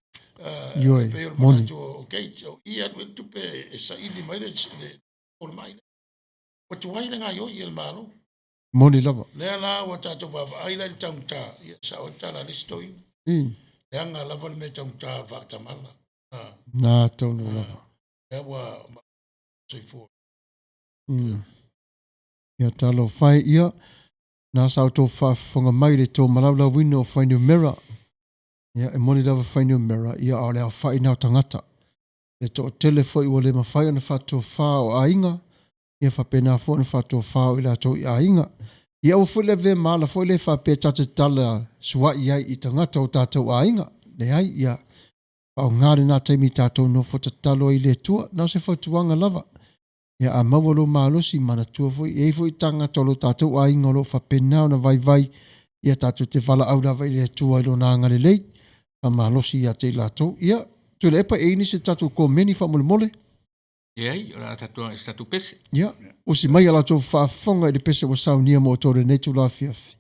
Ioe, e pei o le moni. manatu o Gates, o i alu ai le tupe e saili mai le o le mai. Ua tuai le gaioi e le Malo. Moni lava. Lea la ua tatou vaavaai la i le taugata, ia sao ai le tala a le isi toeaina. Leaga lava le mea taugata o le faatamala. Na tonu lava. Lea ua soifua. Ia talofa e ia, na sa outou faafofoga mai i le tou malaulauina o fuainumera. Ia e moni lava fuainumera, ia a o le aofai na o tagata. Le toatele foi ua le mafai ona faatofa o aiga, ia faapena foi ona faatofa o i latou i aiga. Ia aua foi le avea ma ala foi lea faapea tatou te tala sua'i ai i tagata o tatou aiga. Leai, ia faaaoga lena taimi tatou nofo tatalo ai i le Atua. Na o se fautuaga lava. Ia a maua lou malosi, manatua foi, e i ai foi tagata o lo tatou aiga o lo o faapena ona vaivai, ia tatou te valaau lava i le Atua i Lona agalelei, faamalosi ia te i latou. Ia, Tuilaepa, e i ai nisi o tatou komeni faamolemole? Leai, o le a tatou agai i se tatou pese. Ia, usi mai a latou faafofoga i le pese ua saunia mo outou i lenei itula afiafi.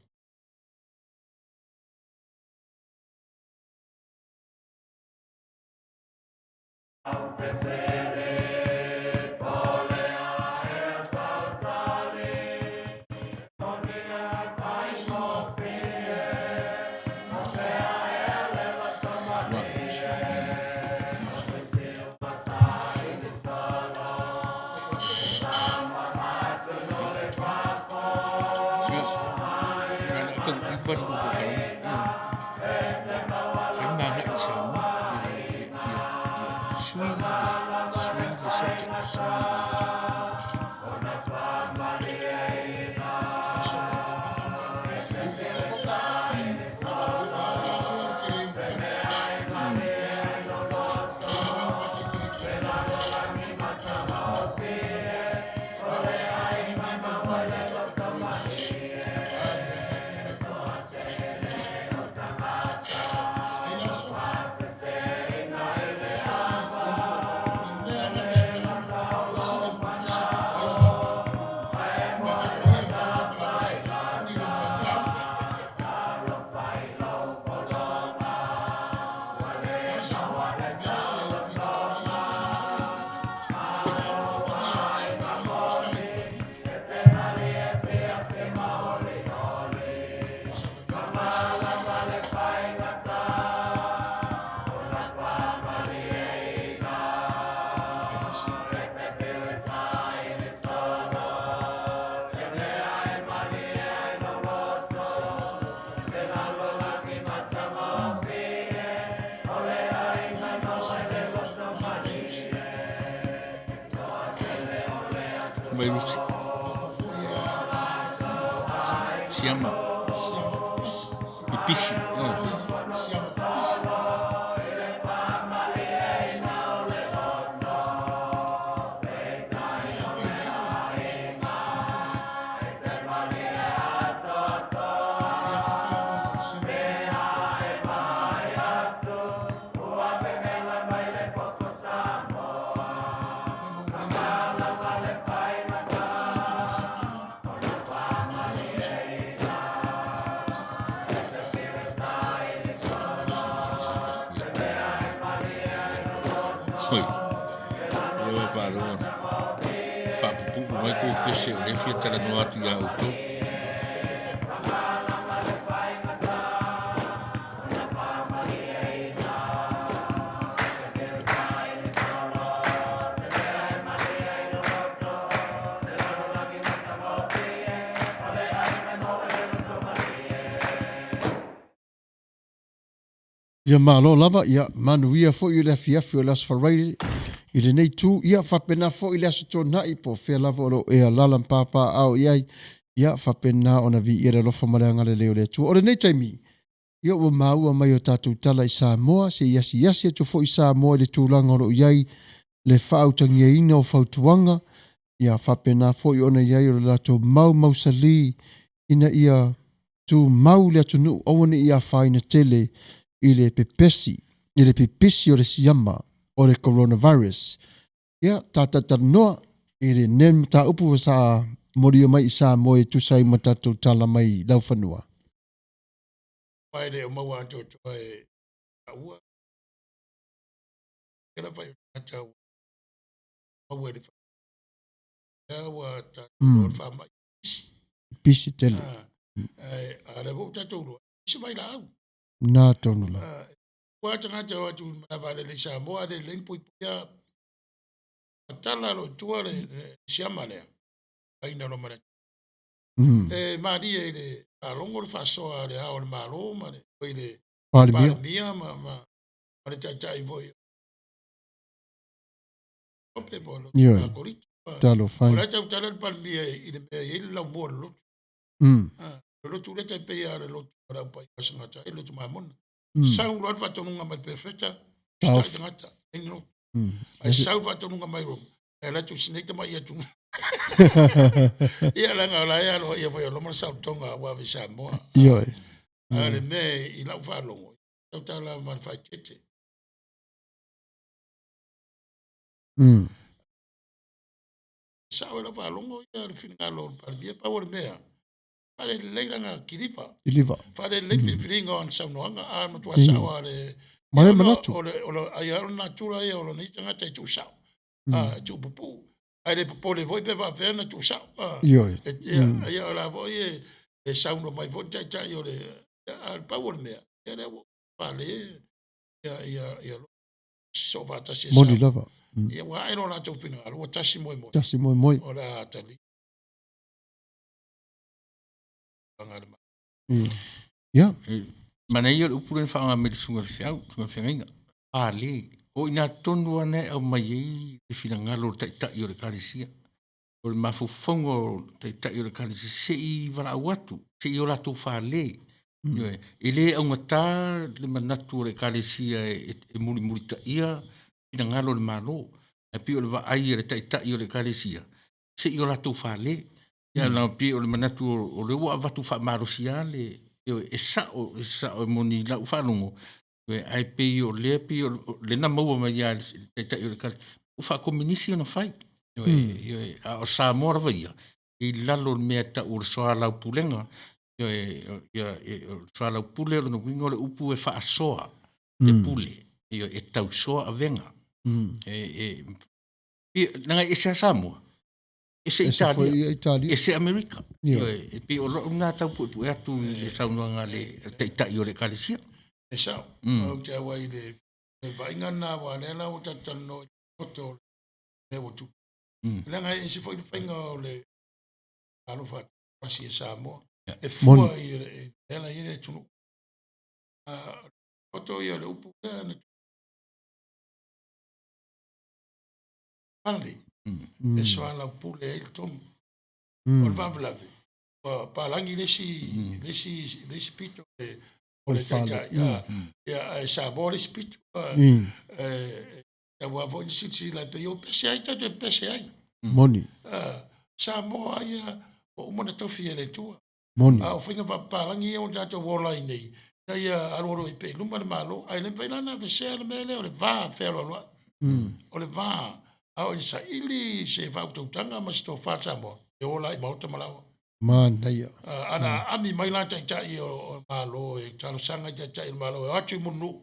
Siama. Pipisi. Oi, ia ua faalogo faapupuu mai kou pese o lea e fia talanoa atu iā outou. Ia malo lava, ia manuia foi le afiafi o le Aso Faraile i lenei itu, ia faapena foi le Aso Toonai po o fea lava o lo o e alaala ma papaaao i ai, ia faapena ona viia le alofa ma le agalelei o le Atua. O lenei taimi, ia ua maua mai o tatou tala i Samoa, se i asiasi atu foi Samoa i le tulaga o lo o i ai le faautagiaina o fautuaga, ia faapena foi ona i ai o le latou mau mausali ina ia tumau le atunuu aua ne i afaina tele i le pepesi, i le pipisi o le siama o le coronavirus. Ia, ta talatalanoa i lenei mataupu sa molia mai i Samoa e tusa ai ma tatou tala mai laufanua. Aua e le o maua atoatoa e taua e la fai o tagata ua maua i le fai ua tatou mm. faamai pisi. Pisi tele. Ah, a lea foi ua tatou iloa, se vailaau. Na tonu la. Ah, ua tagata o atu i malaevaalele i Samoa, a le lelei ni puipuia tala lo i tua le, le siama lea, aina lo mana. Mm. E malie i le faalogo le faasoa a le Ao o le Malo ma le, i le Palemia. Palemia ma, ma, ma le taitai foi ope po o Ioe. Kakoliki. Talofa O e. la e tautala le Palemia i le mea e i ai le laumua o le lotu. Mm. Ah, o le lotu lea tai pei lava o le lotu o le aupai gasegata ai, le lotu mamona. Mm. Sau loa le faatonuga mai le perefeta, Taofi. usitai tagata, leai ni lotu. Mm. Ae sau le faatonuga mai Roma, e alu atu sinei tamai atu. Ia leaga o la e aloaia foi o Roma le saolotoga aua ave i Samoa. Ioe. A o le mea i lau faalogo, tautala ma le faaeteete. Mm. Sao i lau faalogo ia le finagalo o le Palemia, pau o le mea, faalelelei lana kiliva. Kiliva. Faalelelei mm. filifiliga o ana saunoaga, a matua Mm. sao a le... Ma le Ia, ona manatu. O le, o le, ai o le natura ia o lona ia tagata e tuusao, Mm. a, e tuupupuu. Ae le popole foi pe faapefea ona tuusao. A, Ioe. e, ia, Mm. ia o la foi e, e saunoa mai foi le taitai o le... A, le pau o le mea, ia lea ua fale, ia, ia, ia, soo faatasi e Moni sao. lava. Mm. Ia, ua ae lo latou finagalo, ua tasi moemoe. Tasi moemoe. O le a tali. Mm. Ia. Manaia o le upu lea na faaaoga mai le susuga i le feau, susuga i le feagaiga. Pale. O i ina tonu lava na e aumai ai le finagalo o le taitai o le Ekalesia. O le mafaufauga o le taitai o le Ekalesia, se i valaau atu, se i o latou fale. Mm. Ioe. E le augata le manatu o le Ekalesia e, e mulimulitaia finagalo o le Malo. Ae pei o le vaai a le taitai o le Ekalesia, se i o latou fale. Ia mm. pei o le manatu o lea ua avatu faamalosi lava le, ioe, e sao, e sao e moni i lau faalogo, ioe, ae pei o lea pei o lea na maua mai lava e le taitai o le Ekalesia, ua faakominisi ona fai. Ioe, Mm. ioe, a o Samoa lava ia, i lalo o le mea e tau o le soalaupulega, ioe, ia, e, o le soalaupule o lona uiga o le upu e faasoa, e Mm. pule, ioe, e tausoa avega. Mm. E, e, e, leaga e ese a Samoa, ese Ese foi Italia, ia Italia. ese Amerika. Ioe. Ioe, e pei o lou na tau puepue atu i le saunoaga a le taitai o le Ekalesia. E sao, Mm. ou te auai i le, le vaaiga lena aua lea la ua tatou talanoa i le poto o le mea ua tupu. Mm. Leaga e ese foi le faiga o le alo faatasi e Samoa. Yeah. E fua Moni. i le, i le ala i le atunuu. Ah, poto ia o le upu lea na pale Mm. Mm. e soalaupule ai le tonu. Mm. O le faalavelave, ua palagi le isi, Mm. le isi, le isi pito e, o O le le fale. taitai. Mm. Ah, ia, ae Samoa le isi pito. Ah, Mm. e, taua foi ni silasila e pei o pese ai tatou e pese ai. Moni. Ah, Samoa ia, ua uma na tofi e le Atua. Moni. A o faiga faapapalagi ia o tatou ola ai nei, ina ia alualu ai pea i luma le Malo, ae le mafai la ona avesea le mea lea o le va fealoaloai. Mm. O le va, a o i saili se faautautaga ma se tofa a Samoa, e ola ai i maota ma laoa. Manaia. Ah, ana aami mai la taitai o, o Malo, e talosaga i taitai o le Malo, e o atu i Mulinuu,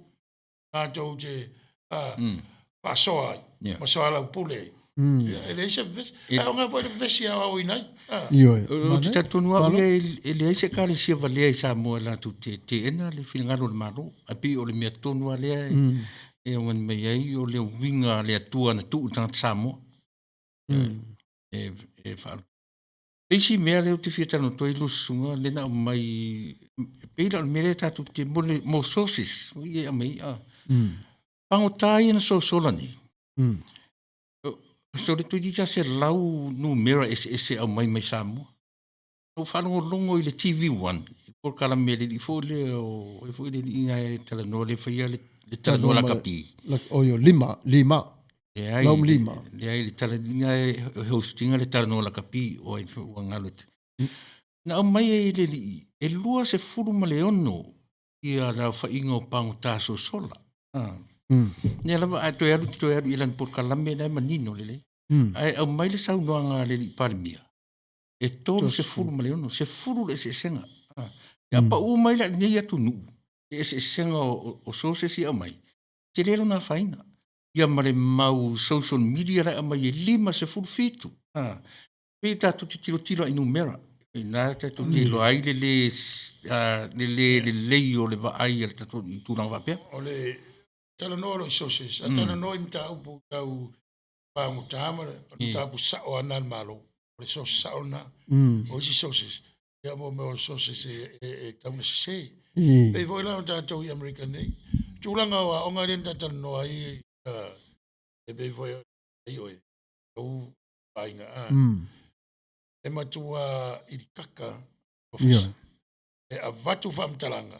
latou te ah, Mm. faasoa ai, Yeah. ma soalaupule ai. Mm. Ia, e leai se vevesi. E- Ae o ngā foi le vevesi a aoina ai. Ah. Ioe. Ou te Manaia. talitonu au Malo. ia e leai se ekalesia valea i Samoa e latou te teena le finagalo o le Malo. Ae pei o le mea tonu lava lea e Mm. e augani mai ai o le uiga a le Atua na tuu i tagata Samoa. Mm. E, e faalo. E isi mea lea ou te fia talanoa atu ai lususuga lea na aumai, e pei la o le mea lea tatou te mo le mo sources, ua ia e aumai ai, ah. Mm. Pagota ia na sosola nei. Mm. So le toeitiiti lava 100 numera eseese e aumai mai Samoa. Na ou faalogologo i le TV1, i le polokalame a le alii foi lea o ai foi le alii na e talanoa lea e faia le le talanoa lakapi. Oi o lima, lima. Leai, Lau lima. Leai, le tala na e host ina le talanoa lakapi o ai foi ua galo atu. Na aumai ai e le alii e 26 ia le aofaiga o pagota sosola. Ia lava ae toe alu toe alu i lana polokalame na e manino lelei. Ae aumai le saunoaga a le alii Palemia e 36, 10 le eseesega. Ia pau mai la i lenei atunuu le eseesega o sources ia e aumai, tele lona afaina. Ia ma le mau social media la e aumai e 57. Pei tatou te tilotilo i numera, i ina tatou te iloa ai le le le le lelei o le vaai a le tatou i tulaga faapea. O le talanoa loa i sources, a talanoa i mataupu tau pagota ma le mataupu sao lava lena a le Malo. O le source sao lena. O isi sources, ia mo mea o sources e tau ina sese. Pei foi la o tatou i Amerika nei, tulaga o aoga lea na ta talanoa ai, e pei foi ai oe, ou aiga, a. E matua ilikaka ofisa. E avatu faamatalaga,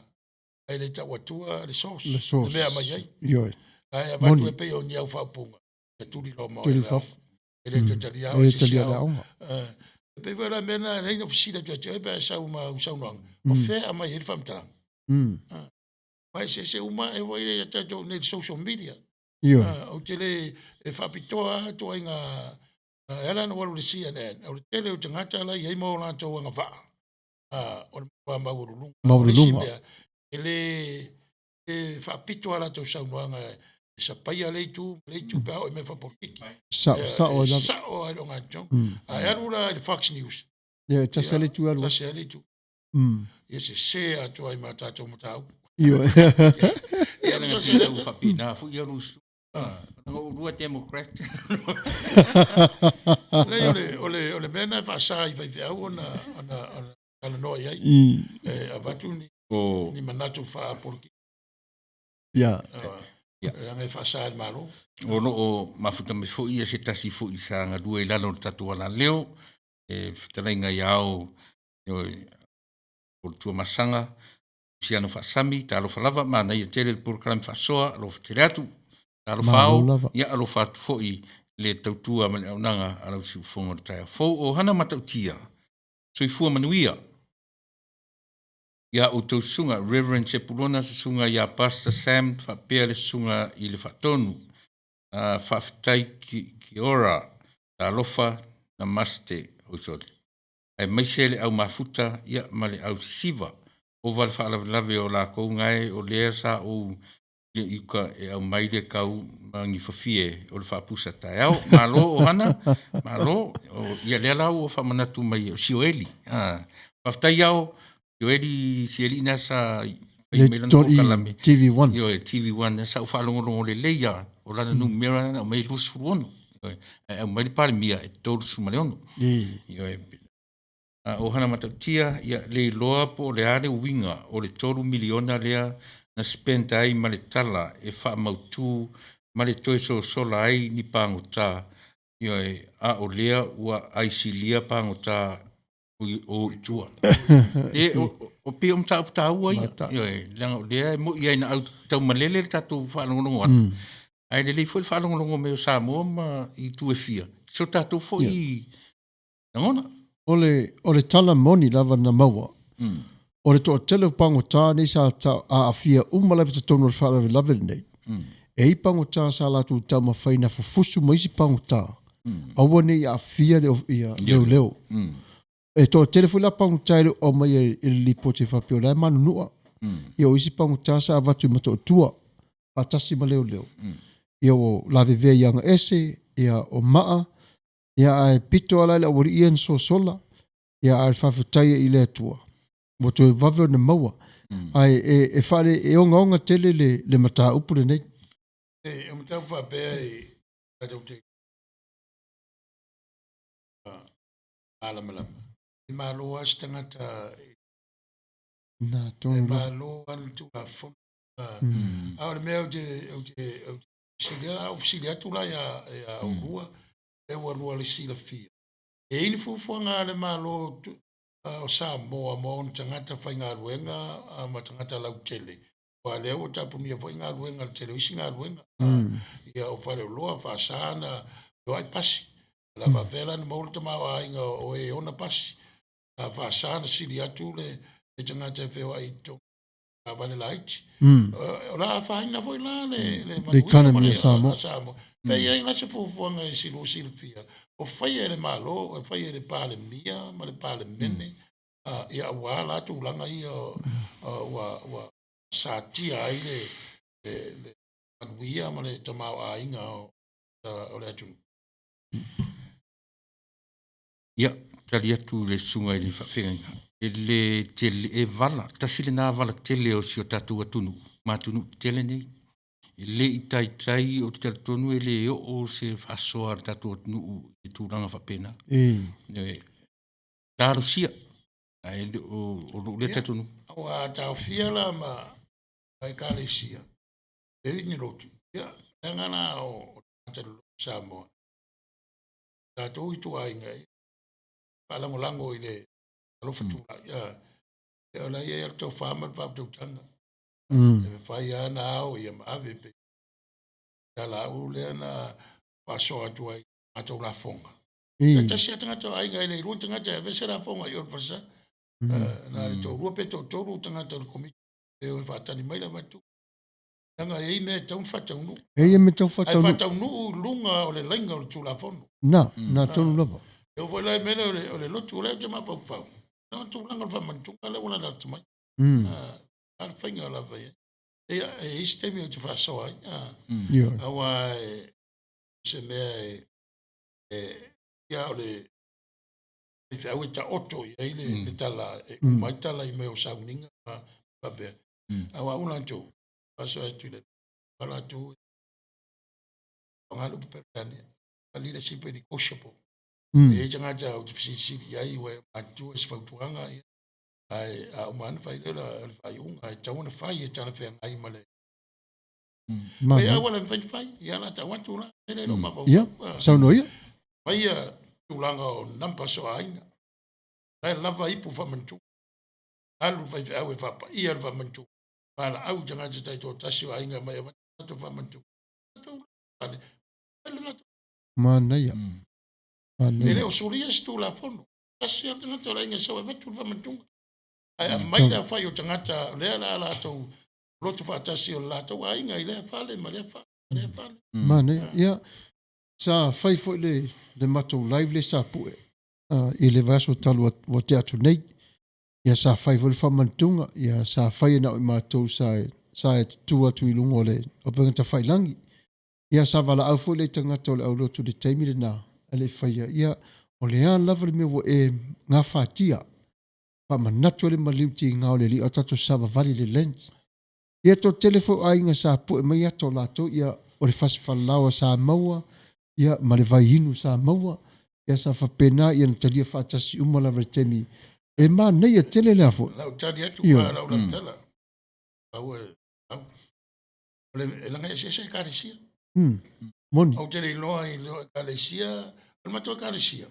ae le tau atua le source, Le source. le mea e aumai ai. Ioe. Ae avatu Moni. e pei o ni au faaupuga, e tuli loa ma Tuli oe le fafo. aoga. E le toe talia E le o se talia isi le aoga. aoga. E pei foi la mea lena, e leai na fesili atu ia te oe pe a e sau ma au saunoaga, o fea e aumai ai le faamatalaga? Ma eseese uma e foi ia tatou nei i le social media. Ioe. Ou te le e faapitoa lava ituaiga, e ala ona ou alu i le CNN, o le tele o tagata la e i ai ma o latou agavaa, o le matua maualuluga. O le isi Maualuluga. mea, e le e faapito a latou saunoaga e sapaia le itu ma le itu pe a oo i mea faapolokiki. Sao, sao ai E lava. sao lava i le ogatotonu. A e alu la i le Fox News, Ia, e tasi lava le itu e alu ai. Tasi lava le itu. Ia sese atu ai ma tatou mataupu. Ioe. Ia, na te tau faapena foi ia Rusu. Na ou lua Democrat. Leai, o le, o le, o le mea lena e faasa i faifeau ona, ona, ona talanoa i ai. E avatu ni, ni manatu faapolokiki. Ia. Leaga e faasa e le Malo. O lo o mafuta mai foi ia se tasi foi sa galue i lalo o le tatou alaleo, e fetalaiga ia Ao, ioe, o le Tuamasaga, Siano Faasami, talofa lava, manaia tele le polokalame faasoa, alofa tele atu. Talofa Malo ao, lava. ia alofa atu foi le tautua ma le auaunaga a lau siufofoga o le taeao fou. O Hana Matautia, soifua manuia. Ia outou susuga, Reverend Sepulona, susuga ia Pastor Sam, faapea le susuga i le Faatonu. Faafetai ki, ki ora, talofa, namaste, oi sorry. Aemaise le au mafuta ia ma le au sisiva. Ova le faalavelave o lakou gae o lea sa ou le i uka e aumai le kau ma gifafie o le faapusa taeao. Malo Ohana, malo. O, ia lea la ua faamanatu mai o Sioeli. Ah, faafetai ao, Sioeli, Sieli na sa fai Le mai lana toli polokalame. TV1. Ioe, TV1, sa ou faalogologo lelei lava, o lana numera na aumai e 26. Ioe, ae aumai le Palemia e 36. Ioe. A o Hana Matautia, ia, le iloa po o le a le uiga o le $3 miliona lea na spend ai ma le tala e faamautu ma le toe sosola ai ni pagota, ioe, a o lea ua aisilia pagota o i tua. E, o pei o mataupu taua ia, ioe, leaga o lea e moi ai na au taumalele le tatou faalogologo atu. Ae lelei foi le faalogologo mai o Samoa ma i itu e fia, so tatou foi lagona. O le, o le tala moni lava na maua, o le toatele o pagota nei sa aafia uma lava i totonu o le faalavelave lenei, e i ai pagota sa latou taumafai na fufusu ma isi pagota, aua ne i aafia le, ia, leoleo. E toatele foi la pagota e le o aumaia i le lipoti e faapea o la e manunua. Ia o isi pagota sa avatu i Motootua faatasi ma leoleo. Ia ua lavevea i Agaese, ia o Maa, ia ae pito lava la i le aualii ia na sosola. Ia ae faafetai i le Atua ua toe vave ona maua. Ae e, e faale e ogaoga tele le, le mataupu lenei. E, o mataupu faapea e tatou te malamalama. E malo lava se tagata Na e tonu lava. malo lava le Tulafono. A o le mea ou te, ou te, ou te fesili, a ou fesili atu la ia, ia oulua, Lea ua lua le silafia. E i ai ni fuafuaga a le Malo o Samoa mo ona tagata faigaluega ma tagata lautele, aua lea ua tapunia foi galuega, le tele o isi galuega, ia o faleoloa, faasa ona feoai pasi. O le a faapefea la ona maua le tamaoaiga o e ona pasi? A faasa ona sili atu le tagata e feoai i totonu taavale laiti. O le a afaina foi la le manuia ma le Samoa. Samoa. Pe i ai la se fuafuaga i si lua silafia, o faia e le Malo, o faia e le Palemia ma le Palemene, ia aua la tulaga ia ua satia ai le manuia ma le tamaoaiga o le atunuu. Ia, tali atu le susuga i le faafeagaiga. E le tele, e vala, tasi lena vala tele o si o tatou atunuu, ma atunuu tetele nei. E le i taitai, ou te talitonu e le oo se faasoa a le tatou atunuu i tulaga faapena. E, talosia, ae le o, o lou lea talitonuga. Ua taofia la ma ekalesia, e i ni lotu, ia, leaga la o tagata loloto Samoa, tatou ituaiga e faalagolago i le alofa tulai. Ia, o la e i ai le tofa ma le faautautaga. E mafai lava ona ao ia ma ave pe talaau lea na faasoa atu ai matou lafoga. Tasi lava tagata o aiga e le lua tagata e ave se lafoga i o le falesa. Na le toalua pe toatolu tagata o le komiti e o e faatali mai le avatu. Leaga e i ai mea e tatau ona faataunuu. E i ai mea e tatau ona faataunuu. Ae faataunuu i luga o le laina o le Tulafono. Na, na tonu lava. E oo foi la i mea lea o le lotu, o lea ou te mafaufau, o le tulaga o le faamanatuga lea ua lalata mai. A le faiga lava ia. Ia, e i ai se taimi ou te faasoa ai. Aua se mea e, ia o le faifeau e taoto i ai le tala, e uma ai tala i mea o sauniga ma faapea. Aua au latou, faasoa atu i le latou, faaaoga le upu Peretania, leadership e negotiable. E i ai tagata ou te fesilisili i ai, ua e matutua i se fautuaga, ae a uma lava ona fai lea o le faaiuga, e tatau ona fai e talafeagai ma le Mai auala e mafai ona fai, ia la tau atu la, e le mafaufau. Ia, saunoa ia. Faia tulaga o numbers o aiga. La e lava ipu faamanatu. Alu le faifeau e faapaia le faamanatu. Valaau i tagata taitoatasi o aiga mai avatu latou faamanatu. Manaia. E le o solia se tulafono. Tasi lava le tagata o le aiga e sau e avatu le faamanatuga. Ae aumai le aofai o tagata o lea o le a latou loto faatasi o le latou aiga i lea fale ma lea fale ma lea fale. Manaia. Ia, sa fai foi le matou live lea sa pue i le vaiaso talu ua tea atu nei. Ia sa fai foi le faamanatuga, ia sa fai e na o i matou sa sa e tutu atu i luga o le upega tafailagi. Ia sa valaau foi le tagata o le aulotu i le taimi lena a le i faia. Ia o le a lava le mea ua e gafatia, faamanatu ai le maliu tiga o le Alii a o tatou savavali i le Lent. Ia toatele foi o aiga sa pue mai ata o latou, ia o le fasifalaoa sa maua, ia ma le vaiinu sa maua, ia sa faapena ia na talia faatasi uma lava i le taimi. E manaia tele lea foi. Lau tali atu ma lau lautala. Au e au. O le e laga eseese ekalesia. Moni. Ou te le iloa i le ekalesia, o le matou ekalesia.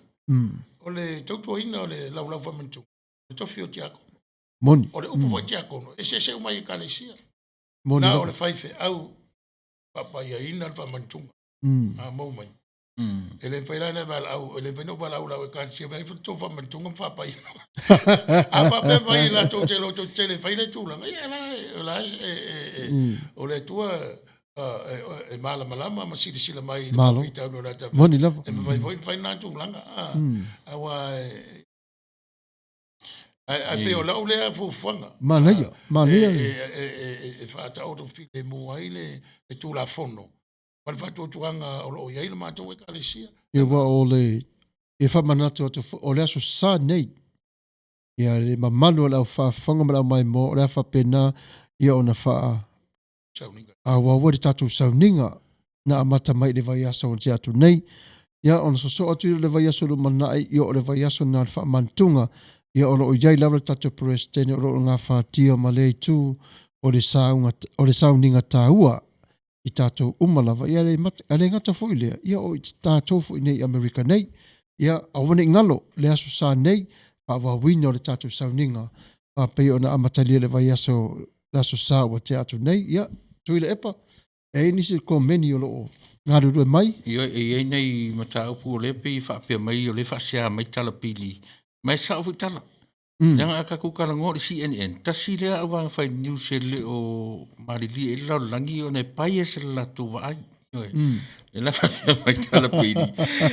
O le tautuaina o le laulau faamanatuga, o le tofi o tiakono. Moni. O le upu foi tiakono, e eseese uma i ekalesia. Moni. Na o le faifeau faapaiaina le faamanatuga. A maua mai. E le mafai la ona valaau, e le mafai ona ou valaau lau ekalesia, fai tou faamanatuga ma faapaia. A faapea mai latou te loto tele fai le tulaga, ia la, la e, o le Atua e malamalama ma silasila mai i le faafitauli o le ata. Moni lava. E mafai foi ona fai lena tulaga. Aua ae pei o lau lea fuafuaga. Manaia, manaia. E faataoto filemu ai le Tulafono ma le faatuatuaga o lo o i ai le matou ekalesia. Ia, aua o le, e faamanatu atu foi, o le Aso Sa nei, ia le mamalu o le au faafofoga ma le au maimoa, o le a faapena ia ona faa auau ai le tatou sauniga na amata mai i le vaiaso ua tea atu nei. Ia ona sosoo atu i le vaiaso lumanai, ia o le vaiaso lena o le faamantuga, ia o lo o i ai lava le tatou Peresetene o lo o gafatia ma lea itu o le sauga, o le sauniga taua. i tatou uma lava. Ia le mata, a le gata foi lea, ia o i tatou foi nei i Amerika nei. Ia aua ne i galo le Aso Sa nei, faaauauina o le tatou sauniga faapei ona amatalia le vaiaso le Aso Sa ua tea atu nei. Ia, Tuilaepa, e i ai nisi komeni o lo o galulue mai? Ioe, e i ai nai mataupu o lea pei e faapea mai o lea e faasea mai tala pili, ma e sao foi tala. Leaga a tatou talanoa i le CNN, tasi lea auvaega fai news e le o malilie i ai le lalolagi ona e bias le latou vaai. Ioe. Lea la faapea mai tala pili,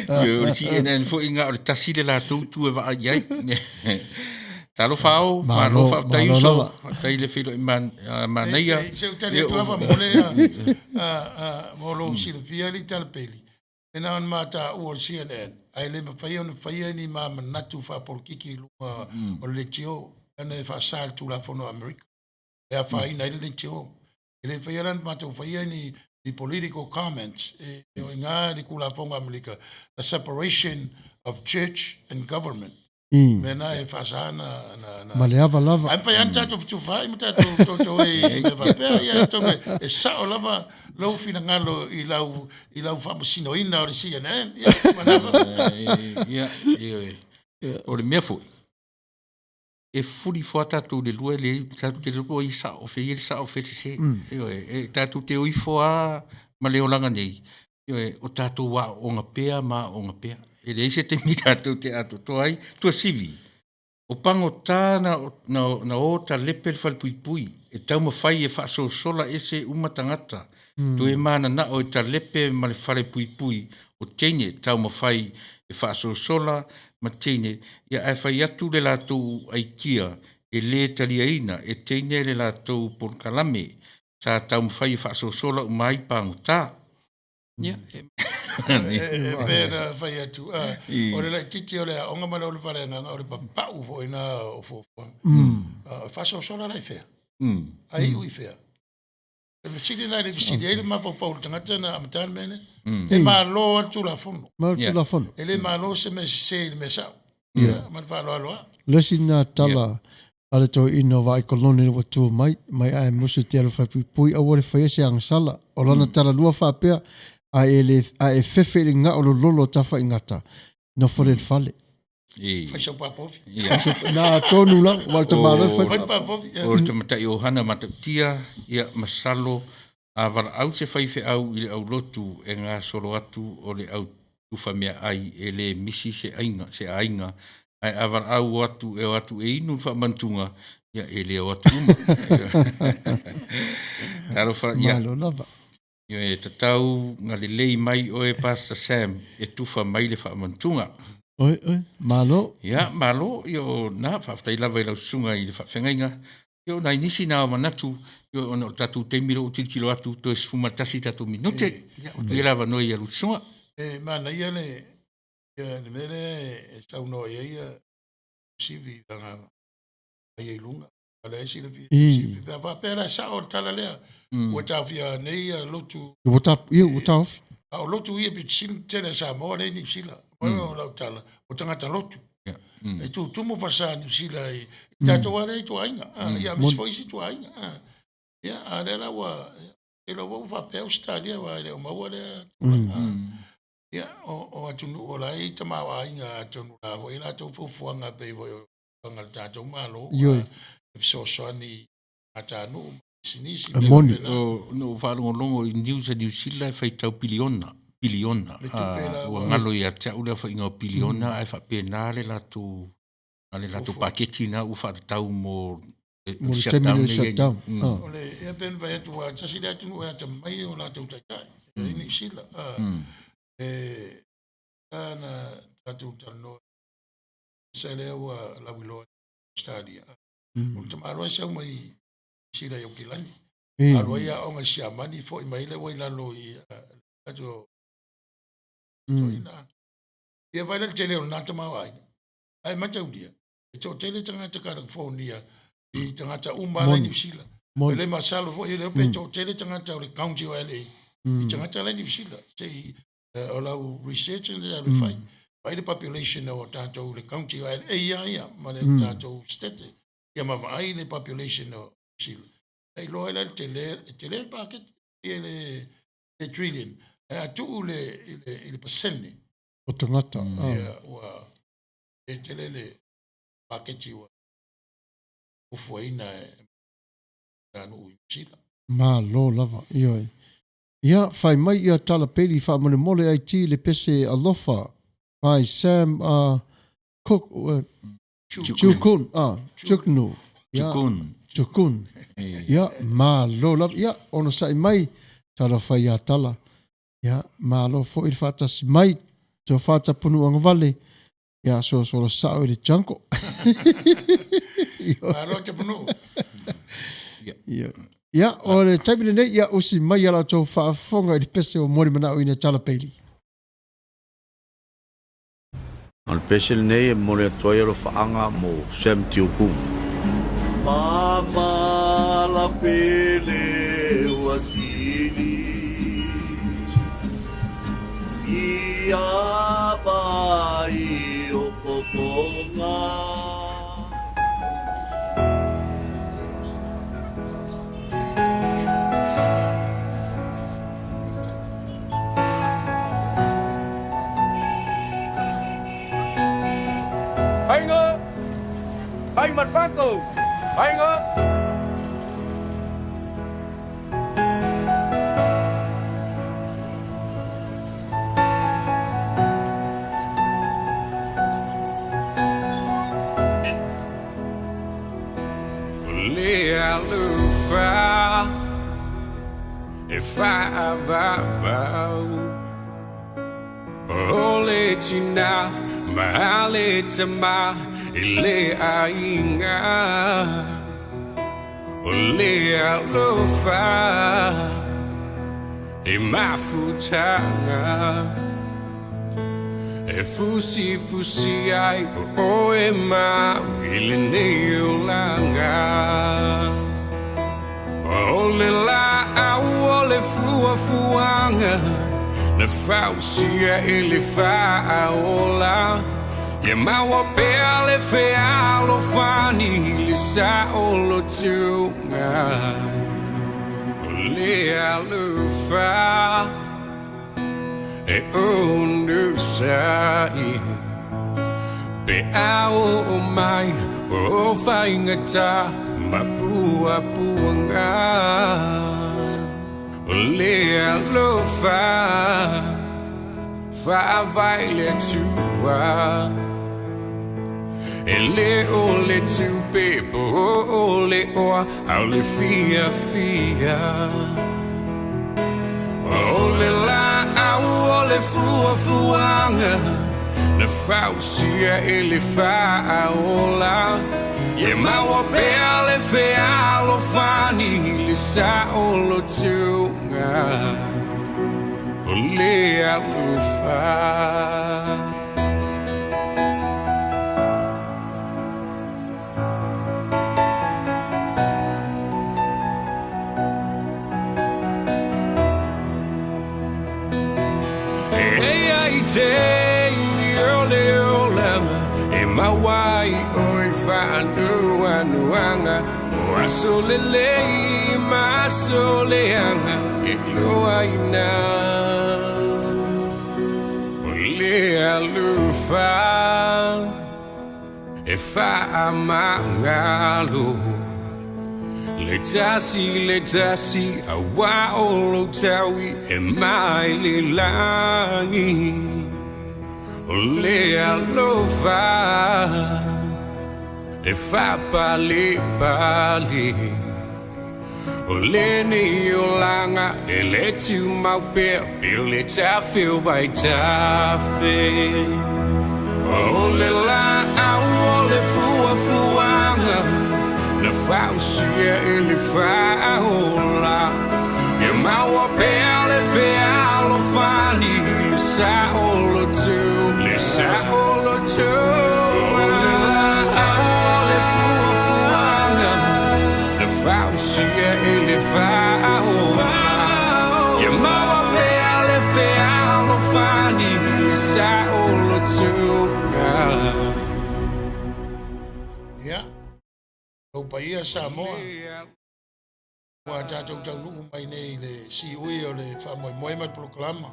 ioe, o le CNN foi na o le tasi le latou itu e vaai i ai. Talofa ao, malo faafetai uso, faafetai le feiloai manaia. Se u tali atu lava mo le mo lou silafia le tala peli. E na ona mataua o le CNN, ae le mafai ona faia ni ma manatu faapolokiki i luga o le leitio, ana e faasa le Tulafono a Amerika. E afaina ai le leitio. E le faia la ona matou faia ni ni political comments e o i ina le Tulafono a Amerika, the separation of church and government. Mea na e faasa na na na. Ma le ava lava. Ae mafai lava ona tatou fetufaai ma tatou toutou ai i mea faapea. Ia atonu e sao lava lou finagalo i lau i lau faamasinoina o le CNN. Ia, ma le ava. Ia, ioe. O le mea foi, e fuli ifo lava tatou i le lua e leai, tatou te le iloa po o ai e sao, o fea e i ai le sao o fea le sese. Ioe, e tatou te o ifo lava ma le olaga nei, ioe, o tatou aooga pea ma aooga pea. E leai se taimi tatou te atoatoa ai. Tuasivi, o pagota na, na, na o talepe le falepuipui, e taumafai e faasosola ese uma tagata. Toe mananao e talepe ma le falepuipui o teine taumafai e faasosola ma teine, ia ae fai atu le latou aikia e le taliaina e teine le latou polokalame sa taumafai e faasosola uma ai pagota. Ia, e pei ona fai atu, o le laitiiti o le aoga ma le ola faaleagaga, o le papau foi lena o fuafuaga. E faasosola la i fea? Ae iu i fea? O le fesili la e le fesili ai le mafaufau o le tagata na amata le mea lea. E malo lava le Tulafono. Malo le Tulafono. E le malo se mea sese i le mea sao. Ia, ma le faaaloalo lava. Le isi lena tala a le toeaina o Vaai-kolone ua tu mai, mai ae musu te alofa e puipui aua le faia se agasala. O lana tala lua faapea, a e le, a e fefe i le gao lololo o Tafaigata, nofo lea i le fale. Fai sau papovi. Na tonu la, ua le tamaloa fai. Fai papovi. O le tamatai o Hana Matautia, ia masalo a valaau se faifeau i le aulotu e gasolo atu o le au tufa meaai e le misi se aiga, se aiga, ae a valaau o atu e o atu e inu le faamantuga, ia e le o atu uma. Talofa, ia. Malo lava. E tatau na lelei mai oe Pastor Sam e tufa mai le faamantuga. Oi, oi, malo. Ia, malo, ia o na, faafetai lava i lau susuga i le faafeagaiga. Ia o nai nisi na o manatu, ia ona o le tatou taimi lea ua tilotilo atu, toe 11 tatou minute. Ia, o tuu ia le avanoa i lau susuga. E manaia le, ia, le mea lea e saunoa i ai ia Sivi, lana ai i luga. A lea e silafia e Sivi. Pe a faapea la e sao le tala lea, ua taofia nei ia lotu. Ua ta, ia, ua taofi. A o lotu ia pito sili tele a Samoa lea i Niu Sila. O lau tala, o tagata lotu. E tutumu falesa Niu Sila i tatou lava lea i ituaiga. Ia, aemaise foi isi ituaiga. Ia, a lea la ua, e iloa foi ua faapea Ausetalia aua e le o maua lea tulaga. Ia, o atunuu o la e i ai tamaoaiga atonu la foi latou fuafuaga pei foi o fuafuaga a le tatou Malo e fesoasoani i tagatanuu ma pisinisi ma mea faapena. Na ou faalogologo i news a Niu Sila e faitau piliona, piliona. Ua galo ia te au le aofaiga o piliona ae faapena le latou le latou paketi lena ua faatatau mo le shutdown nei. O le, ia pei ona fai atu, aua tasi le atunuu e atamai o latou taitai, i Niu Sila. E na tatou talanoa sa lea ua lauiloa i Ausetalia. O le tamaloa e sau mai Niu Sila i Aukilani. Alu ai aoga i Siamani, foi mai lea ua i lalo i atu toeaiina. Ia vaai la le tele o lena tamaoaiga. Ae mataulia, e toatele tagata Kalifonia i tagata uma la i Niu Sila. E le masalo foi, e le iloa pe toatele tagata o le county o LA i tagata la i Niu Sila. Se i o lau research na alu e fai. Vaai le population o tatou le county o LA ia ia ma le tatou state. Ia ma vaai le population o Niu Sila. E iloa ai la le tele, e tele le paketi. Ia le le trillion ae a tuu le i le pasene o tagata ia ua le tele le paketi ua fuafuaina e nuu i Niu Sila. Malo lava, ioe. Ia, fai mai ia Tala Peli faamolemole IT le pese Alofa by Sam Cook, Chukun, Chuknu. Chukun. Chukun. Ia, malo lava. Ia, onosai mai, talofa ia Tala. Ia, malo foi le faatasi mai, tofa Tapunuagavale. Ia, sosola sao i le jungle. Malo Tapunuu. Ia, ia, o le taimi lenei, ia usi mai a la outou faafofoga i le pese o Molimanaoina e Tala Bailey. O le pese lenei e momoli atu ai alofaaga mo Sam Tiuku. Mama la pele ua tili Ia vai o popoga. Aiga! Ai matfako! Aiga! Le alofa e faavavau O le tina ma le tama i le aiga O le alofa e mafutaga E fusifusi ai o oe ma au i lenei olaga. O le laau o le fuafuaga na fausia e le Faaola, ia maua pea le fealofani i le saolotoga. O le alofa e onosai pe a oo mai o faigata ma puapuaga. O le alofa faavae le Atua. E le o le tupe po o le oa a o le fiafia. O le laau o le fuafuaga na fausia e le Faaola, ia maua pea le fealofani i le saolotoga o le alofa. E ai taimi o le olaga e maua ai oe faanoanoaga, o aso lelei ma aso leaga e iloaina. O le alofa e faamagalo le tasi le tasi, auā o lou taui e mai le lagi. O le alofa e faapalepale, o lenei olaga e le tumau pea pe o le tafe o vaitafe. O le laau o le fuafuaga na fausia e le Faaola, ia maua pea le fealofani i le saoloto, le saoloto. O le laau o le fuafuaga na fausia e le Faaola, ia maua pea le fealofani i le saoloto. Ia, lou paia Samoa. Ua tatou taunuu mai nei i le siui o le faamoemoe ma le polokalama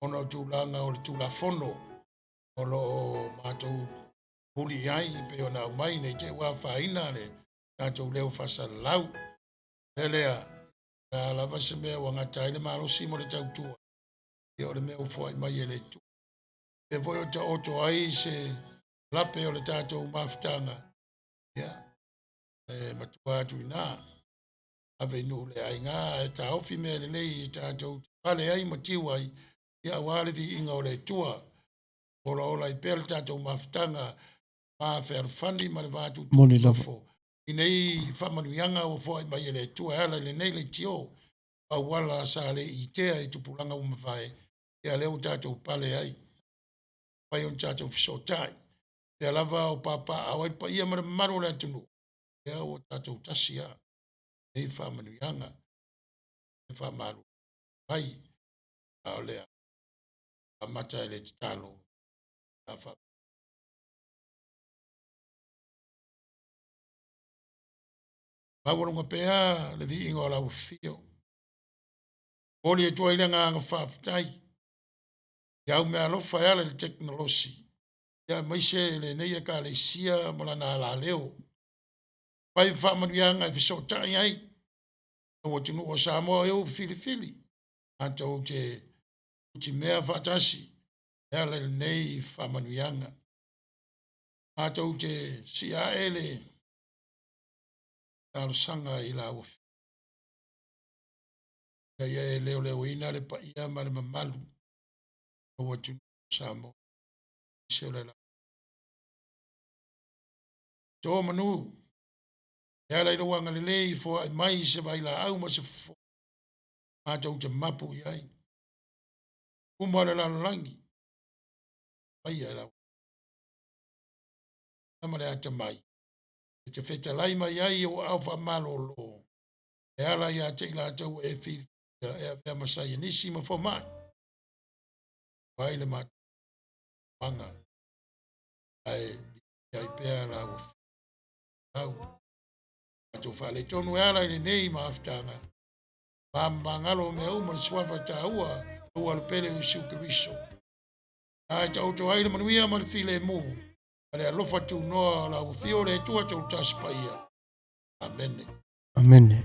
ona o tulaga o le Tulafono o lo o matou huli i ai e pei ona aumai nei te ua afaina le tatou leo faasalalau. O le mea lea, o le a lava se mea ua gata ai le malosi mo le tautua, ia o le mea ua foai mai e le Atua. E foi o taoto ai se lape o le tatou mafutaga, ia, e matua atu i ina. Ave i nuu le aiga e taofi mea lelei e tatou pale ai ma tiu ai, ia aua le viiga o le Atua. Olaola ai pea le tatou mafutaga ma fealofani ma le va Moni lava. tututufo. I nei faamanuiaga ua foai mai e le Atua e ala i lenei leitio, auala sa le itea i tupulaga ua mavae, ia lea ua tatou pale ai. Pai ona tatou fesootai. Pea lava o papaaao ai le paia ma le mamalu o le atunuu, ia ua tatou tasi lava. Nei faamanuiaga, e faamalu mai, a o lea amata e le tatalo. Maualuga pea le viiga o lau afio. Momoli atu ai le agaga faafetai i au meaalofa e ala i le tekonolosi, ia aemaise lenei Ekalesia ma lana alaleo. Fai faamanuiaga e fesootai ai lau atunuu o Samoa e ua filifili matou te utimea faatasi e ala i lenei faamanuiaga. Matou te siae le talosaga i lau afioga ina ia e leoleoina le paia ma le mamalu o atunuu o Samoa. Se o le la. To manu, e ala i lou agalelei foai mai se vailaau ma se fofo, matou te mapu i ai. Uma o le lalolagi, paia e lau. Ma le atamai, e te fetalai mai ai i ou aao faamalolo, e ala ia te i latou e filifilia e avea ma saienisi ma fomai. Vai le matuaga, ae ai pea lau au. Matou faaletonu e ala i lenei mafutaga, mamagalo o mea uma le suafa taua, ua le pele o Iesu Keriso. Ae taoto ai le manuia ma le filemu, ma le alofa tunoa o lau afio le Atua tau tasi paia. Amene. Amene.